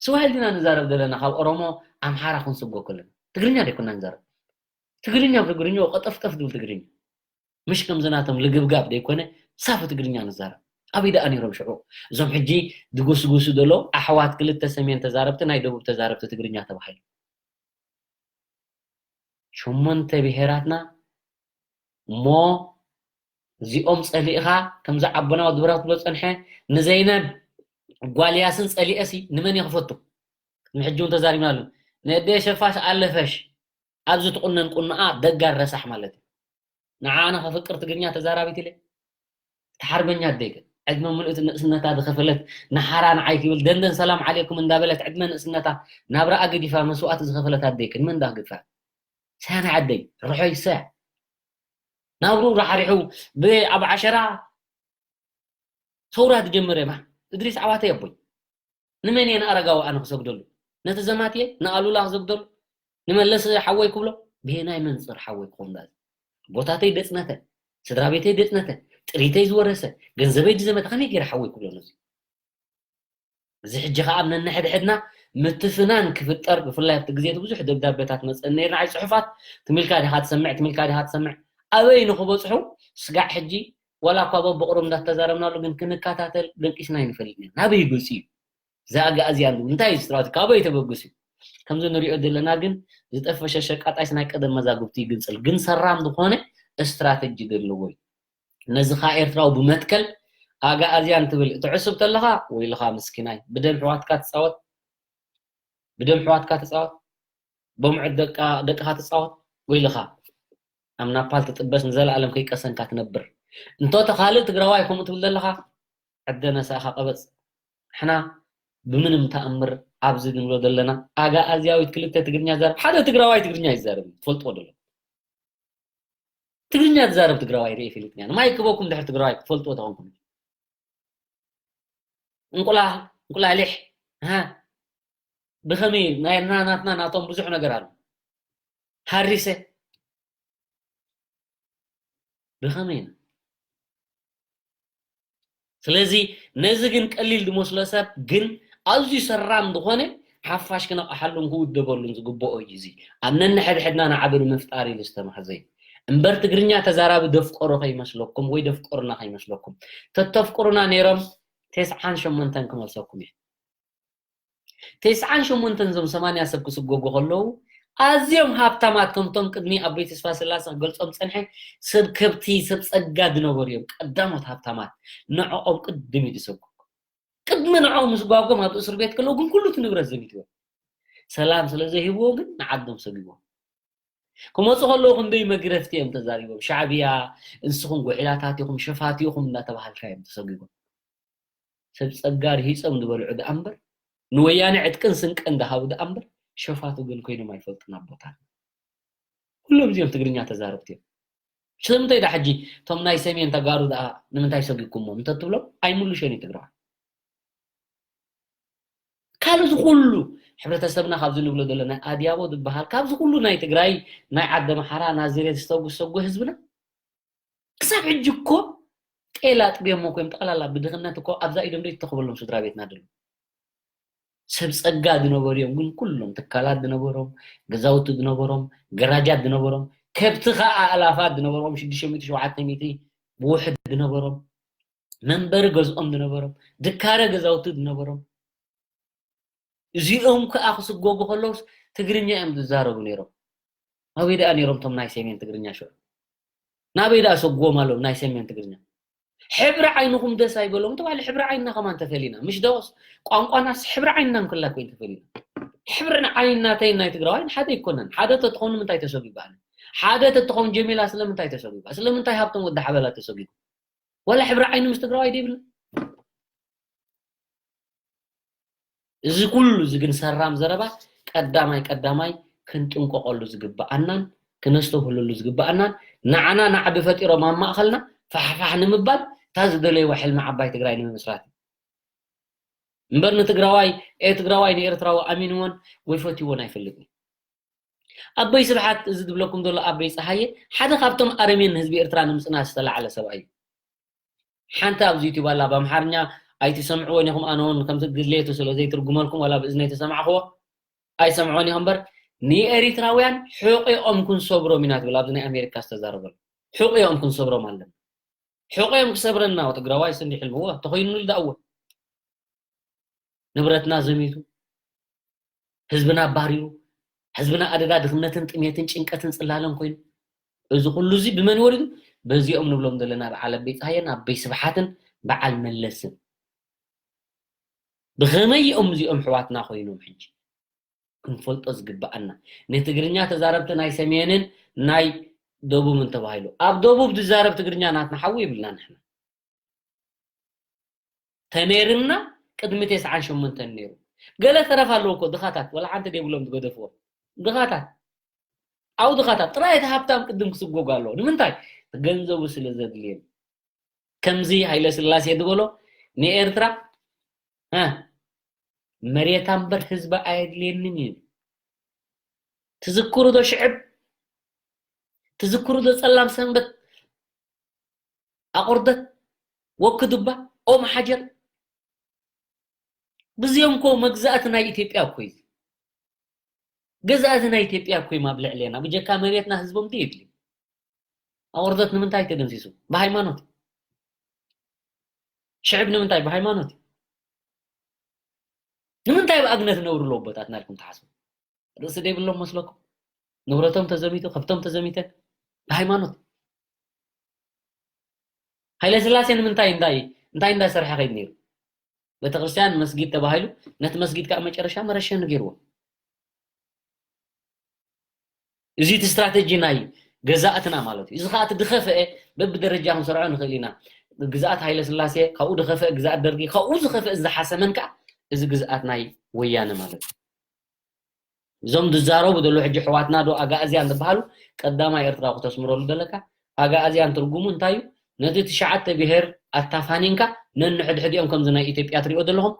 ስዋሂል ዲና ንዛረብ ዘለና ካብ ኦሮሞ ኣምሓራ ክንስጎ ከለና ትግርኛ ደይኮና ንዛረብ ትግርኛ ትግርኛ ቀጠፍጠፍ ዝብል ትግርኛ ምሽ ከምዚ ናቶም ልግብጋብ ደይኮነ ሳፊ ትግርኛ ንዛረብ ኣበይ ደኣ ነይሮም ሽዑ እዞም ሕጂ ዝጉስጉሱ ዘሎ ኣሕዋት ክልተ ሰሜን ተዛረብቲ ናይ ደቡብ ተዛረብቲ ትግርኛ ተባሂሉ ሸሞንተ ብሄራትና እሞ እዚኦም ጸሊእኻ ከምዚ ዓቦና ወዲ ብራኽ ትብሎ ጸንሐ ንዘይነብ ጓልያስን ጸሊኤሲ ንመን እየ ክፈቱ ቅድሚ ሕጂ እውን ተዛሪብናሉ ነደ ሸፋሽ ኣለፈሽ ኣብዚ ትቁነን ቁንኣ ደጋር ረሳሕ ማለት እዩ ንዓነ ከፍቅር ትግርኛ ተዛራቢት ኢለ እቲ ሓርበኛ ኣደይ ግን ዕድመ ምልእቲ ንእስነታ ዝኸፈለት ንሓራ ንዓይ ክብል ደንደን ሰላም ዓሌኩም እንዳበለት ዕድመ ንእስነታ ናብራኣ ገዲፋ መስዋእቲ ዝኸፈለት ኣደይ ግን መን ዳ ግድፋ ሰያና ዓደይ ርሖይ ሰያ ናብሩ ራሕሪሑ ብኣብ ዓሸራ ሰውራ ትጀምር የማ እድሪስ ዓዋተ የቦይ ንመን እየ ንኣረጋዊ ኣነ ክሰግደሉ ነቲ ዘማትየ ንኣሉላ ክሰግደሉ ንመለስ ሓወይ ክብሎ ብሄናይ መንፅር ሓወይ ክኾን ዳ ቦታተይ ደፅነተ ስድራ ቤተይ ደፅነተ ጥሪተይ ዝወረሰ ገንዘበይ ዝዘመተ ከመይ ገይረ ሓወይ ክብሎ ነዚ እዚ ሕጂ ከዓ ኣብ ነንሕድሕድና ምትፍናን ክፍጠር ብፍላይ ኣብቲ ግዜ እቲ ብዙሕ ደብዳቤታት መፀኒ ነይርና ዓይ ፅሑፋት ትሚልካ ዲኻ ትሰምዕ ትሚልካ ዲኻ ትሰምዕ ኣበይ ንክበፅሑ ስጋዕ ሕጂ ዋላ እኳ በብቕሩብ እንዳተዛረብናሉ ግን ክንከታተል ደቂስና ይንፈልጥ ኢና ናበይ ገፂ እዩ ዛኣጋእዝያን እንታይ እዩ ስትራቴጂ ካበይ ተበግስ እዩ ከምዚ ንሪኦ ዘለና ግን ዝጠፈሸ ሸቃጣይስ ናይ ቀደም መዛግብቲ ይግንፅል ግን ሰራም ዝኾነ ስትራቴጂ ዘለዎ እዩ ነዚ ኸዓ ኤርትራዊ ብመትከል ኣጋኣዝያን ትብል ትዕስብ ተለኻ ወይልኻ ምስኪናይ ብደም ሕዋትካ ትፃወት ብደም ሕዋትካ ትፃወት በምዑት ደቅኻ ትፃወት ወይልኻ ኣብ ናፓል ትጥበስ ንዘለኣለም ከይቀሰንካ ትነብር እንቶተ ካልእ ትግራዋይ ከምኡ ትብል ዘለኻ ዕደ ነሳእኻ ቀበፅ ንሕና ብምንም ተኣምር ኣብዚ ንብሎ ዘለና ኣጋኣዝያዊት ክልተ ትግርኛ ዘረብ ሓደ ትግራዋይ ትግርኛ ይዛረብ ትፈልጥዎ ደሎ ትግርኛ ዝዛረብ ትግራዋይ ርኢ ፊልጥኛ ንማይ ክበኩም ድሕር ትግራዋይ ክፈልጥዎ ተኾንኩም እንቁላ እንቁላሊሕ ብኸመይ ናይ ናትና ናቶም ብዙሕ ነገር ኣሎ ሃሪሰ ብኸመይ ኢና ስለዚ ነዚ ግን ቀሊል ዝመስሎ ሰብ ግን ኣዝዩ ሰራም ዝኾነ ሓፋሽ ክነቕሓሉን ክውደበሉን ዝግብኦ እዩ እዚ ኣብ ነንሕድሕድና ንዓቢ ንምፍጣር ኢሉ ዝተማሕዘ እዩ እምበር ትግርኛ ተዛራቢ ደፍቀሮ ከይመስለኩም ወይ ደፍቀሩና ከይመስለኩም ተተፍቅሩና ነይሮም ተስዓን ሸሞንተን ክመልሰኩም እየ ተስዓን ሸሞንተን ዞም ሰማንያ ሰብ ክስጎጉ ከለዉ ኣዝዮም ሃብታማት ከምቶም ቅድሚ ኣቦይ ተስፋ ስላሰ ክገልጾም ጸንሐ ሰብ ከብቲ ሰብ ጸጋ ዝነበሩ እዮም ቀዳሞት ሃብታማት ንዕኦም ቅድም እዩ ዝሰጉ ቅድሚ ንዕኦም ምስጓጎም ኣብ እስር ቤት ከለዉ ግን ኩሉ እቲ ንብረት ዘሚትዎ ሰላም ስለ ዘይህብዎ ግን ንዓዶም ሰጊቦም ክመፁ ከለዉ ክንደይ መግረፍቲ እዮም ተዛሪቦም ሻዕብያ እንስኹም ጉሒላታት ኢኹም ሸፋት ኢኹም እናተባሃልካ እዮም ተሰጊቦም ሰብ ጸጋ ርሂጾም ዝበልዑ ደኣ እምበር ንወያነ ዕጥቅን ስንቅን ደሃቡ ደኣ እምበር ሸፋቱ ግን ኮይኖም ኣይፈልጡን ኣቦታት ኩሎም እዚኦም ትግርኛ ተዛረብቲ እዮም ስለምንታይ ዳ ሕጂ እቶም ናይ ሰሜን ተጋሩ ደኣ ንምንታይ ሰጊኩሞ እንተትብሎም ኣይምሉሸን እዩ ትግራዋይ ካልእ እዚ ኩሉ ሕብረተሰብና ካብዚ ንብሎ ዘለና ኣድያቦ ዝበሃል ካብዚ ኩሉ ናይ ትግራይ ናይ ዓዲ ኣምሓራ ናዝሬት ዝተጉሰጎ ህዝብና ክሳብ ሕጂ እኮ ጤል ኣጥብዮሞ ኮይኖም ጠቕላላ ብድኽነት እኮ ኣብዛ ኢዶም ዶ ይተኸበሎም ስድራ ቤትና ደሎ። ሰብ ጸጋ ዝነበሩ እዮም፣ ግን ኩሎም ትካላት ዝነበሮም፣ ገዛውቲ ዝነበሮም፣ ገራጃት ዝነበሮም፣ ከብቲ ኸኣ ኣእላፋት ዝነበሮም፣ ሽዱሽተ ሚእቲ ሸውዓተ ሚእቲ ብውሕድ ዝነበሮም፣ መንበሪ ገዝኦም ዝነበሮም፣ ድካረ ገዛውቲ ዝነበሮም፣ እዚኦም ከኣ ክስጎጉ ከለውስ ትግርኛ እዮም ዝዛረቡ ነይሮም። ኣበይ ደኣ ነይሮም እቶም ናይ ሰሜን ትግርኛ ሽዑ? ናበይ ደኣ ሰጉዎም ኣለዉ ናይ ሰሜን ትግርኛ? ሕብሪ ዓይንኹም ደስ ኣይበሎም ተባለ። ሕብሪ ዓይንና ከማን ተፈሊና። ምሽ ደስ ቋንቋናስ ሕብሪ ዓይንና እንክላ ኮይን ተፈሊና። ሕብሪ ዓይንና ተይ ናይ ትግራዋይን ሓደ ኣይኮነን። ሓደ ተትኾኑ ምንታይ ተሰጉባኒ? ሓደ ተትኾን ጀሚላ ስለምንታይ ተሰጉባ? ስለምንታይ ሃብቶም ወዲ ሓበላ ተሰጉቡ? ወላ ሕብሪ ዓይኒ ምስ ትግራዋይ ደይብልና። እዚ ኩሉ እዚ ግን ሰራም ዘረባ ቀዳማይ ቀዳማይ ክንጥንቀቐሉ ዝግብኣናን ክነስተውህለሉ ዝግብኣናን ንዓና ናዕቢ ፈጢሮም ኣብ ማእኸልና ፋሕፋሕ ንምባል እታ ዝደለይዋ ሕልሚ ዓባይ ትግራይ ንምምስራት እዩ። እምበር ንትግራዋይ ኤርትራዋይ ንኤርትራዊ ኣሚንዎን ወይ ፈትይዎን ኣይፈልጥን። ኣቦይ ስብሓት እዚ ዝብለኩም ዘሎ ኣቦይ ፀሃየ ሓደ ካብቶም ኣረሜን ንህዝቢ ኤርትራ ንምፅናት ዝተላዕለ ሰብኣይ እዩ። ሓንቲ ኣብዚ ዩቲዩብ ኣላ ብኣምሓርኛ ኣይትሰምዕዎን ኢኹም፣ ኣነ እውን ከምቲ ድሌቱ ስለ ዘይትርጉመልኩም ዋላ ብእዝነይ ተሰማዕኽዎ ኣይሰምዕዎን ኢኹም እምበር ንኤሪትራውያን ሕቂኦም ክንሰብሮም ኢና ትብል ኣብዚ ናይ ኣሜሪካ ዝተዛረበሉ ሕቂኦም ክንሰብሮም ኣለና። ሕቂኦም ክሰብረና ትግራዋይ ስንዲ ሕልምዎ ተኾይኑሉ ዳእዎ ንብረትና ዘሚቱ ህዝብና ኣባሪሩ ህዝብና ኣደዳ ድኽነትን ጥሜትን ጭንቀትን ፅላለን ኮይኑ እዚ ኩሉ እዚ ብመን ወሪዱ? በዚኦም ንብሎም ዘለና በዓል ኣበይ ፀሃየን ኣበይ ስብሓትን በዓል መለስን ብኸመይ እዮም እዚኦም ሕዋትና ኮይኖም ሕጂ ክንፈልጦ ዝግብኣና ንትግርኛ ተዛረብቲ ናይ ሰሜንን ናይ ደቡብን ተባሂሉ ኣብ ደቡብ ዝዛረብ ትግርኛ ናትና ሓዊ ይብልና ንሕና ተነይርና ቅድሚ ተስዓን ሸሞንተን ነይሩ ገለ ተረፍ ኣለዎ እኮ ድኻታት ወላ ሓንቲ ደይብሎም ዝገደፍዎ ድኻታት ኣው ድኻታት ጥራይ እቲ ሃብታም ቅድም ክስጎግ ኣለዎ ንምንታይ ገንዘቡ ስለ ዘድልየን ከምዚ ሃይለ ስላሴ ዝበሎ ንኤርትራ መሬታ እምበር ህዝቢ ኣየድልየንን እዩ ትዝክሩ ዶ ሽዕብ ትዝክሩ ዶ ፀላም ሰንበት ኣቑርደት ወክዱባ ኦም ሓጀር ብዚኦም ኮ መግዛእቲ ናይ ኢትዮጵያ እኮ እዩ ገዛእቲ ናይ ኢትዮጵያ እኮ እዮም ኣብ ልዕሌና ብጀካ መሬትና ህዝቦም ዶ የድልዩ ኣቑርደት ንምንታይ ተደምሲሱ ብሃይማኖት ሽዕብ ንምንታይ ብሃይማኖት ንምንታይ ብኣግነት ነብሩ ኣለዎ ኣቦታትና ኢልኩም ትሓስቡ ርእሲ ዘይብሎም መስለኩም ንብረቶም ተዘሚቱ ከብቶም ተዘሚተ ብሃይማኖት ሃይለ ስላሴ ንምንታይ እንታይ እንታይ እንዳሰርሐ ከይድ ነይሩ ቤተክርስትያን መስጊድ ተባሂሉ ነቲ መስጊድ ከዓ መጨረሻ መረሸ ነጊርዎ እዚ እቲ ስትራተጂ ናይ ገዛእትና ማለት እዩ እዚ ከዓ እቲ ድኸፍአ በብደረጃ ክንሰርዖ ንኽእል ኢና ግዛኣት ሃይለ ስላሴ ካብኡ ድኸፍአ ግዛኣት ደርጊ ካብኡ ዝኸፍአ ዝሓሰመን ከዓ እዚ ግዛኣት ናይ ወያነ ማለት እዩ እዞም ዝዛረቡ ዘለዉ ሕጂ ኣሕዋትና ዶ ኣጋእዝያን ዝበሃሉ ቀዳማይ ኤርትራዊ ክተስምረሉ ዘለካ ኣጋእዝያን ትርጉሙ እንታይ እዩ ነቲ ትሽዓተ ብሄር ኣታፋኒንካ ነንሕድሕዲኦም ከምዚ ናይ ኢትዮጵያ ትሪኦ ዘለኹም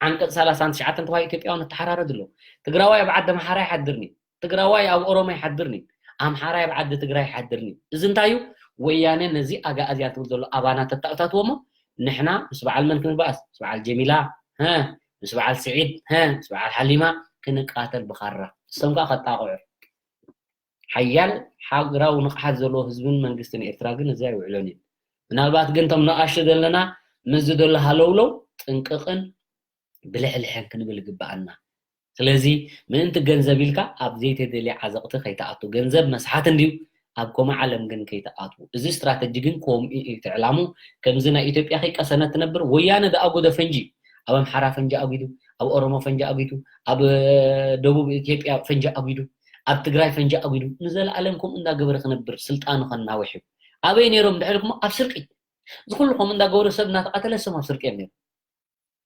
ዓንቀፅ ሰላሳን ትሽዓተን ተባሂሉ ኢትዮጵያውያን ኣተሓራረድ ኣለዉ ትግራዋይ ኣብ ዓዲ ኣምሓራ ይሓድርኒ ትግራዋይ ኣብ ኦሮሞ ይሓድርኒ ኣምሓራይ ኣብ ዓዲ ትግራይ ይሓድርኒ እዚ እንታይ እዩ ወያነ ነዚ ኣጋእዝያን ትብል ዘሎ ኣባና ተታእታትዎ እሞ ንሕና ምስ በዓል መን ክንበኣስ ምስ በዓል ጀሚላ ሀ ምስ በዓል ስዒድ ሀ ምስ በዓል ሓሊማ ክንቃተል ብኻራ እሶም ከዓ ከጣቕዑ ሓያል ሓገራዊ ንቕሓት ዘለዎ ህዝብን መንግስትን ኤርትራ ግን እዚ ኣይውዕሎን እዩ ምናልባት ግን እቶም ንኣሽቱ ዘለና ምስዚ ዘሎ ሃለውለው ጥንቅቕን ብልሕልሐን ክንብል ይግበኣና ስለዚ ምእንቲ ገንዘብ ኢልካ ኣብ ዘይተደልየ ዓዘቕቲ ከይትኣቱ ገንዘብ መስሓት እንድዩ ኣብ ከምኡ ዓለም ግን ከይትኣትዉ እዚ ስትራተጂ ግን ከምኡ እዩ እቲ ዕላሙ ከምዚ ናይ ኢትዮጵያ ከይቀሰነት ትነብር ወያነ ዝኣጎዶ ፈንጂ ኣብ ኣምሓራ ፈንጂ ኣጒዱ ኣብ ኦሮሞ ፈንጂ ኣጒዱ ኣብ ደቡብ ኢትዮጵያ ፈንጂ ኣጒዱ ኣብ ትግራይ ፈንጂ ኣጒዱ ንዘለኣለም ከምኡ እንዳገበረ ክነብር ስልጣኑ ከናውሕ እዩ ኣበይ ነይሮም ድሕልኩም ኣብ ስርቂ እዚ ኩሉ ከምኡ እንዳገበሩ ሰብ እናተቐተለ እሶም ኣብ ስርቂ እዮም ነይሮም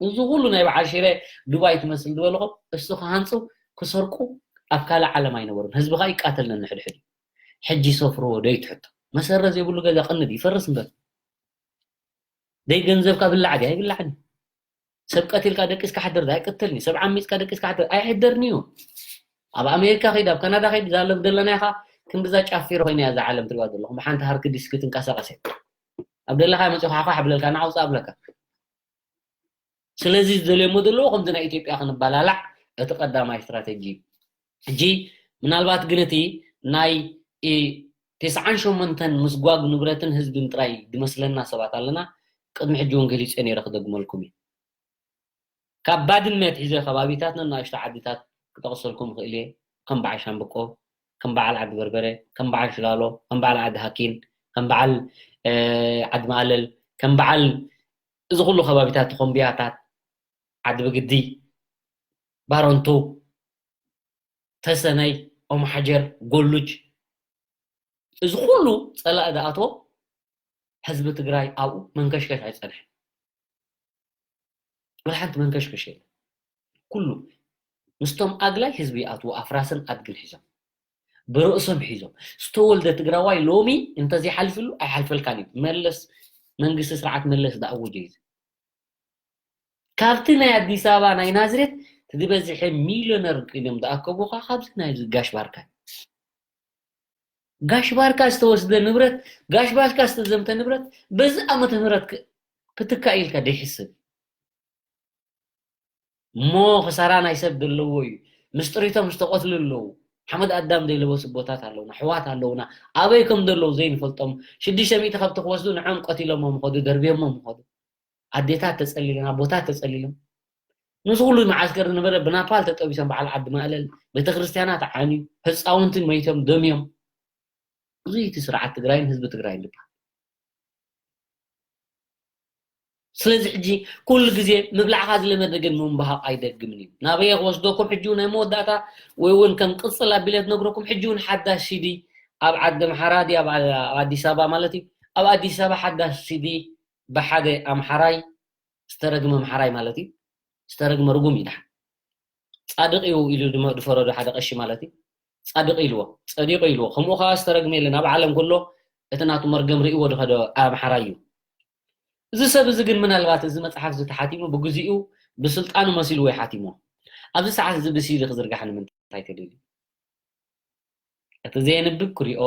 እዚ ኩሉ ናይ በዓል ሽረ ዱባይ ትመስል ዝበልኹም እሱ ክሃንፁ ክሰርቁ ኣብ ካልእ ዓለም ኣይነበሩን ህዝቢ ከዓ ይቃተል ነንሕድሕድ እዩ ሕጂ ይሰፍርዎ ዶ ይትሕቶ መሰረት ዘይብሉ ገዛ ቅንድ ይፈርስ እምበር ደይ ገንዘብካ ብላዕ ድያ ይብላዕኒ ሰብ ቀቲልካ ደቂስካ ሓድር ድያ ኣይቅተልኒ ሰብ ዓሚፅካ ደቂስካ ሓድር ኣይሕደርኒ እዩ ኣብ ኣሜሪካ ከይድ ኣብ ካናዳ ከይድ ዛለብ ዘለና ኢኻ ክንድዛ ጫፊሮ ኮይና እያ እዛ ዓለም ትሪዋ ዘለኹም ብሓንቲ ሃርክ ዲስክ ትንቀሳቀስ እያ ኣብ ደለኻ መፂኹ ሓኳ ሓብለልካ ንዓውፃ ኣብለካ። ስለዚ ዝደልዮሞ ዘለዎ ከምዚ ናይ ኢትዮጵያ ክንባላላዕ እቲ ቀዳማይ ስትራተጂ እዩ። ሕጂ ምናልባት ግን እቲ ናይ ኢ- ተስዓን ሸሞንተን ምስጓግ ንብረትን ህዝብን ጥራይ ዝመስለና ሰባት ኣለና። ቅድሚ ሕጂ እውን ገሊፀ ነይረ ክደግመልኩም እዩ። ካብ ባድመ ኣትሒዘ ከባቢታት ነናእሽቱ ዓድታት ክጠቕሰልኩም እኽእል እየ። ከም በዓል ሻምብቆ፣ ከም በዓል ዓዲ በርበረ፣ ከም በዓል ሽላሎ፣ ከም በዓል ዓዲ ሃኪን፣ ከም በዓል ዓዲ ማእለል፣ ከም በዓል እዚ ኩሉ ከባቢታት ተኾምብያታት፣ ዓዲ ብግዲ፣ ባረንቱ፣ ተሰነይ፣ ኦምሓጀር፣ ጎሉጅ፣ እዚ ኩሉ ፀላእ ዝኣትዎ ህዝቢ ትግራይ ኣብኡ መንከሽከሽ ኣይፀንሐን። ወላ ሓንቲ መንከሽከሽ የለን። ኩሉ ምስቶም ኣግላይ ህዝቢ ይኣትዎ ኣፍራስን ኣድግን ሒዞም ብርእሶም ሒዞም ዝተወልደ ትግራዋይ ሎሚ እንተዘይሓልፍሉ ኣይሓልፈልካን እዩ። መለስ መንግስቲ ስርዓት መለስ ዝኣወጀ እዩ። ካብቲ ናይ ኣዲስ ኣበባ ናይ ናዝሬት እቲ ዝበዝሐ ሚሊዮነር ኢሎም ዝኣከቡኻ ካብዚ ናይ ጋሽ ባርካ ጋሽ ባርካ ዝተወስደ ንብረት ጋሽ ባርካ ዝተዘምተ ንብረት በዚ ዓመተ ምህረት ክትካእ ኢልካ ደይሕስብ እሞ ክሳራ ናይ ሰብ ዘለዎ እዩ። ምስጥሪቶም ዝተቐትሉ ኣለዉ። ሓመድ ኣዳም ዘይለበሱ ኣቦታት ኣለዉና፣ ኣሕዋት ኣለዉና። ኣበይ ከም ዘለዉ ዘይንፈልጦም ሽዱሽተ ሚእቲ ከብቲ ክወስዱ ንዖም ቀቲሎሞም ኸዱ፣ ደርብዮሞም ኸዱ። ኣዴታት ተጸሊለን፣ ኣቦታት ተጸሊሎም። ምስ ኩሉ መዓስከር ዝነበረ ብናፓል ተጠቢሶም በዓል ዓዲ ማእለል፣ ቤተክርስትያናት ዓንዩ፣ ህፃውንቲ መይቶም ደምዮም። እዚ እቲ ስርዓት ትግራይን ህዝቢ ትግራይን ዝበሃል። ስለዚ ሕጂ ኩሉ ግዜ ምብላዕካ ዝለመደ ግን ምንባሃቕ ኣይደግምን እዩ። ናበየ ክወስደኩም ሕጂ እውን ናይ መወዳእታ ወይ እውን ከም ቅፅል ኣቢለ ዝነግረኩም ሕጂ እውን ሓዳሽ ሲዲ ኣብ ዓዲ ኣምሓራ ድዩ ኣብ ኣብ ኣዲስ ኣበባ ማለት እዩ። ኣብ ኣዲስ ኣበባ ሓዳሽ ሲዲ ብሓደ ኣምሓራይ ዝተረግመ ኣምሓራይ ማለት እዩ። ዝተረግመ ርጉም እዩ ድሓን። ጻድቕ እዩ ኢሉ ድመ- ድፈረዶ ሓደ ቀሺ ማለት እዩ። ጻድቕ ኢልዎ፣ ጸዲቑ ኢልዎ። ከምኡ ከኣ ዝተረግመ የለን ኣብ ዓለም ኩሎ እቲ ናቱ መርገም ርእይዎ ድኸደ ኣምሓራይ እዩ። እዚ ሰብ እዚ ግን ምናልባት እዚ መጽሓፍ እዚ ተሓቲሙ ብግዚኡ ብስልጣኑ መሲልዎ ይሓቲሞ። ኣብዚ ሰዓት እዚ ብሲዲ ክዝርጋሕ ንምንታይ ተደልዩ? እቲ ዘየንብብ ክሪኦ፣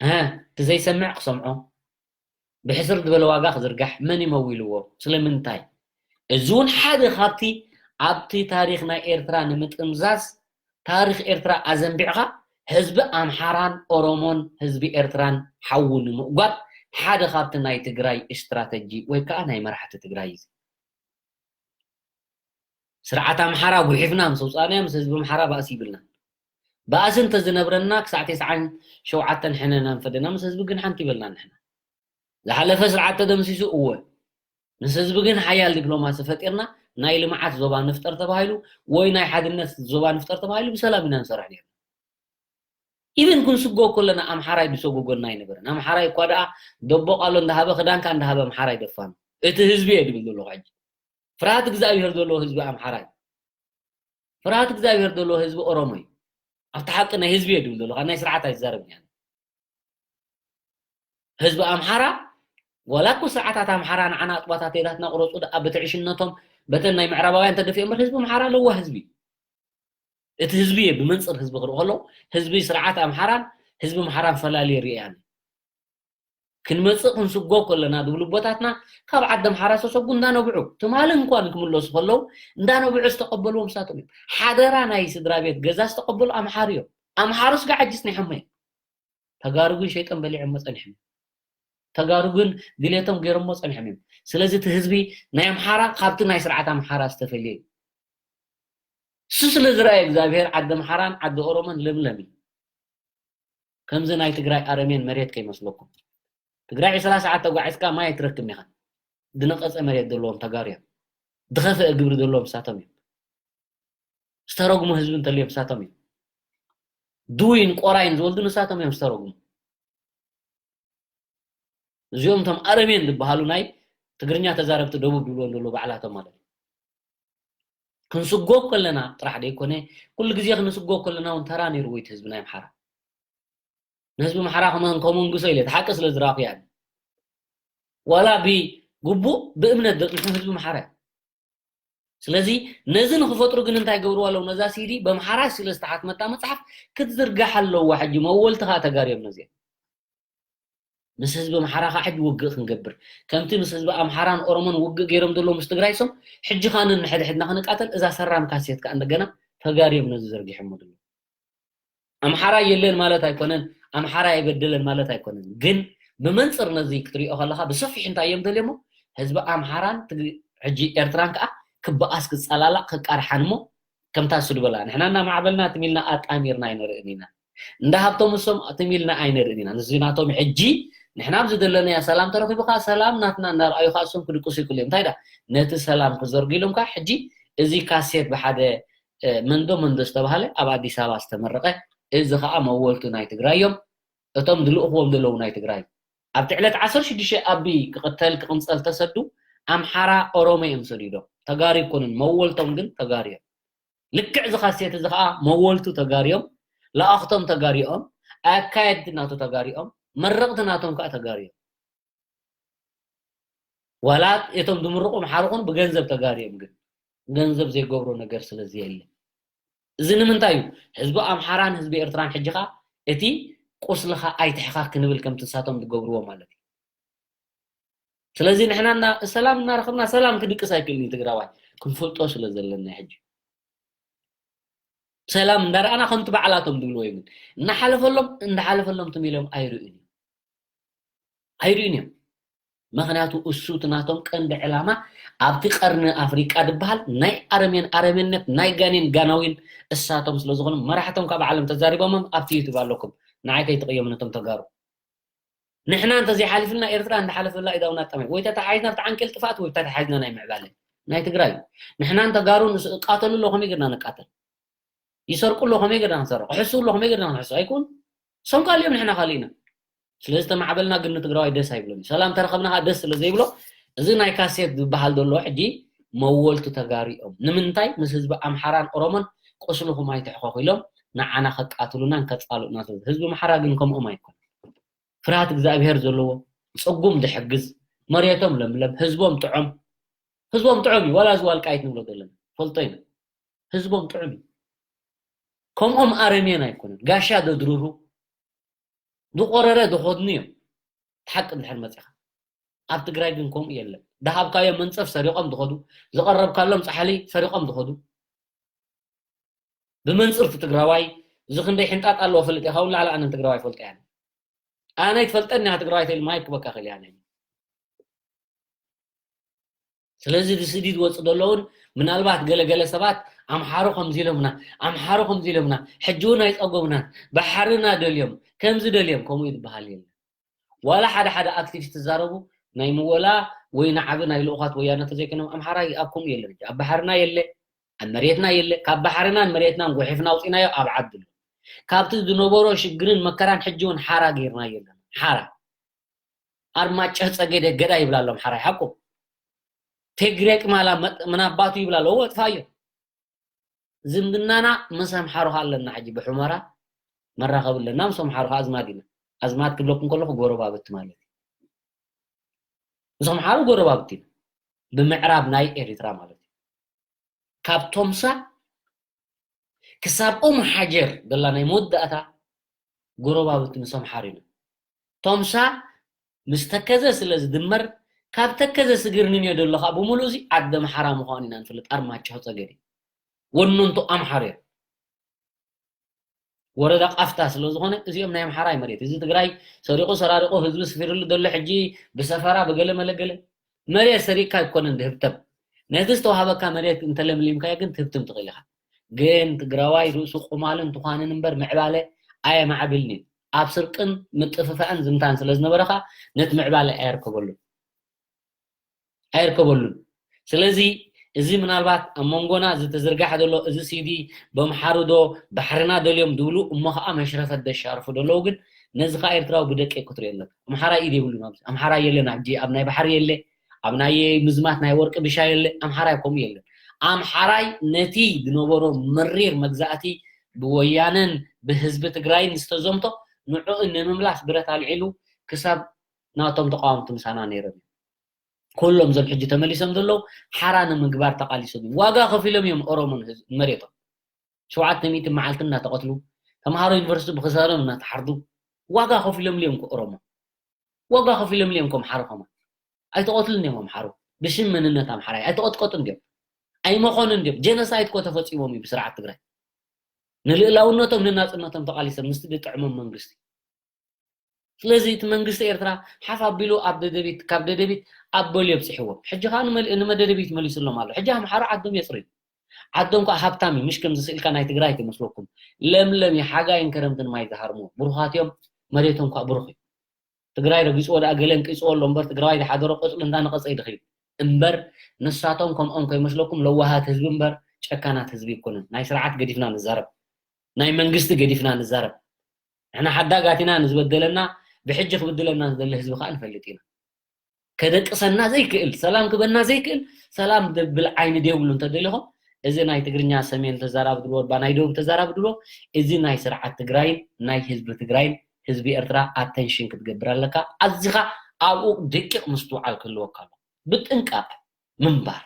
እ፣ እቲ ዘይሰምዕ ክሰምዖ፣ ብሕስር ዝበለ ዋጋ ክዝርጋሕ መን ይመዊልዎ? ስለምንታይ? እዚ እውን ሓደ ካብቲ ኣብቲ ታሪኽ ናይ ኤርትራ ንምጥምዛዝ ታሪኽ ኤርትራ ኣዘንቢዕኻ ህዝቢ ኣምሓራን ኦሮሞን ህዝቢ ኤርትራን ሓዉ ንምእጓድ ሓደ ካብቲ ናይ ትግራይ ስትራተጂ ወይ ከዓ ናይ መራሕቲ ትግራይ እዩ። ስርዓት ኣምሓራ ጉሒፍና ምስ ኣውፃእናዮ ምስ ህዝቢ ኣምሓራ ባእሲ ይብልና። ባእሲ እንተዝነብረና ክሳዕ ተስዓን ሸውዓተን ሕነና ንፈደና ምስ ህዝቢ ግን ሓንቲ ይበልና ንሕና። ዝሓለፈ ስርዓት ተደምሲሱ እወ። ምስ ህዝቢ ግን ሓያል ዲፕሎማሲ ፈጢርና ናይ ልምዓት ዞባ ንፍጠር ተባሂሉ ወይ ናይ ሓድነት ዞባ ንፍጠር ተባሂሉ ብሰላም ኢና ንሰርሕ ነርና። ኢቨን ክንስጎ ከለና ኣምሓራይ ዝሰጎጎና ኣይነበረን። ኣምሓራይ እኳ ደኣ ደቦ ቃሎ እንዳሃበ ክዳንካ እንዳሃበ ኣምሓራይ ደፋኑ። እቲ ህዝቢ እየ ድብል ዘለኹ ሕጂ። ፍርሃት እግዚኣብሔር ዘለዎ ህዝቢ ኣምሓራ እዩ። ፍርሃት እግዚኣብሔር ዘለዎ ህዝቢ ኦሮሞ እዩ። ኣብቲ ሓቂ ናይ ህዝቢ እየ ድብል ዘለኹ፣ ናይ ስርዓት ኣይዛረብን እየ። ህዝቢ ኣምሓራ ዋላ እኮ ስርዓታት ኣምሓራ ንዓና ኣጥባታት ኤዳትና ቁረፁ ደኣ በቲ ዕሽነቶም በተን ናይ ምዕራባውያን ተደፊኦ እምበር ህዝቢ ኣምሓራ ለዋህ ህዝቢ እዩ። እቲ ህዝቢ እየ ብመንፅር ህዝቢ ክርኢ ከለዉ ህዝቢ ስርዓት ኣምሓራን ህዝቢ ኣምሓራን ፈላልየ ርእየ ኣነ። ክንመፅእ ክንስጎ ከለና ዝብሉ ኣቦታትና ካብ ዓዲ ኣምሓራ ዝተሰጉ እንዳነብዑ ትማሊ እንኳን ክምለሱ ከለዉ እንዳነብዑ ዝተቐበልዎም ንሳቶም እዮም። ሓደራ ናይ ስድራ ቤት ገዛ ዝተቐበሉ ኣምሓሩ እዮም። ኣምሓሩስ ጋዓጅስ ናይ ሓሞ እዮም። ተጋሩ ግን ሸይጦም በሊዖሞ ፀኒሖም እዮም። ተጋሩ ግን ድሌቶም ገይሮሞ ፀኒሖም እዮም። ስለዚ እቲ ህዝቢ ናይ ኣምሓራ ካብቲ ናይ ስርዓት ኣምሓራ ዝተፈልየ እዩ። እሱ ስለ ዝረኣየ እግዚኣብሔር ዓዲ ኣምሓራን ዓዲ ኦሮሞን ለምለም እዩ። ከምዚ ናይ ትግራይ ኣረሜን መሬት ከይመስለኩም። ትግራይ ዕስራ ሰዓት ተጓዒዝካ ማይ ኣይትረክብን ኢኻ። ዝነቐጸ መሬት ዘለዎም ተጋሩ እዮም። ዝኸፍአ ግብሪ ዘለዎም ንሳቶም እዮም። ዝተረጉሙ ህዝቢ እንተልዮም ንሳቶም እዮም። ድውይን ቆራይን ዝወልዱ ንሳቶም እዮም ዝተረጉሙ። እዚኦም እቶም ኣረሜን ዝበሃሉ ናይ ትግርኛ ተዛረብቲ ደቡብ ዝብልዎም ዘለዉ ባዕላቶም ማለት እዩ። ክንስጎ ከለና ጥራሕ ዘይኮነ ኩሉ ግዜ ክንስጎ ከለና እውን ተራ ነይርዎ እቲ ህዝቢ ናይ ኣምሓራ። ንህዝቢ ኣምሓራ ከመን ከመንግሶ ኢለ እቲ ሓቂ ስለ ዝረኣኹ እያ። ዋላ ብግቡእ ብእምነት ዘፅንሑ ህዝቢ ኣምሓራ እዩ። ስለዚ ነዚ ንክፈጥሩ ግን እንታይ ገብርዋ ኣለዉ? ነዛ ሲዲ በምሓራሽ ስለ ዝተሓትመታ መፅሓፍ ክትዝርጋሕ ኣለዋ። ሕጂ መወልቲ ከዓ ተጋርዮም ነዚኦም ምስ ህዝቢ ኣምሓራ ከዓ ሕጂ ውግእ ክንገብር፣ ከምቲ ምስ ህዝቢ ኣምሓራን ኦሮሞን ውግእ ገይሮም ዘለዉ ምስ ትግራይ ሶም፣ ሕጂ ከዓ ነንሕድሕድና ክንቃተል፣ እዛ ሰራም ካሴት ከዓ እንደገና ተጋርዮም ነዚ ዘርጊሖሞ ዘለዉ። ኣምሓራ የለን ማለት ኣይኮነን፣ ኣምሓራ ኣይበደለን ማለት ኣይኮነን። ግን ብመንፅር ነዚ ክትሪኦ ከለካ ብሰፊሕ እንታይ እዮም ደልዮሞ? ህዝቢ ኣምሓራን ትግ- ሕጂ ኤርትራን ከዓ ክበኣስ ክፀላላእ ክቃርሓን እሞ ከምታ እሱ ዝበላ ንሕና እናማዕበልና ትም ኢልና ኣጣሚርና ኣይንርእን ኢና። እንዳ ሃብቶም እሶም ትም ኢልና ኣይንርእን ኢና። ንዚ ናቶም ሕጂ ንሕና ኣብዚ ዘለናዮ ሰላም ተረኺቡ ከዓ ሰላም ናትና እናረኣዩ ከዓ እሶም ክድቅሱ ይክእሉ እዮም። እንታይ ዳ ነቲ ሰላም ክዘርጉ ኢሎም ከዓ ሕጂ እዚ ካሴት ብሓደ መንዶ መንዶ ዝተባሃለ ኣብ ኣዲስ ኣበባ ዝተመረቐ፣ እዚ ከዓ መወልቱ ናይ ትግራይ እዮም። እቶም ዝልእኽዎም ዘለዉ ናይ ትግራይ ኣብቲ ዕለት ዓሰርተ ሽዱሽተ ኣቢ ክቕተል ክቕንፀል ተሰዱ ኣምሓራ ኦሮሞ እዮም ሰዲዶም። ተጋሩ ይኮኑን መወልቶም ግን ተጋሩ እዮም። ልክዕ እዚ ካሴት እዚ ከዓ መወልቱ ተጋሩ እዮም፣ ለኣኽቶም ተጋሩ እዮም፣ ኣካየድቲ ናቱ ተጋሩ እዮም፣ መረቕቲ ናቶም ከዓ ተጋሩ እዮም። ዋላ እቶም ዝምርቑ ኣምሓሩ ኹን ብገንዘብ ተጋሩ እዮም፣ ግን ገንዘብ ዘይገብሮ ነገር ስለ ዘየለ። እዚ ንምንታይ እዩ? ህዝቢ ኣምሓራን ህዝቢ ኤርትራን ሕጂ ኸዓ እቲ ቁስልኻ ኣይትሕኻ ክንብል ከምቲ ንሳቶም ዝገብርዎ ማለት እዩ። ስለዚ ንሕና እና ሰላም እናረኸብና ሰላም ክድቅስ ኣይክእልን እዩ ትግራዋይ ክንፈልጦ ስለ ዘለና ሕጂ ሰላም እንዳረኣና ከምቲ ባዕላቶም ዝብልዎ ይብል እናሓለፈሎም እንዳሓለፈሎም ትም ኢሎም ኣይርእን እዩ ኣይርእን እዮም። ምክንያቱ እሱ እቲ ናቶም ቀንዲ ዕላማ ኣብቲ ቀርኒ ኣፍሪቃ ዝበሃል ናይ ኣረሜን ኣረሜነት ናይ ጋኔን ጋናዊን እሳቶም ስለ ዝኾኑ መራሕቶም ካብ ዓለም ተዛሪቦሞም ኣብቲ ዩቱብ ኣለኩም። ንዓይ ከይትቕየሙ ነቶም ተጋሩ። ንሕና እንተዘይሓሊፍልና ኤርትራ እንዳሓለፈላ ኢዳውና ጠመ ወይ ተተሓሒዝና ኣብቲ ዓንኬል ጥፋኣት ወይ ተተሓሒዝና ናይ ምዕባለ ናይ ትግራይ እዩ። ንሕናን ተጋሩን ቃተሉ ኣሎ ከመይ ጌርና ንቃተል? ይሰርቁ ኣሎ ከመይ ጌርና ክንሰርቕ? ክሕሱ ኣሎ ከመይ ጌርና ክንሕሱ? ኣይኮን እሶም ካልእ እዮም ንሕና ካልእ ኢና። ስለዚ ተማዕበልና ግን ንትግራዋይ ደስ ኣይብሎን እዩ። ሰላም ተረኸብና ከዓ ደስ ስለ ዘይብሎ እዚ ናይ ካሴት ዝበሃል ዘሎ ሕጂ መወልቱ ተጋሩ እዮም። ንምንታይ ምስ ህዝቢ ኣምሓራን ኦሮሞን ቁስልኹም ኣይትሕኸኹ ኢሎም ንዓና ከቃትሉናን ከፃልኡና ስለ ህዝቢ ኣምሓራ ግን ከምኦም ኣይኮን። ፍርሃት እግዚኣብሔር ዘለዎ ፅጉም ዝሕግዝ መሬቶም ለምለም ህዝቦም ጥዖም ህዝቦም ጥዑም እዩ። ዋላ እዚ ዋልቃይት ንብሎ ዘለና ፈልጦ ኢና። ህዝቦም ጥዑም እዩ። ከምኦም ኣረሜን ኣይኮነን። ጋሻ ዘድርሩ ዝቆረረ ዝኸድኑ እዮም። ሓቂ እንድሕር መፂኻ ኣብ ትግራይ ግን ከምኡ የለን። ዝሃብካዮ መንፀፍ ሰሪቖም ዝኸዱ፣ ዝቐረብካሎም ፃሕሊ ሰሪቖም ዝኸዱ። ብመንፅርቲ ትግራዋይ እዚ ክንደይ ሕንጣጥ ኣለዎ ፈልጥ ኢኻ። እውን ላዕሊ ኣነን ትግራዋይ ፈልጠ ያለ ኣነ ይትፈልጠኒ ኢኻ ትግራዋይ ተይል ማይክ በቃ ክእል ያለ ስለዚ ብስዲ ዝወፁ ዘለውን ምናልባት ገለገለ ሰባት ኣምሓሩ ከምዚ ኢሎምና ኣምሓሩ ከምዚ ኢሎምና ሕጂ እውን ኣይፀጎምና ባሕርና ደልዮም ከምዚ ደልዮም ከምኡ ዝበሃል የለን። ዋላ ሓደ ሓደ ኣክቲቪስት ትዛረቡ ናይ ምወላ ወይ ንዓቢ ናይ ልኡኻት ወያነ ተዘይኮይኖም ኣምሓራ ይኣኩም የለን። ኣብ ባሕርና የለ ኣብ መሬትና የለ ካብ ባሕርናን መሬትናን ጎሒፍና ኣውፂናዮ ኣብ ዓዲ ኣሎ። ካብቲ ዝነበሮ ሽግርን መከራን ሕጂ እውን ሓራ ገይርና የለን። ሓራ ኣርማጭህ ፀገደ ገዳ ይብላ ኣሎም ሓራይ ሓቁ ትግሬ ቅማላ ምናባቱ ይብላ ኣለዎ ወጥፋዮ ዝምድናና ምስ ኣምሓሩ ኣለና ሕጂ ብሑመራ መራኸብ ኣለና ምስ ኣምሓሩ ኣዝማድ ኢና ኣዝማድ ክብለኩም ከለኹ ጎረባብቲ ማለት እዩ ምስ ኣምሓሩ ጎረባብቲ ኢና ብምዕራብ ናይ ኤሪትራ ማለት እዩ ካብ ቶምሳ ክሳብ ኦም ሓጀር ደላ ናይ መወዳእታ ጎረባብቲ ምስ ኣምሓሩ ኢና ቶምሳ ምስ ተከዘ ስለ ዝድመር ካብ ተከዘ ስግር ንንዮ ደሎ ከዓ ብምሉእ እዚ ዓዲ ኣምሓራ ምዃኑ ኢና ንፍልጥ ኣርማጭሆ ፀገዴ ወኖንቱ ኣምሓሩ እዮም ወረዳ ቃፍታ ስለ ዝኾነ እዚኦም ናይ ኣምሓራይ መሬት እዚ ትግራይ ሰሪቑ ሰራሪቑ ህዝቢ ስፊርሉ ዘሎ ሕጂ ብሰፈራ ብገለ መለገለ መሬት ሰሪቕካ ኣይኮነን ዝህብተም ነቲ ዝተዋሃበካ መሬት እንተለምሊምካዮ ግን ትህብትም ትኽእል ኢኻ ግን ትግራዋይ ርእሱ ቁማልን ትዃንን እምበር ምዕባለ ኣየማዕብልን እዩ ኣብ ስርቅን ምጥፍፋእን ዝምታን ስለ ዝነበረ ከዓ ነቲ ምዕባለ ኣየርከበሉን ኣይርከበሉን። ስለዚ እዚ ምናልባት ኣብ መንጎና ዝተዝርጋሐ ዘሎ እዚ ሲዲ በምሓሩ ዶ ባሕርና ደልዮም ዝብሉ እሞ ከዓ መሽረፈት ዘሻርፉ ዘለዉ ግን ነዚ ከዓ ኤርትራዊ ብደቂ ክትሪኦ ኣለካ። ኣምሓራይ ኢድ የብሉን ኣብዚ። ኣምሓራይ የለን ኣብዚ ኣብ ናይ ባሕሪ የለ ኣብ ናይ ምዝማት ናይ ወርቂ ብሻ የለ ኣምሓራይ ከምኡ የለን። ኣምሓራይ ነቲ ዝነበሮ መሪር መግዛእቲ ብወያነን ብህዝቢ ትግራይን ዝተዘምቶ ንዕኡ ንምምላስ ብረት ኣልዒሉ ክሳብ ናቶም ተቃወምቲ ምሳና ነይሮም እዮም። ኩሎም እዞም ሕጂ ተመሊሶም ዘለዉ ሓራ ንምግባር ተቃሊሶም እዮም። ዋጋ ከፊሎም እዮም ኦሮሞን ህዝቢ መሬቶም። ሸውዓተ ሚእቲ መዓልቲ እናተቐትሉ ተምሃሮ ዩኒቨርሲቲ ብክሳዶም እናተሓርዱ ዋጋ ከፊሎምሉ እዮም ኦሮሞ። ዋጋ ከፊሎም እዮም እኮ ኣምሓሩ ከማን። ኣይተቐትሉን እዮም ኣምሓሩ። ብሽም መንነት ኣምሓራይ ኣይተቐጥቀጡን ድዮም? ኣይመኾኑን ድዮም? ጀኖሳይድ እኮ ተፈፂሞም እዩ ብስርዓት ትግራይ። ንልእላውነቶም ንናፅነቶም ተቓሊሶም ምስቲ ዝጥዕሞም መንግስቲ። ስለዚ እቲ መንግስቲ ኤርትራ ሓፍ ኣቢሉ ኣብ ደደቢት፣ ካብ ደደቢት ኣብ ቦሌ ኣብፂሕዎም። ሕጂ ከዓ ንመል-፣ ንመደደቢት መሊሱሎም ኣሎ። ሕጂ ኣምሓሩ ዓዶም የፅርዩ። ዓዶም ከዓ ሃብታም እዩ፣ ምሽ ከምዚ ስእልካ ናይ ትግራይ ትመስለኩም። ለምለም እዩ፣ ሓጋይን ክረምትን ማይ ዝሃርምዎ። ብሩኻት እዮም፣ መሬቶም ከዓ ብሩኽ እዩ። ትግራይ ረጊፅዎ ደኣ ገለ እንቂፅዎ ኣሎ እምበር ትግራዋይ ዝሓደሮ ቆፅሊ እንዳነቐፀ ይድኽዩ። እምበር ንሳቶም ከምኦም ከይመስለኩም ለዋሃት ህዝቢ እምበር ጨካናት ህዝቢ ይኮኑን። ናይ ስርዓት ገዲፍና ንዛረብ፣ ናይ መንግስቲ ገዲፍና ንዛረብ። ንሕና ሓዳጋት ኢና፣ ንዝበደለና ብሕጂ ክብድለና ዝደሊ ህዝቢ ከዓ ንፈልጥ ኢና። ከደቅሰና ዘይክእል፣ ሰላም ክበና ዘይክእል፣ ሰላም ደብል ዓይኒ ደብሉ እንተደሊኹም፣ እዚ ናይ ትግርኛ ሰሜን ተዛራቢ ድሎ፣ ባ ናይ ደቡብ ተዛራቢ ድሎ፣ እዚ ናይ ስርዓት ትግራይን ናይ ህዝቢ ትግራይን ህዝቢ ኤርትራ ኣተንሽን ክትገብር ኣለካ። ኣዚኻ ኣብኡ ደቂቕ ምስትውዓል ክህልወካ ኣሎ። ብጥንቃቐ ምንባር።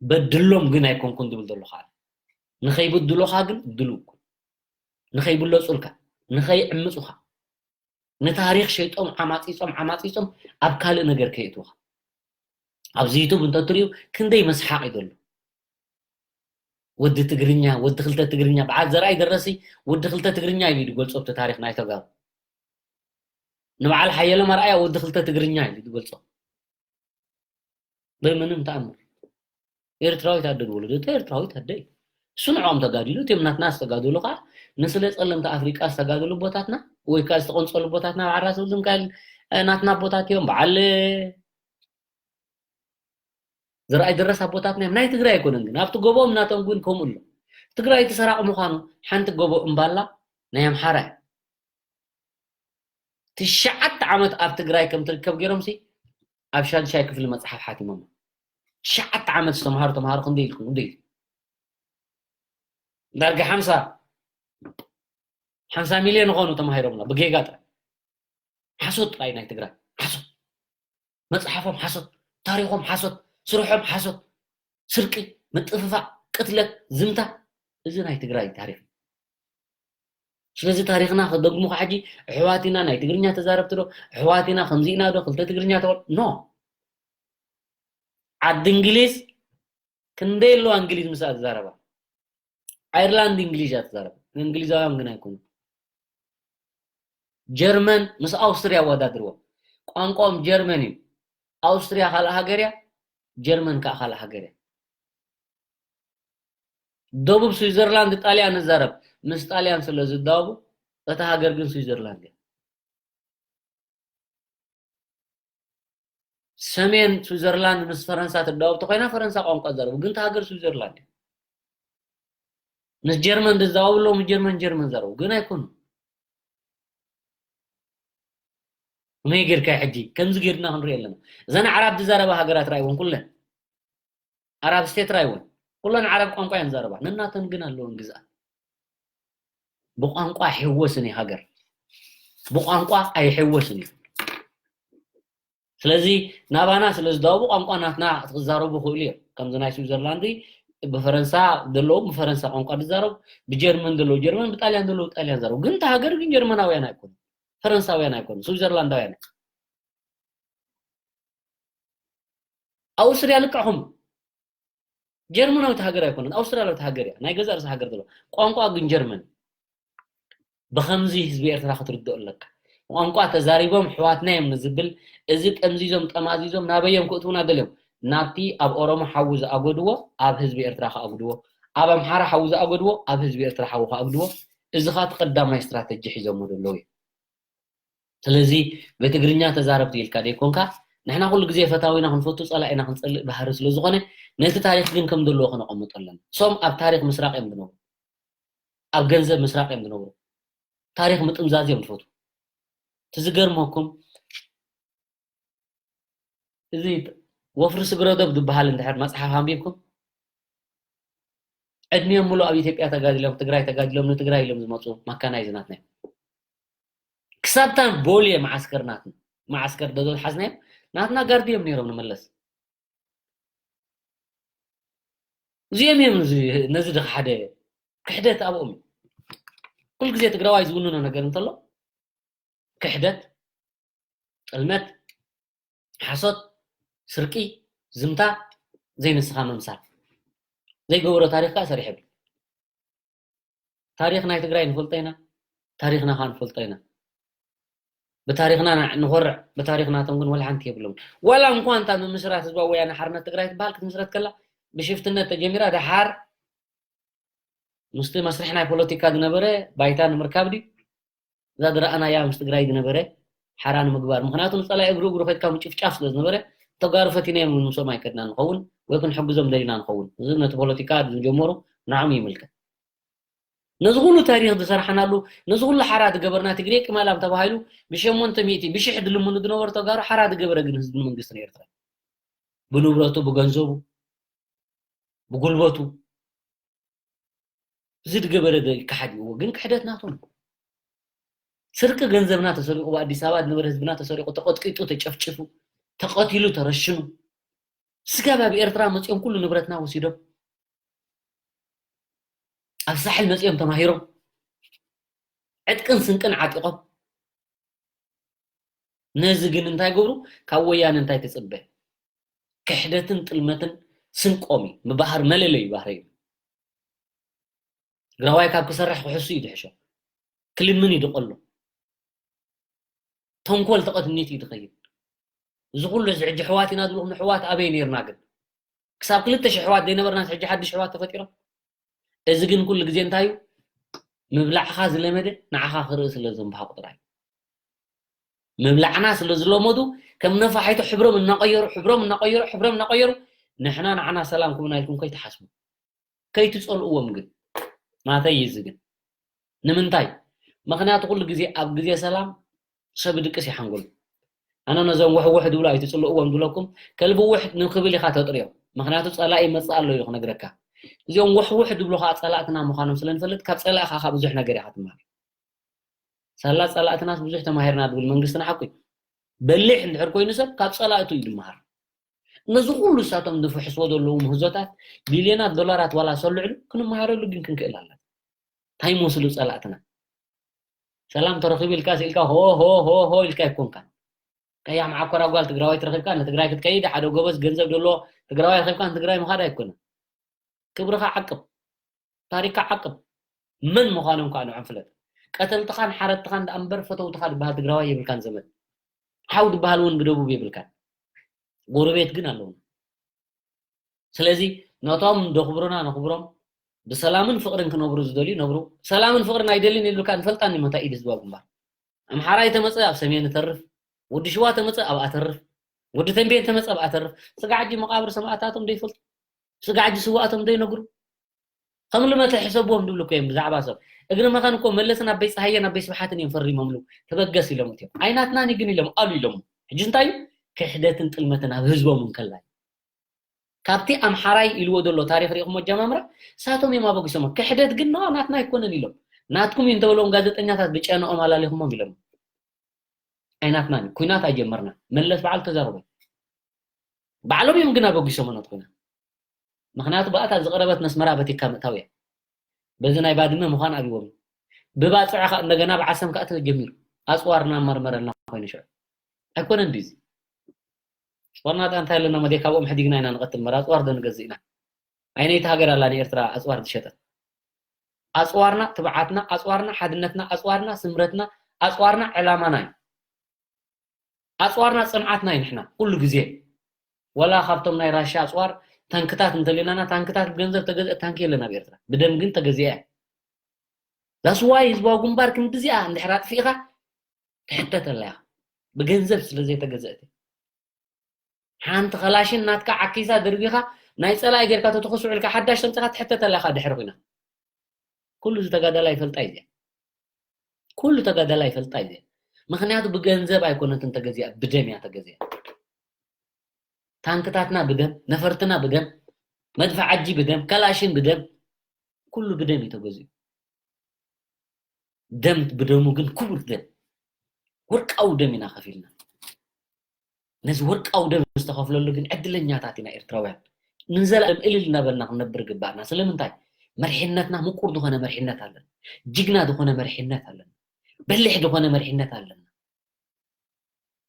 በድሎም ግን ኣይኮንኩን ዝብል ዘለኹ ኣነ። ንኸይብድሉኻ ግን ድሉው ኩን። ንኸይብለጹልካ፣ ንኸይዕምጹኻ፣ ንታሪኽ ሸይጦም ዓማጺጾም ዓማጺጾም ኣብ ካልእ ነገር ከየእትውኻ። ኣብዚ ዩቱብ እንተትሪኡ ክንደይ መስሓቕ እዩ ዘሎ። ወዲ ትግርኛ፣ ወዲ ክልተ ትግርኛ፣ በዓል ዘርኣይ ደረሲ ወዲ ክልተ ትግርኛ ኢሉ እዩ ዝገልጾ ኣብቲ ታሪኽ ናይ ተጋሩ። ንበዓል ሓየሎም ኣርኣያ ወዲ ክልተ ትግርኛ ኢሉ ዝገልጾ። ብምንም ተኣምር። ኤርትራዊት ኣደ ዝወለደቶ ኤርትራዊት ኣደ እዩ። እሱ ንዕኦም ተጋዲሉ፣ እቲኦም ናትና ዝተጋደሉ ከዓ ንስለ ጸለምቲ ኣፍሪቃ ዝተጋደሉ ኣቦታትና ወይ ከዓ ዝተቐንጸሉ ኣቦታትና በዓል ራስ ወልደሚካኤል፣ እ፣ ናትና ኣቦታት እዮም። በዓል ዘርኣይ ደረስ ኣቦታትና እዮም። ናይ ትግራይ ኣይኮነን ግን ኣብቲ ጎቦኦም ናቶም ግን ከምኡ ኣሎ። ትግራይ እቲ ሰራቂ ምዃኑ ሓንቲ ጎቦ እምባላ ናይ ኣምሓራ እያ። ትሽዓተ ዓመት ኣብ ትግራይ ከም ትርከብ ገይሮምሲ ኣብ ሻድሻይ ክፍሊ መፅሓፍ ሓቲሞም። ትሽዓተ ዓመት ዝተምሃሩ ተምሃሮ ክንደይ ኢልኩም? ክንደይ ኢልኩም? ዳርጋ ሓምሳ፣ ሓምሳ ሚልዮን ዝኾኑ ተማሂሮምና ብጌጋ ጥራይ። ሓሶት ጥራይ ናይ ትግራይ። ሓሶት። መፅሓፎም ሓሶት፣ ታሪኾም ሓሶት፣ ስርሖም ሓሶት፣ ስርቂ፣ ምጥፍፋእ፣ ቅትለት፣ ዝምታ፣ እዚ ናይ ትግራይ ታሪኽ እዩ። ስለዚ ታሪኽና ክደግሙ ከዓ ሕጂ ኣሕዋት ኢና፣ ናይ ትግርኛ ተዛረብቲ ዶ፣ ኣሕዋት ኢና፣ ከምዚ ኢና ዶ፣ ክልተ ትግርኛ ተወ-፣ ኖ። ዓዲ እንግሊዝ ክንደይ ኣለዋ እንግሊዝ ምስኣ ዝዛረባ? ኣየርላንድ እንግሊዝ እያ ትዛረብ። እንግሊዛውያን ግን ኣይኮኑን። ጀርመን ምስ ኣውስትርያ ኣወዳድርዎ። ቋንቋኦም ጀርመን እዩ። ኣውስትርያ ካልእ ሃገር እያ፣ ጀርመን ከዓ ካልእ ሃገር እያ። ደቡብ ስዊዘርላንድ ጣልያን ንዛረብ። ምስ ጣልያን ስለ ዝዳወቡ፣ እታ ሃገር ግን ስዊዘርላንድ እያ። ሰሜን ስዊዘርላንድ ምስ ፈረንሳ ትዳወብ ተኮይና፣ ፈረንሳ ቋንቋ ትዛረቡ፣ ግን እታ ሃገር ስዊዘርላንድ እያ። ምስ ጀርመን ዝዛወቡ ኣለዉ፣ ምስ ጀርመን ጀርመን ዘረቡ፣ ግን ኣይኮኑን። ከመይ ጌርካ ሕጂ ከምዚ ጌርና ክንርኢ ኣለና። እዘን ኣዕራብ ዝዛረባ ሃገራት ራእይወን ኩለን። ኣራብ ስቴት ራይወን ኩለን ዓረብ ቋንቋ እየን ዘረባ። ነናተን ግን ኣለወን ግዝኣት። ብቋንቋ ኣይሕወስን እዩ ሃገር። ብቋንቋ ኣይሕወስን እዩ። ስለዚ ናባና ስለ ዝዳወቡ ቋንቋ ናትና ክዛረቡ ይኽእሉ እዮም። ከምዚ ናይ ስዊዘርላንድ ብፈረንሳ ዘለዉ ብፈረንሳ ቋንቋ ዝዛረቡ፣ ብጀርመን ዘለዉ ጀርመን፣ ብጣልያን ዘለዉ ጣልያን ዝዛረቡ። ግን እታ ሃገር ግን ጀርመናውያን ኣይኮኑን፣ ፈረንሳውያን ኣይኮኑን፣ ስዊዘርላንዳውያን እዮም። ኣውስትርያ ልክዕኹም። ጀርመናዊት ሃገር ኣይኮነን፣ ኣውስትራልያዊት ሃገር እያ። ናይ ገዛእ ርእሳ ሃገር ዘለዋ። ቋንቋ ግን ጀርመን። ብኸምዚ ህዝቢ ኤርትራ ክትርድኦ ኣለካ። ቋንቋ ተዛሪቦም ኣሕዋትና እዮም ንዝብል፣ እዚ ጠምዚዞም ጠማዚዞም ናበይ እዮም ክእትዉና ደልዮም? ናብቲ ኣብ ኦሮሞ ሓዊ ዝኣጎድዎ ኣብ ህዝቢ ኤርትራ ክኣጉድዎ፣ ኣብ ኣምሓራ ሓዊ ዝኣጎድዎ ኣብ ህዝቢ ኤርትራ ሓዊ ክኣጉድዎ። እዚ ኸኣ እቲ ቀዳማይ ስትራተጂ ሒዞሞ ዘለዉ እዮም። ስለዚ ብትግርኛ ተዛረብቲ ኢልካ ደይኮንካ፣ ንሕና ኩሉ ግዜ ፈታዊና ክንፈቱ ጸላኢና ክንጸልእ ባህሪ ስለ ዝኾነ፣ ነቲ ታሪኽ ግን ከም ዘለዎ ከነቐምጦ ኣለና። ሶም ኣብ ታሪኽ ምስራቕ እዮም ዝነብሩ። ኣብ ገንዘብ ምስራቕ እዮም ዝነብሩ። ታሪኽ ምጥምዛዝ እዮም ዝፈትዉ። እቲ ዝገርመኩም፣ እዚ ወፍሪ ስግረዶብ ዝበሃል እንድሕር መጽሓፍ ኣንቢብኩም፣ ዕድሚኦም ሙሉእ ኣብ ኢትዮጵያ ተጋዲሎም፣ ትግራይ ተጋዲሎም፣ ንትግራይ ኢሎም ዝመፁ መካናይዝ ናትና እዮም። ክሳብታ ቦሌ መዓስከር ናትና፣ መዓስከር ደዶ ዝሓዝናዮም፣ ናትና ጋርዲ እዮም ነይሮም ንመለስ። እዚኦም እዮም እዚ፣ ነዚ ድኻ ሓደ ክሕደት ኣብኦም እዩ። ኩሉ ግዜ ትግራዋይ ዝውንኖ ነገር እንተሎ፣ ክሕደት፣ ጥልመት፣ ሓሶት፣ ስርቂ፣ ዝምታ፣ ዘይንስኻ ምምሳል። ዘይገበሮ ታሪኽ ከኣ ሰሪሐ ይብል። ታሪኽ ናይ ትግራይ ንፈልጦ ኢና፣ ታሪኽና ከኣ ንፈልጦ ኢና። ብታሪኽና ንኾርዕ፣ ብታሪኽናቶም ግን ወላ ሓንቲ የብሎም። ዋላ እንኳን እታ ምምስራት ህዝባዊ ወያነ ሓርነት ትግራይ ትበሃል ክትምስረት ከላ ብሽፍትነት ተጀሚራ፣ ደሓር ምስቲ መስርሕ ናይ ፖለቲካ ዝነበረ ባይታ ንምርካብ ድዩ? እዛ ዝረኣናያ ምስ ትግራይ ዝነበረ ሓራ ንምግባር። ምኽንያቱ ንጸላኢ እግሩ እግሩ ከድካ ምጭፍጫፍ ስለ ዝነበረ፣ ተጋሩ ፈቲናዮም ምስኦም ኣይከድና ንኸውን ወይ ክንሕግዞም ደሊና ንኸውን። እዚ ነቲ ፖለቲካ ዝጀመሩ ንዓም ይምልከት። ነዚ ኩሉ ታሪኽ ዝሰራሕናሉ፣ ነዚ ኩሉ ሓራ ዝገበርና ትግሬ ቅማላም ተባሂሉ ብሸሞንተ ሚእቲ ብሽሕ ዝልምኑ ዝነበሩ ተጋሩ ሓራ ዝገበረ ግን ህዝብን መንግስትን ኤርትራ ብንብረቱ፣ ብገንዘቡ፣ ብጉልበቱ፣ እዚ ዝገበረ ዶ ይከሓድ? እዎ፣ ግን ክሕደት ናቶም። ስርቂ ገንዘብና ተሰሪቑ፣ ኣብ ኣዲስ ኣበባ ዝነበረ ህዝብና ተሰሪቑ፣ ተቐጥቂጡ፣ ተጨፍጭፉ፣ ተቐቲሉ፣ ተረሽኑ። ስጋብ ኣብ ኤርትራ መጺኦም ኩሉ ንብረትና ወሲዶም። ኣብ ሳሕል መጺኦም ተማሂሮም። ዕጥቅን ስንቅን ዓጢቖም። ነዚ ግን እንታይ ገብሩ? ካብ ወያነ እንታይ ትጽበ? ክሕደትን ጥልመትን ስንቆም እዩ። ምባህር መለለዩ ባህሪ እዩ። ትግራዋይ ካብ ክሰርሕ ክሕሱ እዩ ዝሕሾ። ክልምን እዩ ዝቐሎ። ተንኮል ተቐትኒት እዩ ዝኸይድ። እዚ ኩሉ እዚ ሕጂ ኣሕዋት ኢና ዝብልኩም ኣሕዋት ኣበይ ነይርና ግን? ክሳብ ክልተ ሽሕ ኣሕዋት ዘይነበርናስ ሕጂ ሓድሽ ኣሕዋት ተፈጢሮም? እዚ ግን ኩሉ ግዜ እንታይ እዩ? ምብላዕኻ ዝለመደ ንዓኻ ክርኢ ስለ ዘንብሃ ጥራይ። ምብላዕና ስለ ዝለመዱ ከም ነፋሒቶ ሕብሮም እናቐየሩ፣ ሕብሮም እናቐየሩ፣ ሕብሮም እናቐየሩ ንሕና ንዓና ሰላም ክቡና ኢልኩም ከይትሓስቡ። ከይትጸልእዎም ግን። ናተይ እዩ እዚ ግን። ንምንታይ? ምኽንያቱ ኩሉ ግዜ ኣብ ግዜ ሰላም ሰብ ድቅስ ይሓንጎሉ። ኣነ ነዞም ውሕውሕ ድብሉ ኣይትጽልእዎም ድብለኩም፣ ከልቢ ውሕ ንክብል ኢኻ ተጥርዮም። ምኽንያቱ ጸላኢ ይመጽእ ኣሎ እዩ ክነግረካ። እዚኦም ውሕውሕ ድብሉ ኸዓ ጸላእትና ምዃኖም ስለ ንፈልጥ ካብ ጸላእኻ ኸዓ ብዙሕ ነገር ኢኻ ትምሃር። ሳላ ጸላእትናስ ብዙሕ ተማሂርና ድብል መንግስትና ሓቁ እዩ። በሊሕ እንድሕር ኮይኑ ሰብ ካብ ጸላእቱ እዩ ዝምሃር። ነዚ ኩሉ እሳቶም ዝፍሕስዎ ዘለዉ ምህዞታት ቢልዮናት ዶላራት ዋላ ሰልዕሉ ክንመሃረሉ ግን ክንክእል ኣለና። እንታይ ይመስሉ ጸላእትና? ሰላም ተረኺቡ ኢልካ ስኢልካ ሆ ሆ ሆ ሆ ኢልካ ኣይኮንካን። ቀያሕ መዓኮራ ጓል ትግራዋይ ትረኺብካ ንትግራይ ክትከይድ ሓደ ጎበዝ ገንዘብ ዘለዎ ትግራዋይ ረኺብካ ንትግራይ ምኻድ ኣይኮነን። ክብርኻ ዓቅብ፣ ታሪክካ ዓቅብ። መን ምዃኖም ከዓ ንዖም ፍለጥ። ቀተልትኻን ሓረድትኻን ደኣ እምበር ፈተውትኻ ዝበሃል ትግራዋይ የብልካን ዘመድ። ሓው ዝበሃል እውን ብደቡብ የብልካን። ጎረቤት ግን ኣለውና። ስለዚ ነቶም ደኽብሩና ነኽብሮም፣ ብሰላምን ፍቕርን ክነብሩ ዝደልዩ ነብሩ። ሰላምን ፍቕርን ኣይደልን ኢሉካ ንፈልጣን እዩ መታ ኢድ ህዝባዊ ግንባር። ኣምሓራይ ተመጸ ኣብ ሰሜን እተርፍ፣ ወዲ ሽዋ ተመጸ ኣብ ኣተርፍ፣ ወዲ ተንቤን ተመጸ ኣብ ኣተርፍ። ስጋዕ ሕጂ መቓብር ሰማእታቶም ዘይፈልጡ፣ ስጋዕ ሕጂ ስዋእቶም ዘይነግሩ። ከም ልመተ ሕሰብዎም ዝብሉ እኮ እዮም ብዛዕባ ሰብ። እግሪ መኸን እኮ መለስን ኣበይ ፀሃየን ኣበይ ስብሓትን እዮም ፈሪሞምሉ። ተበገስ ኢሎም እትዮም። ኣይናትናን ግን ኢሎም ኣሉ ኢሎም። ሕጂ እንታይ እዩ? ክሕደትን ጥልመትን ኣብ ህዝቦም እንከላይ። ካብቲ ኣምሓራይ ኢልዎ ዘሎ ታሪኽ ርኢኹሞ ኣጀማምራ፣ እሳቶም እዮም ኣበጊሶሞ። ክሕደት ግን፣ "ኖ፣ ናትና ኣይኮነን" ኢሎም። ናትኩም እዩ እንተበሎም ጋዜጠኛታት ብጨነኦም ኣላሊኹሞም ኢሎም። ኣይናትናን እዩ። ኲናት ኣይጀመርና። መለስ በዓል ተዛረቦ። ባዕሎም እዮም ግን ኣበጊሶሞ ናትኩና። ምኽንያቱ ብኣታ ዝቐረበት ነስመራ በቲካ ምእታው እያ። በዚ ናይ ባድመ ምዃን ኣብዎም እዩ። ብባጽዕ ከኣ እንደገና ብዓሰም ከኣ ተጀሚሩ። ኣጽዋርና መርመረልና ኮይኑ ሽዑ። ኣይኮነን ድዩ እዚ? ኣጽዋርና ደኣ እንታይ ኣለና? መደይ ካብኦም ሕዲግና ኢና ንቐትል እምበር ኣጽዋር ዶ ንገዝእ ኢና? ኣይነይቲ ሃገር ኣላ ንኤርትራ ኣጽዋር ዝሸጠት? ኣጽዋርና ትብዓትና፣ ኣጽዋርና ሓድነትና፣ ኣጽዋርና ስምረትና፣ ኣጽዋርና ዕላማና እዩ። ኣጽዋርና ጽንዓትና እዩ ንሕና ኩሉ ግዜ። ወላ ካብቶም ናይ ራሻ ኣጽዋር ታንክታት እንተልናና፣ ታንክታት ብገንዘብ ተገዝአ ታንኪ የለን ኣብ ኤርትራ። ብደም ግን ተገዚአ እያ። That's why ህዝባዊ ግንባር ክንድዚኣ እንድሕር ኣጥፊእኻ ትሕተተላ ኢኻ። ብገንዘብ ስለ ዘይተገዘእት። ሓንቲ ከላሽን ናትካ ዓኪሳ ደርቢኻ ናይ ጸላኢ ጌርካ ተተኹስ ውዒልካ ሓዳሽ ተምጺኻ ትሕተተላ ኢኻ ድሕሪ ኲናት። ኩሉ እዚ ተጋዳላይ ይፈልጣ እዩ እዚኣ። ኩሉ ተጋዳላይ ይፈልጣ እዩ እዚኣ። ምኽንያቱ ብገንዘብ ኣይኮነትን ተገዚኣ፣ ብደም እያ ተገዚኣ። ታንክታትና ብደም፣ ነፈርትና ብደም፣ መድፍዓጂ ብደም፣ ከላሽን ብደም፣ ኩሉ ብደም እዩ ተገዚኡ። ደም ብደሙ ግን ክቡር ደም፣ ወርቃዊ ደም ኢና ከፊልና። ነዚ ወርቃዊ ደም ዝተኸፍለሉ ግን ዕድለኛታት ኢና ኤርትራውያን። ንዘላለም እልል እናበልና ክንነብር ግባእና። ስለምንታይ? መሪሕነትና ምቁር ዝኾነ መሪሕነት ኣለና። ጅግና ዝኾነ መሪሕነት ኣለና። በሊሕ ዝኾነ መሪሕነት ኣለና።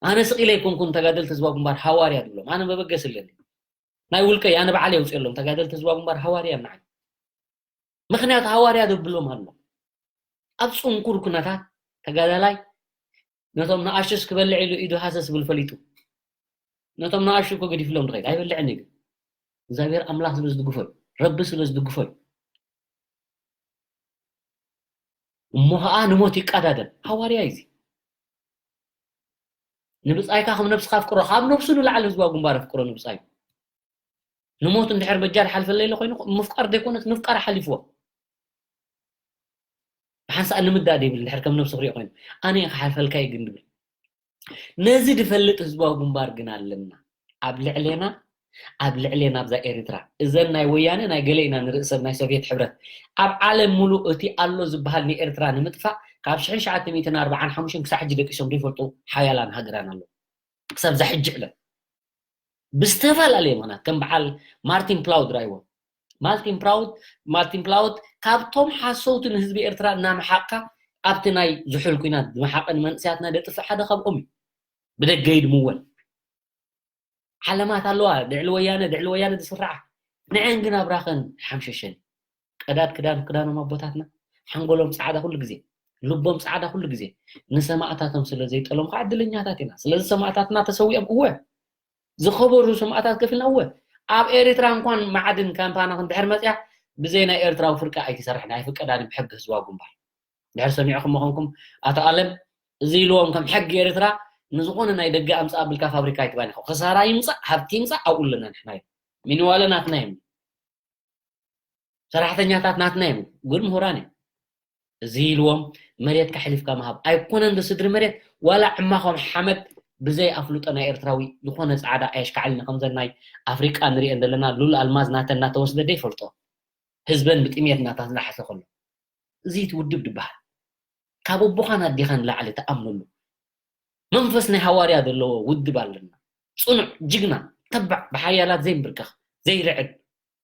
ኣነ ስቕ ኢለ ኣይኮንኩን ተጋደልቲ ህዝባዊ ግንባር ሃዋርያ ድብሎም። ኣነ መበገሲ ኣለኒ። ናይ ውልቀይ ኣነ በዓል የውፅየሎም። ተጋደልቲ ህዝባዊ ግንባር ሃዋርያ እዮም ንዓይ። ምኽንያቱ ሃዋርያ ደብሎም ኣሎ። ኣብ ፅንኩር ኩነታት ተጋዳላይ ነቶም ንኣሽቱስ ክበልዕ ኢሉ ኢዱ ሃሰስ ዝብል ፈሊጡ። ነቶም ንኣሽቱ እኮ ገዲፍሎም ድኸይድ ኣይበልዕን እዩ። ግን እግዚኣብሔር ኣምላኽ ስለ ዝድግፎ እዩ። ረቢ ስለ ዝድግፎ እዩ። እሞ ኸዓ ንሞት ይቃዳደም። ሃዋርያ እዩ እዚ። ንብጻይካ ከም ነብስኻ ኣፍቅሮ። ካብ ነብሱ ንላዕሊ ህዝባዊ ግንባር ኣፍቅሮ ንብጻዩ። ንሞት እንድሕር በጃ ዝሓልፈለይ ኢለ ኮይኑ ምፍቃር ዘይኮነስ ምፍቃር ሓሊፍዎ። ብሓንሳእ ንምዳእ ዘይብል እንድሕር ከም ነብሱ ክሪኦ ኮይኑ ኣነ እየ ክሓልፈልካ እየ ግን ድብል። ነዚ ዝፈልጥ ህዝባዊ ግንባር ግን ኣለና። ኣብ ልዕሌና ኣብ ልዕሌና ኣብዛ ኤሪትራ እዘን ናይ ወያነ ናይ ገለ ኢና ንርኢ ሰብ ናይ ሶቪየት ሕብረት ኣብ ዓለም ሙሉእ እቲ ኣሎ ዝበሃል ንኤርትራ ንምጥፋእ ካብ ሽሕን ትሽዓተ ሚእትን ኣርባዓን ሓሙሽተን ክሳዕ ሕጂ ደቂሶም ዘይፈልጡ ሓያላን ሃገራን ኣለዉ። ክሳብ እዛ ሕጂ ዕለት ብዝተፈላለየ ምኽንያት ከም በዓል ማርቲን ፕላውድ ራይዎ ማርቲን ፕላውድ ማርቲን ፕላውድ ካብቶም ሓሰውቲ ንህዝቢ ኤርትራ እናመሓቕካ ኣብቲ ናይ ዝሑል ኩናት ዝመሓቐ ንመንእሰያትና ደጥፍእ ሓደ ካብኦም እዩ። ብደገ ይድምወል ዓለማት ኣለዋ ድዕሊ ወያነ ድዕሊ ወያነ ዝስርዓ ንዐን ግን ኣብራኸን ሓምሸሸን ቀዳድ ክዳን ክዳኖም ኣቦታትና ሓንጎሎም ፃዕዳ ኩሉ ግዜ ልቦም ፃዕዳ ኩሉ ግዜ ንሰማእታቶም ስለ ዘይጠሎም ከዓ ዕድለኛታት ኢና። ስለዚ ሰማእታትና ተሰዊኦም እወ ዝኸበሩ ሰማእታት ከፊልና እወ ኣብ ኤርትራ እንኳን ማዕድን ካምፓና ክንድሕር መፅያ ብዘይ ናይ ኤርትራዊ ፍርቂ ኣይትሰርሕን ኣይፍቀዳን ብሕጊ ህዝባዊ ግንባር ድሕር ሰሚዕኹም ምኾንኩም ኣቶ ኣለም እዚ ኢልዎም ከም ሕጊ ኤርትራ ንዝኾነ ናይ ደገ ኣምፃ ኣብልካ ፋብሪካ ኣይትባን ኢኹም ክሳራ ይምፃእ ሃብቲ ይምፃእ ኣብኡ ኣለና ንሕና እዩ ሚኒዋለ ናትና እዮም ሰራሕተኛታት ናትና እዮም ግን ምሁራን እዮም እዚ ኢልዎም መሬት ካሕሊፍካ ምሃብ ኣይኮነን ዶ ስድሪ መሬት ዋላ ዕማኾም ሓመድ ብዘይ ኣፍልጦ ናይ ኤርትራዊ ዝኾነ ፃዕዳ ኣየሽካዕልን ከምዘን ናይ ኣፍሪቃ ንሪኤን ዘለና ሉል ኣልማዝ ናተን እናተወስደ ደይፈልጦ ህዝበን ብጥሜት እናተናሕሰ ከሎ እዚ እቲ ውድብ ድበሃል ካብ ኣቦኻን ኣዴኻን ንላዕሊ ትኣምነሉ መንፈስ ናይ ሃዋርያ ዘለዎ ውድብ ኣለና። ፅኑዕ፣ ጅግና፣ ተባዕ፣ ብሓያላት ዘይምብርከኽ፣ ዘይርዕድ፣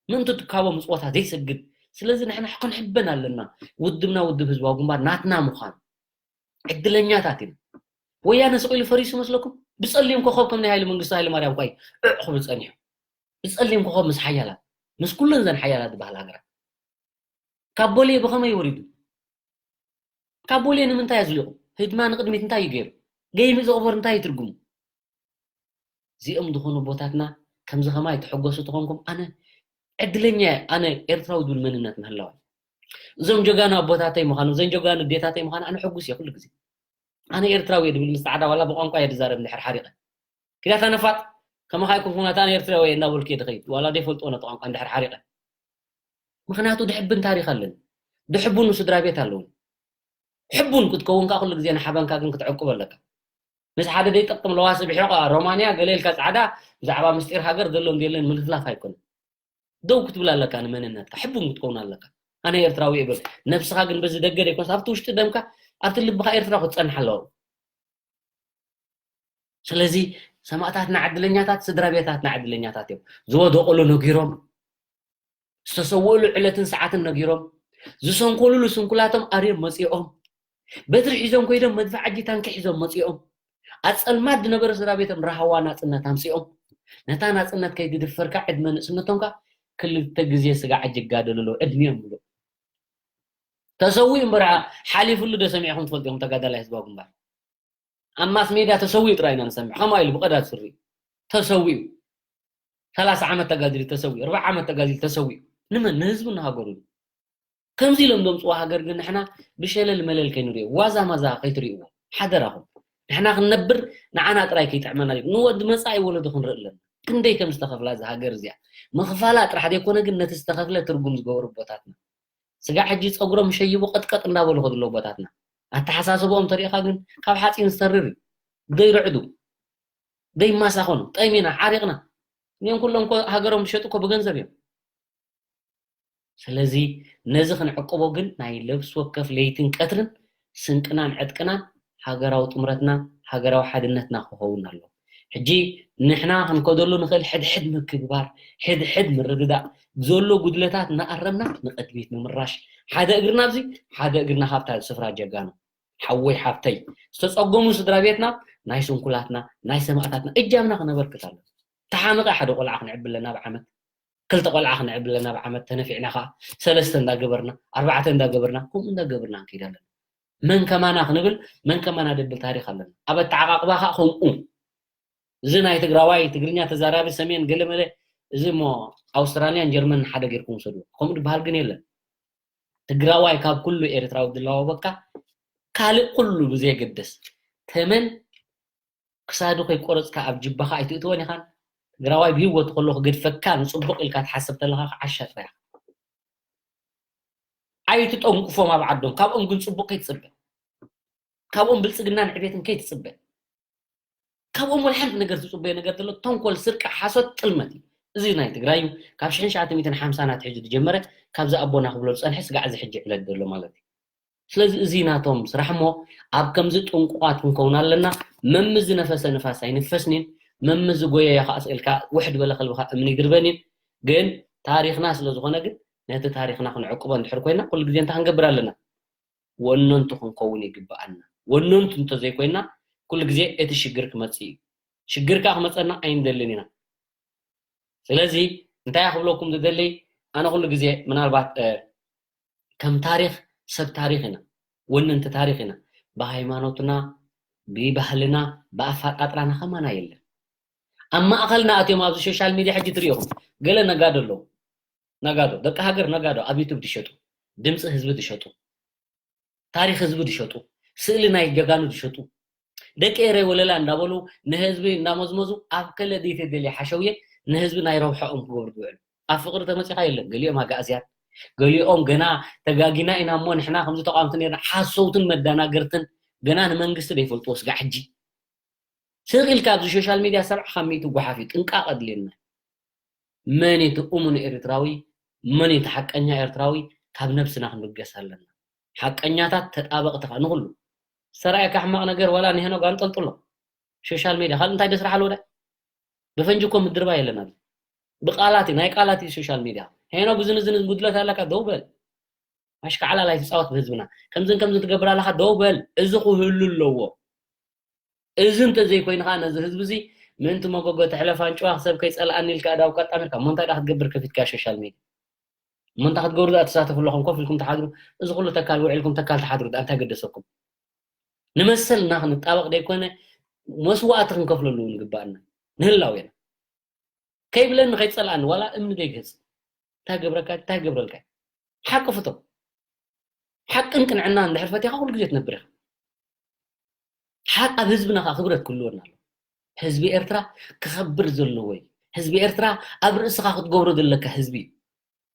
ምእንቲ ትካቦ ምፅወታ ዘይሰግድ። ስለዚ ንሕና ክንሕበን ኣለና። ውድብና ውድብ ህዝባዊ ግንባር ናትና ምዃኑ። ዕድለኛታት ኢና። ወያነ ስቕ ኢሉ ፈሪሱ መስለኩም? ብፀሊም ኮኸብ ከም ናይ ሃይለ መንግስቱ ሃይለ ማርያም እኳ እዩ ዕዕ ክብል ፀኒሑ። ብፀሊም ኮኸብ ምስ ሓያላት፣ ምስ ኩለን ዘን ሓያላት ዝበሃል ሃገራት። ካብ ቦሌ ብኸመይ ወሪዱ? ካብ ቦሌ ንምንታይ ኣዝሊቑ? ህድማ ንቕድሚት እንታይ እዩ ገይሩ? ገይሚ ዘቕበር እንታይ እዩ ትርጉሙ? እዚኦም ዝኾኑ ቦታትና ከምዚ ከማይ ትሕጎሱ ተኾንኩም ኣነ ዕድለኛ እየ ኣነ ኤርትራዊ ዝብል መንነት ምህላወይ። እዞም ጀጋኑ ኣቦታተይ ምዃኑ እዘን ጀጋኑ ኣዴታተይ ምዃኑ ኣነ ሕጉስ እየ ኩሉ ግዜ። ኣነ ኤርትራዊ እየ ድብል ምስ ጻዕዳ ዋላ ብቋንቋ እየ ድዛረብ እንድሕር ሓሪቐ። ኪዳታ ነፋጥ ከማኻ ኣይኮንኩን ኣታ ኣነ ኤርትራዊ እየ እናበልኩ እየ ድኸይድ ዋላ ዘይፈልጥዎ ነቲ ቋንቋ እንድሕር ሓሪቐ። ምኽንያቱ ድሕብን ታሪኽ ኣለኒ። ድሕቡኑ ስድራ ቤት ኣለውኒ። ሕቡን ክትከውን ከዓ ኩሉ ግዜ ንሓበንካ ግን ክትዕቅቦ ኣለካ። ምስ ሓደ ዘይጠቅም ለዋሲ ብሒቑ ሮማንያ ገለ ኢልካ ጻዕዳ ብዛዕባ ምስጢር ሃገር ዘሎን ዘየለን ምልፍላፍ ኣይኮነን። ደው ክትብል ኣለካ ንመንነትካ ሕቡን ክትከውን ኣለካ። ኣነ ኤርትራዊ እብል ነብስኻ ግን በዚ ደገ ዘይኮንስ ኣብቲ ውሽጢ ደምካ ኣብቲ ልብኻ ኤርትራ ክትጸንሕ ኣለዋ። ስለዚ ሰማእታትና ዕድለኛታት ስድራ ቤታትና ዕድለኛታት እዮም። ዝወደቑሉ ነጊሮም ዝተሰውእሉ ዕለትን ሰዓትን ነጊሮም ዝሰንኮልሉ ስንኩላቶም ኣርዮም መፂኦም በትሪ ሒዞም ኮይዶም መድፍዕ ኣጂ ታንኪ ሒዞም መፂኦም ኣብ ፀልማት ዝነበረ ስድራ ቤቶም ራህዋ ናፅነት ኣምፂኦም ነታ ናፅነት ከይትድፈርካ ዕድመ ንእስነቶምካ ክልተ ግዜ ስጋዕ ጅጋደልሉ ዕድሚኦም ምሉእ ተሰዊኡ እምበር ሓሊፍሉ ዶ ሰሚዕኹም ትፈልጡ ኢኹም ተጋዳላይ ህዝባዊ ግንባር ኣብ ማስ ሜድያ ተሰዊኡ ጥራይ ኢና ንሰምዕ። ከማኡ ኢሉ ብቐዳድ ሱሪ ተሰዊኡ። ሰላሳ ዓመት ተጋዲሉ ተሰዊኡ፣ ኣርብዓ ዓመት ተጋዲሉ ተሰዊኡ። ንመን? ንህዝቡ ንሃገሩ። ከምዚ ኢሎም ዘምፅዋ ሃገር ግን ንሕና ብሸለል መለል ከይንሪኦ፣ ዋዛ ማዛ ከይትሪእዎ። ሓደራኹም። ንሕና ክንነብር ንዓና ጥራይ ከይጥዕመና እዩ። ንወዲ መፃኢ ወለዶ ክንርኢ ኣለና። ክንደይ ከም ዝተኸፍላ እዛ ሃገር እዚኣ። ምኽፋላ ጥራሕ ዘይኮነ ግን ነቲ ዝተኸፍለ ትርጉም ዝገበሩ ኣቦታትና። ስጋዕ ሕጂ ፀጉሮም ሸይቡ ቀጥቀጥ እንዳበሉ ከድሎ ኣቦታትና ኣተሓሳስብኦም ተሪእኻ ግን ካብ ሓፂን ዝተርር እዩ ዘይርዕዱ ዘይማሳኸኑ ጠሚና ዓሪቕና እኒኦም ኩሎም እኮ ሃገሮም ዝሸጡ እኮ ብገንዘብ እዮም ስለዚ ነዚ ክንዕቅቦ ግን ናይ ለብስ ወከፍ ለይትን ቀትርን ስንቅናን ዕጥቅናን ሃገራዊ ጥምረትና ሃገራዊ ሓድነትና ክኸውን ኣሎ ሕጂ ንሕና ክንከደሉ ንኽእል ሕድሕድ ምክብባር ሕድሕድ ምርድዳእ ዘሎ ጉድለታት እናኣረምና ንቕድሚት ምምራሽ ሓደ እግርና ኣብዚ ሓደ እግርና ካብታ ስፍራ ጀጋኑ ሓወይ ሓብተይ ዝተፀገሙ ስድራ ቤትና ናይ ስንኩላትና ናይ ሰማእታትና እጃምና ክነበርክት ኣሎ። ተሓመቐ ሓደ ቆልዓ ክንዕብለና ብዓመት፣ ክልተ ቆልዓ ክንዕብለና ብዓመት፣ ተነፊዕና ከዓ ሰለስተ እንዳገበርና ኣርባዕተ እንዳገበርና ከምኡ እንዳገበርና ንከይድ ኣለና። መን ከማና ክንብል መን ከማና ደብል ታሪኽ ኣለና። ኣብ ኣተዓቃቅባ ከዓ ከምኡ። እዚ ናይ ትግራዋይ ትግርኛ ተዛራቢ ሰሜን ገለመለ፣ እዚ እሞ ኣውስትራልያን ጀርመን ሓደ ጌርኩም ውሰዱ። ከምኡ ዝበሃል ግን የለን። ትግራዋይ ካብ ኩሉ ኤርትራዊ ዝለዋወበካ ካልእ ኩሉ ብዘየገደስ፣ ተመን ክሳዱ ከይቆረፅካ ኣብ ጅባኻ ኣይትእትወን ኢኻን። ትግራዋይ ብህይወቱ ከሎ ክገድፈካ ንፅቡቕ ኢልካ ትሓስብ ተለኻ ከዓ ዓሻ ጥራይ ኢኻ። ኣይትጠንቁፎም ኣብ ዓዶም። ካብኦም ግን ፅቡቕ ከይትፅበ፣ ካብኦም ብልፅግናን ዕቤትን ከይትፅበ። ካብኦም ወላ ሓንቲ ነገር ትፅበዮ ነገር ዘሎ ተንኮል፣ ስርቂ፣ ሓሶት፣ ጥልመት እዩ። እዚ ናይ ትግራይ እዩ። ካብ ሽሕን ትሽዓተ ሚእትን ሓምሳን ኣትሒዙ ዝጀመረ፣ ካብዚ ኣቦና ክብሎ ዝፀንሐ ስጋዕ እዚ ሕጂ ዕለት ዘሎ ማለት እዩ። ስለዚ እዚ ናቶም ስራሕ እሞ ኣብ ከምዚ ጥንቁቓት ክንከውን ኣለና። መምዝነፈሰ ንፋስ ኣይንፈስኒን፣ መምዝጎየዮ ከዓ ስእልካ ውሕድ በለ ከልብኻ እምኒ ይድርበኒን። ግን ታሪኽና ስለ ዝኾነ ግን ነቲ ታሪኽና ክንዕቅቦ እንድሕር ኮይና ኩሉ ግዜ እንታይ ክንገብር ኣለና? ወነንቱ ክንከውን ይግብኣና። ወነንቱ እንተዘይኮይና ኩሉ ግዜ እቲ ሽግር ክመጽእ እዩ። ሽግር ከዓ ክመጸና ኣይንደልን ኢና። ስለዚ እንታይ ክብለኩም ዝደሊ፣ ኣነ ኩሉ ግዜ ምናልባት ከም ታሪኽ ሰብ ታሪኽ ኢና፣ ወነንቲ ታሪኽ ኢና። ብሃይማኖትና፣ ብባህልና፣ ብኣፈጣጥራና ከማና የለን። ኣብ ማእኸልና ኣትዮም ኣብዚ ሶሻል ሚድያ ሕጂ ትሪኢኹም ገለ ነጋዶ ኣለዉ። ነጋዶ፣ ደቂ ሃገር ነጋዶ ኣብ ዩቱብ ዝሸጡ፣ ድምፂ ህዝቢ ዝሸጡ፣ ታሪኽ ህዝቢ ዝሸጡ፣ ስእሊ ናይ ጀጋኑ ዝሸጡ፣ ደቂ ኤረይ ወለላ እንዳበሉ ንህዝቢ እንዳመዝመዙ ኣብ ከለ ዘይተደልየ ሓሸውየ ንህዝቢ ናይ ረብሓኦም ክገብሩ ዝውዕሉ። ኣብ ፍቕሪ ተመፂኻ የለን። ገሊኦም ኣጋእዝያን፣ ገሊኦም ገና ተጋጊና ኢና እሞ ንሕና ከምዚ ተቃወምቲ ነርና፣ ሓሰውትን መደናገርትን፣ ገና ንመንግስቲ ዘይፈልጥዎ ስጋዕ ሕጂ። ስቕ ኢልካ ኣብዚ ሶሻል ሚድያ ሰብዓ ካብ ሚእቲ ጓሓፍ እዩ። ጥንቃቐ ኣድልየና። መን እቲ እሙን ኤርትራዊ፣ መን እቲ ሓቀኛ ኤርትራዊ፣ ካብ ነብስና ክንብገስ ኣለና። ሓቀኛታት ተጣበቕቲ ኸኣ ንኹሉ። ዝተራእየካ ሕማቕ ነገር ዋላ ንሄኖግ ኣንጠልጥሎ። ሶሻል ሚድያ ካልእ እንታይ ደስራሕ ኣለዎ ዳ? ብፈንጂ እኮ ምድርባ የለን ኣብዚ። ብቃላት እዩ፣ ናይ ቃላት እዩ ሶሻል ሚድያ። ሄኖግ እዝን እዝን ጉድለት ኣለካ ደው በል። ኣሽካዕላል ኣይትጻወት ብህዝብና። ከምዝን ከምዝን ትገብር ኣለኻ ደው በል። እዚ ክህሉ ኣለዎ። እዚ እንተዘይኮይኑ ከዓ ነዚ ህዝቢ እዚ ምእንቲ መጎጎ ተሕለፍ ኣንጭዋ ሰብ ከይጸልኣኒ ኢልካ ኣእዳውካ ኣጣሚርካ እሞ እንታይ ደኣ ክትገብር ከፊትካ ሶሻል ሚድያ? እሞ እንታይ ክትገብሩ ደኣ ትሳተፉ ኣለኹም? ኮፍ ኢልኩም ትሓድሩ። እዚ ኩሉ ተካል ውዒልኩም ተካል ትሓድሩ ደኣ እንታይ ገደሰኩም? ንመሰልና ክንጣበቕ ደይኮነ መስዋእቲ ክንከፍለሉ እውን ይግባኣና ንህላዌና። ከይብለኒ ከይጸልኣኒ ዋላ እምኒ ደይግህጽ። እንታይ ገብረካ እንታይ ገብረልካ? ሓቂ ፍቶ። ሓቅን ቅንዕናን እንድሕር ፈቲኻ ኩሉ ግዜ ትነብር ኢኻ። ሓቅ ኣብ ህዝብና ከዓ ክብረት ክህልወና ኣሎ። ህዝቢ ኤርትራ ክኸብር ዘለዎ እዩ። ህዝቢ ኤርትራ ኣብ ርእስኻ ክትገብሮ ዘለካ ህዝቢ እዩ።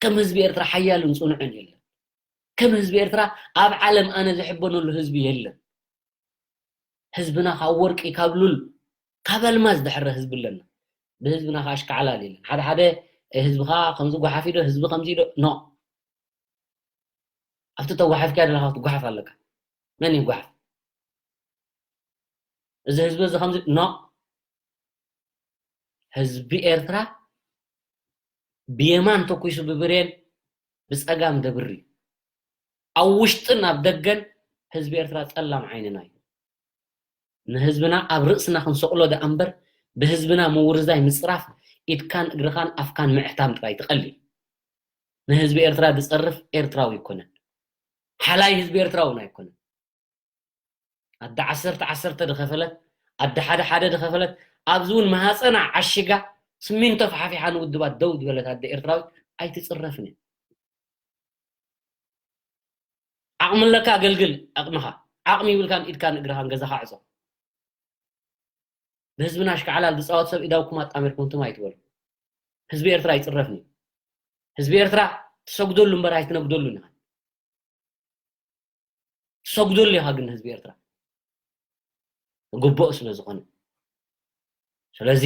ከም ህዝቢ ኤርትራ ሓያልን ጽኑዕን የለን። ከም ህዝቢ ኤርትራ ኣብ ዓለም ኣነ ዝሕበነሉ ህዝቢ የለን። ህዝብና ካብ ወርቂ ካብ ሉል ካብ ኣልማዝ ዝድሕረ ህዝቢ ኣለና። ብህዝብና ከዓ ኣሽካዕላል የለን። ሓደ ሓደ ህዝብኻ ከምዚ ጓሓፍ ኢዶ ህዝቢ ከምዚ ኢዶ ኖ ኣብቲ ተጓሓፍካ ዘለኻ ክትጓሓፍ ኣለካ። መን ይጓሓፍ? እዚ ህዝቢ እዚ ከምዚ ኖ ህዝቢ ኤርትራ ብየማን ተኩሱ ብብሬን ብጸጋም ደብሪ ኣብ ውሽጥን ኣብ ደገን ህዝቢ ኤርትራ ጸላም ዓይንና እዩ። ንህዝብና ኣብ ርእስና ክንሰቕሎ ደኣ እምበር ብህዝብና ምውርዛይ ምጽራፍ ኢድካን እግርኻን ኣፍካን ምዕታም ጥራይ ትቐልል። ንህዝቢ ኤርትራ ዝጸርፍ ኤርትራዊ ኣይኮነን። ሓላይ ህዝቢ ኤርትራ እውን ኣይኮነን። ኣደ ዓሰርተ ዓሰርተ ዝኸፈለት ኣደ ሓደ ሓደ ዝኸፈለት ኣብዚ እውን ማህፀና ዓሽጋ ስሚንቶ ፋሕፊሓ ንውድባት ደው ዝበለት ኣደ ኤርትራዊት ኣይትፅረፍን እያ። ዓቕሚ ኣለካ ኣገልግል ዓቕምኻ፣ ዓቕሚ ይብልካን ኢድካን እግርኻን ገዛኻ ዕጾ። ብህዝብና ኣሽካዕላል ዝፃወት ሰብ ኢዳውኩም ኣጣሚርኩም ትም ኣይትበሉ። ህዝቢ ኤርትራ ኣይፅረፍን እዩ። ህዝቢ ኤርትራ ትሰግደሉ እምበር ኣይትነግደሉን ኢኻ። ትሰግደሉ ኢኻ ግን ህዝቢ ኤርትራ ግቡእ ስለ ዝኾነ። ስለዚ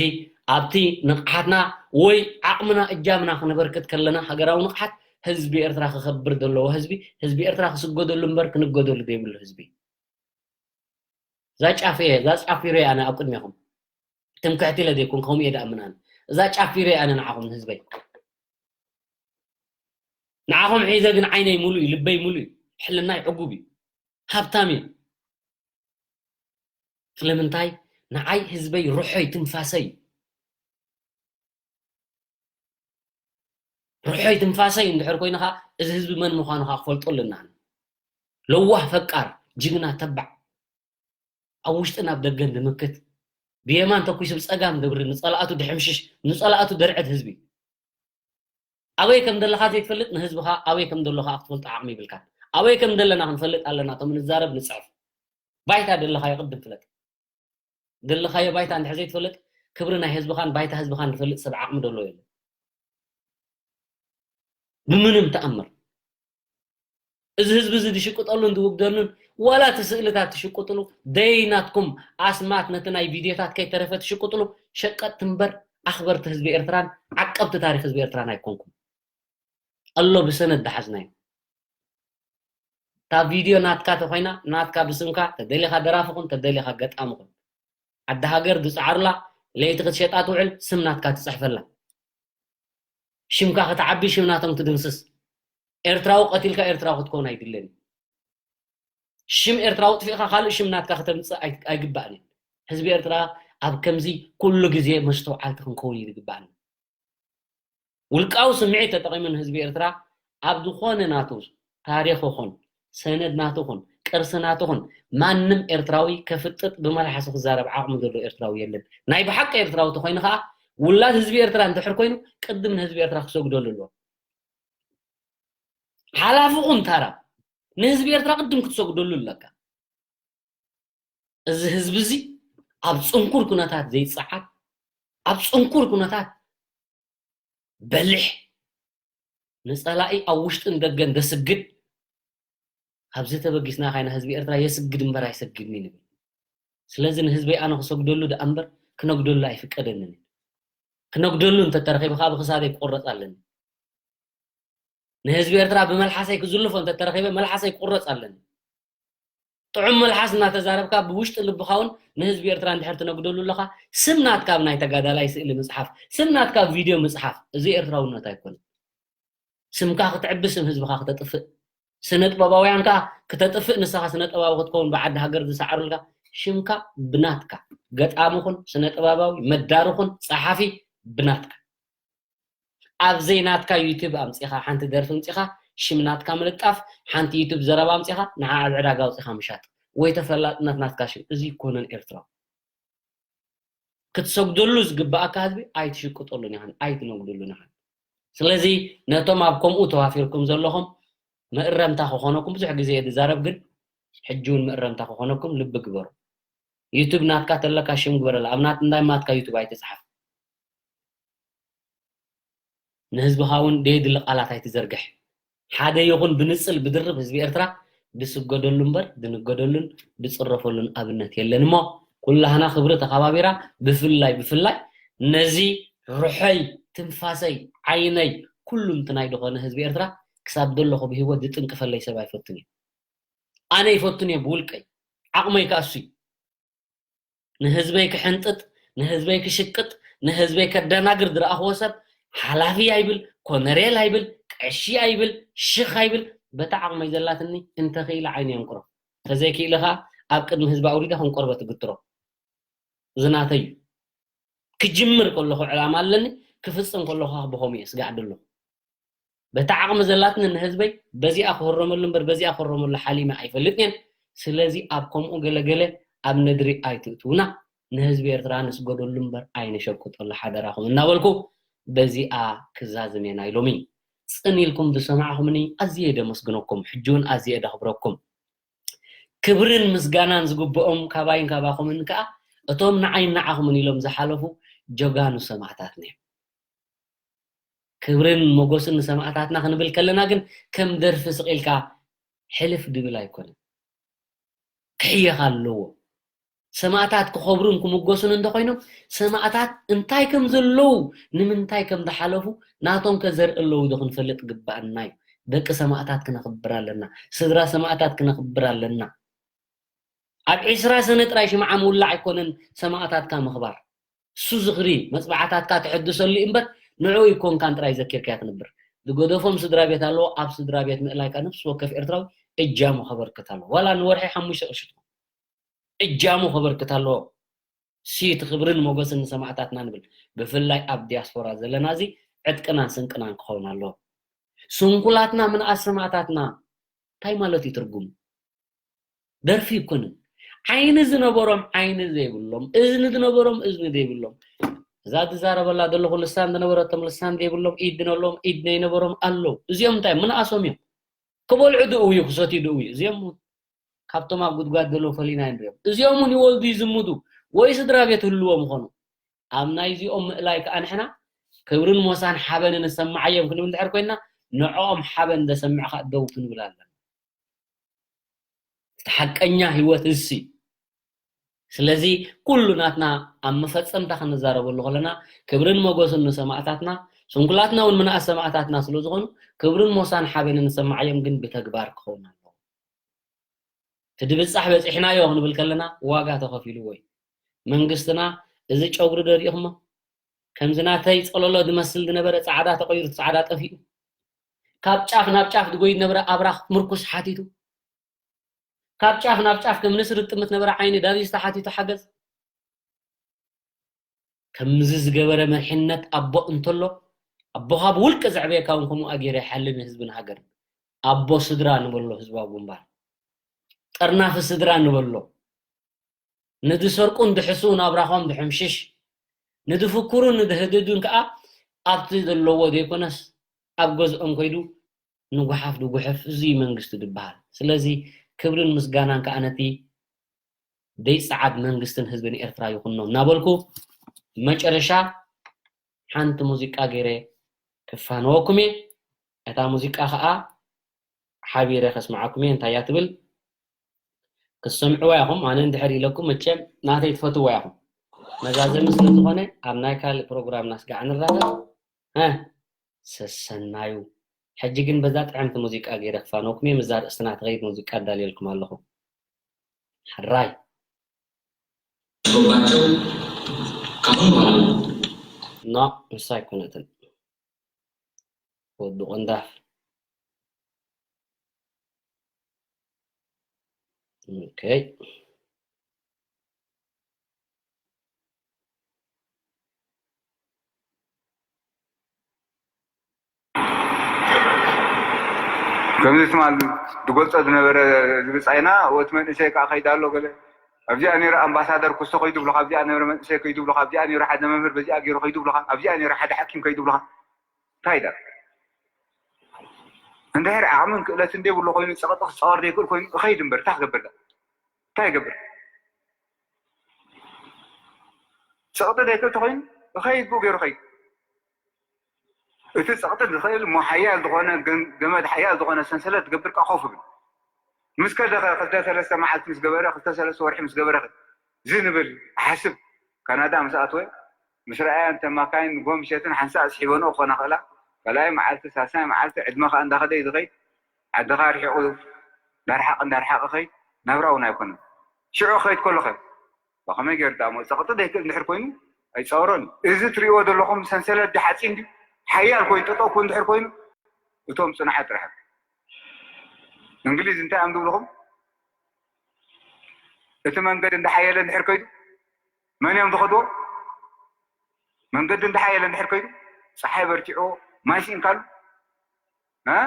ኣብቲ ንቕሓትና ወይ ዓቕምና እጃምና ክነበርክት ከለና ሃገራዊ ንቕሓት ህዝቢ ኤርትራ ክኸብር ዘለዎ ህዝቢ፣ ህዝቢ ኤርትራ ክስገደሉ እምበር ክንገደሉ ዘይብሉ ህዝቢ። እዛ ጫፍ እየ፣ እዛ ጫፍ ኢረ ኣነ ኣብ ቅድሜኹም። ትምክሕቲ ኢለ ዘይኮን ከምኡ እየ ደኣ ምናን። እዛ ጫፍ ኢረ ኣነ ንዓኹም ንህዝበይ። ንዓኹም ሒዘ ግን ዓይነይ ሙሉእ እዩ፣ ልበይ ሙሉእ እዩ፣ ሕልናይ ዕጉብ እዩ፣ ሃብታም እዩ። ስለምንታይ? ንዓይ ህዝበይ ርሖይ ትንፋሰይ እዩ። ርሖይ ትንፋሰይ እንድሕር ኮይኑ ኸዓ፣ እዚ ህዝቢ መን ምዃኑ ኸዓ ክፈልጦ ኣለና። ለዋህ ፈቃር፣ ጅግና ተባዕ፣ ኣብ ውሽጥን ኣብ ደገን ዝምክት፣ ብየማን ተኩሱ ብጸጋም ደብሪ ንጸላእቱ ድሕምሽሽ፣ ንጸላእቱ ደርዕት ህዝቢ። ኣበይ ከም ዘለኻ ዘይትፈልጥ፣ ንህዝብኻ ኣበይ ከም ዘሎ ኸዓ ክትፈልጦ ዓቕሚ ይብልካን። ኣበይ ከም ዘለና ክንፈልጥ ኣለና፣ እቶም ንዛረብ ንጽሕፍ። ባይታ ዘለኻዮ ቅድም ፍለጥ። ዘለኻዮ ባይታ እንድሕር ዘይትፈልጥ፣ ክብሪ ናይ ህዝብኻን ባይታ ህዝብኻን ዝፈልጥ ሰብ ዓቕሚ ደሎ የለን። ብምንም ተኣምር። እዚ ህዝቢ እዚ ዝሽቅጠሉን ዝውግደሉን፣ ዋላ እቲ ስእልታት ትሽቅጥሉ፣ ደይ ናትኩም ኣስማት ነቲ ናይ ቪድዮታት ከይተረፈ ትሽቅጥሉ፣ ሸቀጥቲ እምበር ኣኽበርቲ ህዝቢ ኤርትራን ዓቀብቲ ታሪኽ ህዝቢ ኤርትራን ኣይኮንኩም። ኣሎ ብሰነድ ዝሓዝናዮ። እታ ቪድዮ ናትካ ተኾይና፣ ናትካ ብስምካ፣ ተደሊኻ ደራፊ ኩን፣ ተደሊኻ ገጣሚ ኩን። ዓዲ ሃገር ዝጸዓሩላ፣ ለይቲ ክትሸጣ ትውዕል፣ ስም ናትካ ትጽሕፈላ። ሽምካ ክትዓቢ፣ ሽም ናቶም ትድምስስ። ኤርትራዊ ቀቲልካ ኤርትራዊ ክትከውን ኣይድልን እዩ። ሽም ኤርትራዊ ጥፊእካ ካልእ ሽም ናትካ ከተምጽእ ኣይ-፣ ኣይግባእን እዩ። ህዝቢ ኤርትራ ኣብ ከምዚ ኩሉ ግዜ መስተውዓልቲ ክንከውን እዩ ዝግባእና። ውልቃዊ ስምዒት ተጠቒሙ ንህዝቢ ኤርትራ ኣብ ዝኾነ ናቱ ታሪኽ ይኹን፣ ሰነድ ናቱ ይኹን፣ ቅርሲ ናቱ ይኹን፣ ማንም ኤርትራዊ ከፍጥጥ ብመልሓሱ ክዛረብ ዓቕሚ ዘለዎ ኤርትራዊ የለን። ናይ ብሓቂ ኤርትራዊ ተኾይኑ ኸዓ፣ ውላድ ህዝቢ ኤርትራ እንድሕር ኮይኑ፣ ቅድም ንህዝቢ ኤርትራ ክሰግደሉ ኣለዎ። ሓላፊ ኹን ታራ፣ ንህዝቢ ኤርትራ ቅድም ክትሰግደሉ ኣለካ። እዚ ህዝቢ እዚ ኣብ ጽንኩር ኩነታት ዘይጸዓር፣ ኣብ ጽንኩር ኩነታት በሊሕ፣ ንጸላኢ ኣብ ውሽጥን ደገን ዘስግድ፣ ካብዚ ተበጊስና ካይና ህዝቢ ኤርትራ የስግድ እምበር ኣይሰግድን እዩ ንብል። ስለዚ ንህዝበይ ኣነ ክሰግደሉ ደኣ እምበር ክነግደሉ ኣይፍቀደንን እዩ። ክነግደሉ እንተተረኺበ ከዓ ብክሳደይ ክቆረጽ ኣለኒ። ንህዝቢ ኤርትራ ብመልሓሰይ ክዝልፎ እንተተረኺበ መልሓሰይ ክቁረጽ ኣለኒ። ጥዑም መልሓስ እናተዛረብካ ብውሽጢ ልብኻ እውን ንህዝቢ ኤርትራ እንድሕር ትነግደሉ ኣለኻ፣ ስም ናትካ ኣብ ናይ ተጋዳላይ ስእሊ ምጽሓፍ፣ ስም ናትካ ኣብ ቪድዮ ምጽሓፍ፣ እዚ ኤርትራውነት ኣይኮነን። ስምካ ክትዕቢ፣ ስም ህዝብኻ ክተጥፍእ፣ ስነ ጥበባውያን ከዓ ክተጥፍእ፣ ንስኻ ስነ ጥበባዊ ክትከውን ብዓዲ ሃገር ዝሰዓሩልካ፣ ሽምካ ብናትካ ገጣሚ ኩን፣ ስነ ጥበባዊ፣ መዳሪ ኩን፣ ጸሓፊ ብናትካ። ኣብ ዘይናትካ ዩቱብ ኣምጺኻ ሓንቲ ደርፊ ኣምጺኻ ሽም ናትካ ምልጣፍ፣ ሓንቲ ዩቱብ ዘረባ ኣምጺኻ ንዓ ኣብ ዕዳጋ ኣውጺኻ ምሻጥ ወይ ተፈላጥነት ናትካ ሽም፣ እዚ ይኮነን ኤርትራዊ። ክትሰግደሉ ዝግባኣካ ህዝቢ ኣይትሽቅጠሉን ኢኻን ኣይትነግደሉን ኢኻን። ስለዚ ነቶም ኣብ ከምኡ ተዋፊርኩም ዘለኹም ምእረምታ ክኾነኩም፣ ብዙሕ ግዜ እየ ዝዛረብ፣ ግን ሕጂ እውን ምእረምታ ክኾነኩም ልቢ ግበሩ። ዩቱብ ናትካ ተለካ ሽም ግበረላ፣ ኣብ ናት እንዳይ ማትካ ዩቱብ ኣይትጽሓፍ። ንህዝብኻ እውን ደየድሊ ቃላት ኣይትዘርግሕ። ሓደ ይኹን ብንጽል ብድርብ ህዝቢ ኤርትራ ድስገደሉ እምበር ድንገደሉን ድጽረፈሉን ኣብነት የለን እሞ፣ ኩላህና ክብሪ ተኸባቢራ፣ ብፍላይ ብፍላይ ነዚ ርሖይ፣ ትንፋሰይ፣ ዓይነይ፣ ኩሉ እንትናይ ዝኾነ ህዝቢ ኤርትራ ክሳብ ዘለኹ ብህይወት ዝጥንቅፈለይ ሰብ ኣይፈቱን እየ። ኣነ ይፈቱን እየ ብውልቀይ፣ ዓቕመይ ከኣ እሱ እዩ። ንህዝበይ ክሕንጥጥ፣ ንህዝበይ ክሽቅጥ፣ ንህዝበይ ከደናግር ዝረኣኽዎ ሰብ ሓላፊ ኣይብል፣ ኮነሬል ኣይብል፣ ቀሺ ኣይብል፣ ሽኽ ኣይብል፣ በታ ዓቕመይ ዘላትኒ እንተኽኢለ ዓይነይ ኣንቁሮ። እንተዘይክኢለ ኸኣ ኣብ ቅድሚ ህዝቢ ኣውሪደ ከም ቆርበት እግትሮ። እዚ ናተይ እዩ። ክጅምር ከለኹ ዕላማ ኣለኒ፣ ክፍጽም ከለኹ ኸኣ ብኸምኡ እየ ስጋዕ ዘለኹ። በታ ዓቕሚ ዘላትኒ ንህዝበይ በዚኣ ክህረመሉ እምበር በዚኣ ክህረመሉ ሓሊመ ኣይፈልጥን እየን። ስለዚ ኣብ ከምኡ ገለገለ ኣብ ነድሪ ኣይትእትውና። ንህዝቢ ኤርትራ ንስገደሉ እምበር ኣይንሸቅጠሉ ሓደራኹም እናበልኩ በዚኣ ክዛዝም እየ ናይ ሎሚ። ጽን ኢልኩም ዝሰማዕኹምኒ ኣዝየ ደመስግነኩም፣ ሕጂ እውን ኣዝየ ደኽብረኩም። ክብርን ምስጋናን ዝግብኦም ካባይን ካባኹምን ከኣ እቶም ንዓይን ንዓኹምን ኢሎም ዝሓለፉ ጀጋኑ ሰማእታትና እዮም። ክብርን ሞጎስን ንሰማእታትና ክንብል ከለና ግን ከም ደርፊ ስቕ ኢልካ ሕልፍ ድብል ኣይኮነን። ክሕየኽ ኣለዎ። ሰማእታት ክኸብሩን ክምጎሱን እንተኾይኖም፣ ሰማእታት እንታይ ከም ዘለዉ፣ ንምንታይ ከም ዝሓለፉ፣ ናቶም ከ ዘርኢ ኣለዉ ዶ ክንፈልጥ ግባእና እዩ። ደቂ ሰማእታት ክነኽብር ኣለና። ስድራ ሰማእታት ክነኽብር ኣለና። ኣብ ዒስራ ሰነ ጥራይ ሽምዓ ምውላዕ ኣይኮነን ሰማእታትካ ምኽባር። እሱ ዝኽሪ መጽባዕታትካ ተሐድሰሉ እዩ እምበር፣ ንዕኡ ኣይኮንካን ጥራይ ዘኪርካያ ትነብር። ዝገደፎም ስድራ ቤት ኣለዎ፣ ኣብ ስድራ ቤት ምእላይካ ነፍሲ ወከፍ ኤርትራዊ እጃሙ ከበርክት ኣለዎ። ዋላ ንወርሒ ሓሙሽተ ቅርሺ ትኹን እጃሙ ከበርክት ኣለዎ። ሲ እቲ ክብርን ሞገስን ንሰማእታትና ንብል። ብፍላይ ኣብ ዲያስፖራ ዘለና እዚ ዕጥቅናን ስንቅናን ክኸውን ኣለዎ። ስንኩላትና ምንኣስ ሰማእታትና እንታይ ማለት እዩ ትርጉሙ? ደርፊ ይኮንን። ዓይኒ ዝነበሮም ዓይኒ ዘይብሎም፣ እዝኒ ዝነበሮም እዝኒ ዘይብሎም፣ እዛ ዝዛረበላ ዘለኹ ልሳን ዝነበረቶም ልሳን ዘይብሎም፣ ኢድ ዝነበሮም ኢድ ዘይነበሮም ኣለዉ። እዚኦም እንታይ ምንኣሶም እዮም? ክበልዑ ድእው እዩ፣ ክሰትዩ ድእው እዩ። እዚኦም እውን ካብቶም ኣብ ጉድጓድ ዘለዉ ፈሊና ንሪኦም። እዚኦም እውን ይወልዱ ይዝምዱ፣ ወይ ስድራ ቤት ህልዎም ይኾኑ። ኣብ ናይዚኦም ምእላይ ከኣ ንሕና ክብርን ሞሳን ሓበንን እሰማዓዮም ክንብል እንድሕር ኮይንና፣ ንዕኦም ሓበን ዘሰምዕ ከኣ ደው ክንብል ኣለና። እቲ ሓቀኛ ህይወት እሲ። ስለዚ ኩሉ ናትና ኣብ መፈጸምታ ክንዛረበሉ ከለና፣ ክብርን መጎስን ንሰማእታትና፣ ስንኩላትና እውን ምንኣስ ሰማእታትና ስለ ዝኾኑ፣ ክብርን ሞሳን ሓበንን ንሰማዓዮም ግን ብተግባር ክኸውን ኣለዎ። እቲ ድብጻሕ በጺሕናዮ ክንብል ከለና ዋጋ ተኸፊልዎ እዩ። መንግስትና እዚ ጨጉሪ ዶ ሪኢኹሞ? ከምዚ ናተይ ጸለሎ ዝመስል ዝነበረ ጻዕዳ ተቐይሩ እቲ ጻዕዳ ጠፊኡ። ካብ ጫፍ ናብ ጫፍ ዝጎይ ዝነበረ ኣብራኽ ምርኩስ ሓቲቱ። ካብ ጫፍ ናብ ጫፍ ከም ንስሪ ዝጥምት ነበረ ዓይኒ ዳቪስ ተሓቲቱ ሓገዝ። ከምዚ ዝገበረ መሪሕነት ኣቦ እንተሎ፣ ኣቦኻ ብውልቂ ዘዕበየካ እውን ከምኡ ኣገይረ ይሓልን ህዝብን ሃገርን። ኣቦ ስድራ ንበሎ ህዝባዊ ግንባር። ጠርናፊ ስድራ ንበሎ። ንድሰርቁን ድሕስኡ ናብራኾም ድሕምሽሽ። ንድፍክሩን ንድህድዱን ከኣ ኣብቲ ዘለዎ ዘይኮነስ ኣብ ገዝኦም ከይዱ ንጉሓፍ ድጉሕፍ፣ እዚ መንግስቲ ድበሃል። ስለዚ ክብርን ምስጋናን ከኣ ነቲ ደይጸዓድ መንግስትን ህዝብን ኤርትራ ይኹኖም እናበልኩ፣ መጨረሻ ሓንቲ ሙዚቃ ገይረ ክፋነወኩም እየ። እታ ሙዚቃ ከኣ ሓቢረ ከስምዓኩም እየ። እንታይ እያ ትብል? ክትሰምዕዋ ኢኹም። ኣነ እንድሕር ኢለኩም፣ መቸም ናተይ ትፈትዋ ኢኹም። መዛዘሚ ስለ ዝኾነ፣ ኣብ ናይ ካልእ ፕሮግራም ናስጋዕ ንራኸብ። እ፣ ሰሰናዩ። ሕጂ ግን በዛ ጥዕምቲ ሙዚቃ ገይረ ክፋነወኩም እየ። ምስዛ ርእስትና ትኸይድ ሙዚቃ ኣዳልየልኩም ኣለኹ። ሕራይ። ሾባቸው ካሁን በኋላ ኖ፣ ንሳ ኣይኮነትን። ወዲ ቆንዳፍ። ኦኬ። ከምዚ ትማል ዝገልጾ ዝነበረ ዝብጻይና፣ እቲ መንእሰይ ከኣ ከይዳ ኣሎ ገለ። ኣብዚኣ ነይሩ ኣምባሳደር ኩስቶ ከይዱ ብሉኻ፣ ኣብዚኣ ነይሩ መንእሰይ ከይዱ ብሉኻ፣ ኣብዚኣ ነይሩ ሓደ መምህር በዚኣ ገይሩ ከይዱ ብሉኻ፣ ኣብዚኣ ነይሩ ሓደ ሓኪም ከይዱ ብሉኻ። እንታይ ኢዳ? እንድሕር ዓቕምን ክእለትን ዘይብሉ ኮይኑ፣ ጸቕጢ ክጻወር ዘይክእል ኮይኑ፣ እኸይድ እምበር፣ እንታይ ክገብር ዳ? እንታይ ይገብር? ጸቕጢ ዘይክእል ተኾይኑ፣ እኸይድ ብኡ ገይሩ ኸይድ። እቲ ጸቕጢ ዝኽእል እሞ ሓያል ዝኾነ ገን-፣ ገመድ፣ ሓያል ዝኾነ ሰንሰለት ትገብር ከኣ ኮፍ ብል። ምስ ከደ ኸ ክልተ ሰለስተ መዓልቲ ምስ ገበረ፣ ክልተ ሰለስተ ወርሒ ምስ ገበረ ኸ ዝንብል ሓስብ። ካናዳ ምስ ኣትወ፣ ምስ ረኣያ እንተ ማካይን ንጎ ምሸትን ሓንሳእ ስሒበንኦ ክኾና ክእላ። ካልኣይ መዓልቲ፣ ሳልሳይ መዓልቲ ዕድመ ኸኣ እንዳኸደ እዩ ዝኸይድ። ዓድኻ ርሒቑ፣ እንዳርሓቕ፣ እንዳርሓቐ ኸይድ። ናብራ እውን ኣይኮነን። ሽዑ ክኸይድ ከሎ ኸ ብኸመይ ገይሩ ደኣ እሞ ጸቕጢ ዘይክእል እንድሕር ኮይኑ ኣይጻወሮን እዩ። እዚ ትርእይዎ ዘለኹም ሰንሰለት ድዩ ሓጺን ድዩ ሓያል ኮይኑ ጠጠው ክብል እንድሕር ኮይኑ እቶም ጽኑዓት ጥራሕ። እንግሊዝ እንታይ እዮም ዝብልኹም? እቲ መንገዲ እንዳሓየለ እንድሕር ከይዱ መን እዮም ዝኸድዎ? መንገዲ እንዳሓየለ እንድሕር ከይዱ ጸሓይ በርቲዕዎ ማይ ስኢንካሉ እ?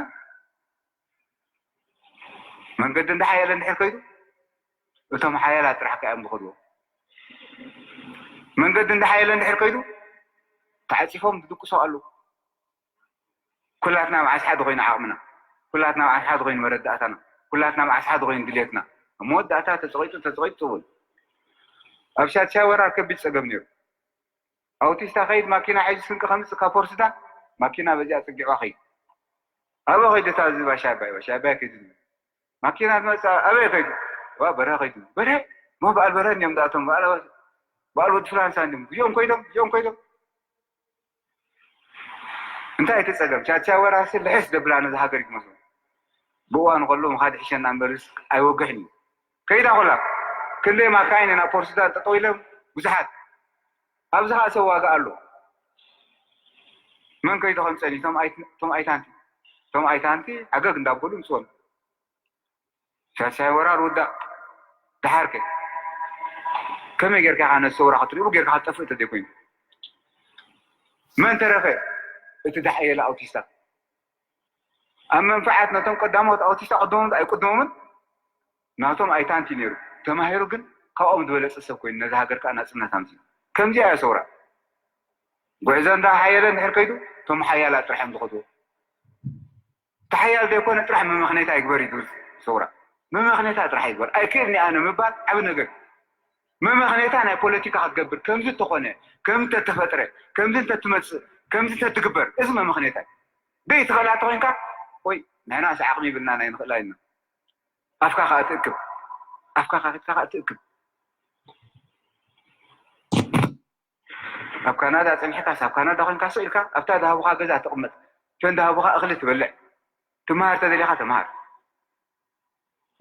መንገዲ እንዳሓየለ እንድሕር ከይዱ እቶም ሓያላት ጥራሕ ከ እዮም ዝኸድዎ። መንገዲ እንዳሓየለ እንድሕር ከይዱ ተዓጺፎም ዝድቅሱ ኣለዉ። ኩላትና መዓስ ሓደ ኮይኑ ዓቕምና፣ ኩላትና መዓስ ሓደ ኮይኑ መረዳእታና፣ ኩላትና መዓስ ሓደ ኮይኑ ድሌትና። ኣብ መወዳእታ ተጸቒጡ ተጸቒጡ ጽቡል ኣብ ሻድሻይ ወራር ከቢድ ጸገም ነይሩ። ኣውቲስታ ከይድ ማኪና ሒዙ ስንቂ ከምጽእ ካብ ፖርስታ ማኪና በዚኣ ጽጊዕዋ ከይድ። ኣበ ከይዱ እታ እዚ ባሻ ኣባይ፣ ባሻ ኣባይ ከይዱ። ማኪና ትመጽእ ኣበይ ከይዱ? ዋ በረሀ ከይዱ። በረሀ? ሞ በዓል በረሀ እንዲዮም ዝኣቶም፣ በዓል፣ በዓል ወዲ ፍላንሳ እንዲዮም። እዚኦም ከይዶም፣ እዚኦም ከይዶም። እንታይ እቲ ጸገም? ቻቻ ወራሲ ልሕስ ደብላ ነዚ ሃገር ይመስሉ። ብእዋኑ ከሎ ምኻድ ይሕሸና እምበርስ ኣይወግሕን እዩ። ከይዳ ኩላ። ክንደይ ማካይን ናብ ፖርስታ ጠጠው ኢሎም ብዙሓት። ኣብዚ ኸኣ ሰብ ዋጋ ኣሎ። መን ከይዱ ከምጸኒ? እቶም ኣይ-፣ እቶም ኣይታንቲ። እቶም ኣይታንቲ ዓገግ እንዳበሉ ምጽኦም። ሳልሳይ ወራር ውዳእ። ደሓር ከ? ከመይ ጌርካ ኢኻ ነቲ ሰውራ ክትሪኡ ጌርካ ክትጠፍእ እንተዘይኮይኑ? መን ተረፈ? እቲ ዝሓየለ ኣውቲስታ። ኣብ መንፍዓት ነቶም ቀዳሞት ኣውቲስታ ቅድሞምን ኣይቅድሞምን ናቶም ኣይታንቲ ነይሩ። ተማሂሩ ግን ካብኦም ዝበለጸ ሰብ ኮይኑ ነዛ ሃገር ከዓ ናጽነት ኣምጺኡ። ከምዚኣ እያ ሰውራ። ጉዕዞ እንዳ ሓየለ እንድሕር ከይዱ እቶም ሓያላት ጥራሕ እዮም ዝኸድዎ። እቲ ሓያል ዘይኮነ ጥራሕ መመኽነይታ ይግበር እዩ ዝብል ሰውራ። መመኽነይታ ጥራሕ ይግበር። ኣይክእልኒ ኣነ ምባል ዓቢ ነገር። መመኽነይታ ናይ ፖለቲካ ክትገብር ከምዚ እንተኾነ፣ ከምዚ እንተተፈጥረ፣ ከምዚ እንተትመጽእ፣ ከምዚ እንተትግበር፣ እዚ መመኽነይታ እዩ። ደይ ትኽእላ ተኾይንካ፣ ወይ ንሕናስ ዓቕሚ ይብልናን ኣይንኽእላ ኢልና። ኣፍካ ከኣ ትእክብ። ኣፍካ ከፊትካ ከኣ ትእክብ። ኣብ ካናዳ ጸኒሕካስ፣ ኣብ ካናዳ ኮይንካ ስቕ ኢልካ ኣብታ ዝሃቡኻ ገዛ ትቕመጥ። እተን ዝሃቡኻ እኽሊ ትበልዕ። ትመሃር ተደሊኻ ተመሃር።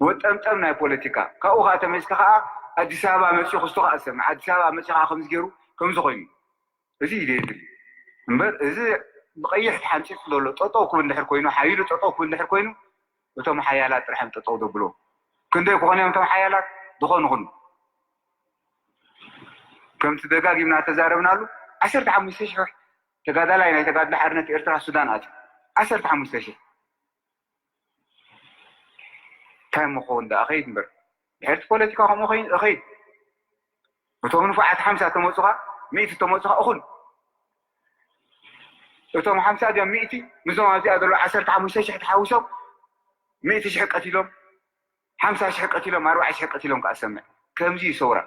ወጠምጠም ናይ ፖለቲካ። ካብኡ ከኣ ተመሊስካ ከኣ ኣዲስ ኣበባ መጺኡ ክስቶ ከኣ ትሰምዕ። ኣዲስ ኣበባ መጺኡ ከኣ ከምዚ ገይሩ፣ ከምዚ ኮይኑ። እዚ እዩ ዘየድሊ። እምበር እዚ ብቐይሕ ተሓንጺጹ ዘሎ ጠጠው ክብል እንድሕር ኮይኑ፣ ሓይሉ ጠጠው ክብል እንድሕር ኮይኑ፣ እቶም ሓያላት ጥራሕ እዮም ጠጠው ዘብልዎ። ክንደይ ክኾኑ እዮም እቶም ሓያላት? ዝኾኑ ይኹኑ። ከምቲ ደጋጊምና ተዛረብናሉ፣ ዓሰርተ ሓሙሽተ ሽሕ ተጋዳላይ ናይ ተጋድሎ ሓርነት ኤርትራ ሱዳን ኣትዩ። ዓሰርተ ሓሙሽተ ሽሕ። እንታይ ምኸውን ደኣ? እኸይድ እምበር። ድሕርቲ ፖለቲካ ከምኡ ኸይድ፣ እኸይድ። እቶም ንፉዓት ሓምሳ ተመጹኻ፣ ሚእቲ ተመጹኻ፣ እኹል። እቶም ሓምሳ ድዮም ሚእቲ፣ ምስዞም ኣብዚኣ ዘለዉ ዓሰርተ ሓሙሽተ ሽሕ ተሓዊሶም ሚእቲ ሽሕ ቀቲሎም፣ ሓምሳ ሽሕ ቀቲሎም፣ ኣርባዕተ ሽሕ ቀቲሎም ከኣ ሰምዕ። ከምዚ እዩ ሰውራ።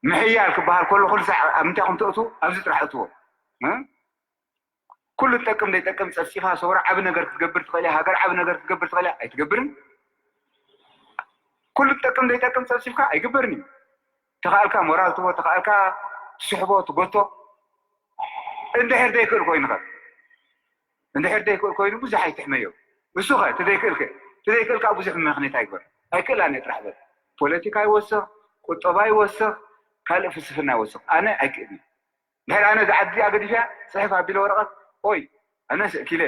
ምሕያል ክበሃል ከሎ ኩሉ ሳዕ ኣብ ምንታይ ኢኹም ተእትዉ? ኣብዚ ጥራሕ እትዎ። እ? ኩሉ ትጠቅም ዘይጠቅም ጸፍጺፋ ሰውራ ዓቢ ነገር ክትገብር ትኽእል እያ። ሃገር ዓቢ ነገር ክትገብር ትኽእል እያ። ኣይትገብርን። ኩሉ ትጠቅም ዘይጠቅም ጸፍጺፍካ ኣይግበርን እዩ። ተኻእልካ ሞራል ትቦ፣ ተኻእልካ ትስሕቦ፣ ትጎቶ። እንድሕር ዘይክእል ኮይኑ ኸ? እንድሕር ዘይክእል ኮይኑ ብዙሕ ኣይትሕመዮ። እሱ ኸ? ትዘይክእልከ? ትዘይክእልካ ብዙሕ ምኽንያት ኣይግበር። ኣይክእል ኣነ ጥራሕ በል። ፖለቲካ ይወስኽ፣ ቁጠባ ይወስኽ፣ ካልእ ፍልስፍና ይወስኽ። ኣነ ኣይክእልን። ድሕር ኣነ እዛ ዓዲ እዚኣ ገዲፈያ፣ ጽሕፍ ኣቢለ ወረቐት፣ ኦይ፣ ኣነ ስእኪለ።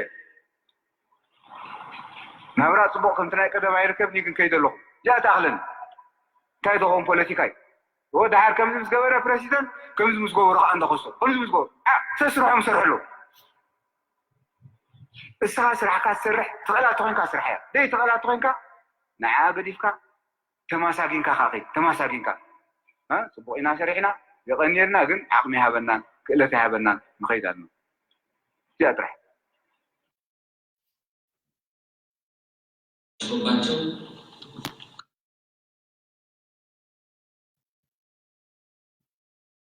ናብራ ጽቡቕ ከምቲ ናይ ቀደም ኣይርከብኒ፣ ግን ከይደ ኣለኹ። እዚኣ ትኣኽለኒ። እንታይ ዝኸውን ፖለቲካ እዩ? ኦ፣ ደሓር ከምዚ ምስ ገበረ ፕረሲደንት፣ ከምዚ ምስ ገበሩ ከኣ እንዳኸሶ፣ ከምዚ ምስ ገበሩ። ኣ፣ ሰስርሖም ሰርሕሉ። እስኻ ስራሕካ ትሰርሕ፣ ትኽእላ ተኾይንካ ስራሕ እያ። ደይ ትኽእላ ተኾይንካ፣ ንዓ ገዲፍካ፣ ተማሳጊንካ ከኣ ኸይድ፣ ተማሳጊንካ። እ? ጽቡቕ ኢና ሰሪሕና፣ የቐንየልና፣ ግን ዓቕሚ ኣይሃበናን፣ ክእለት ኣይሃበናን፣ ንኸይድ ኣለና። እዚኣ ጥራሕ። ጽቡባቸው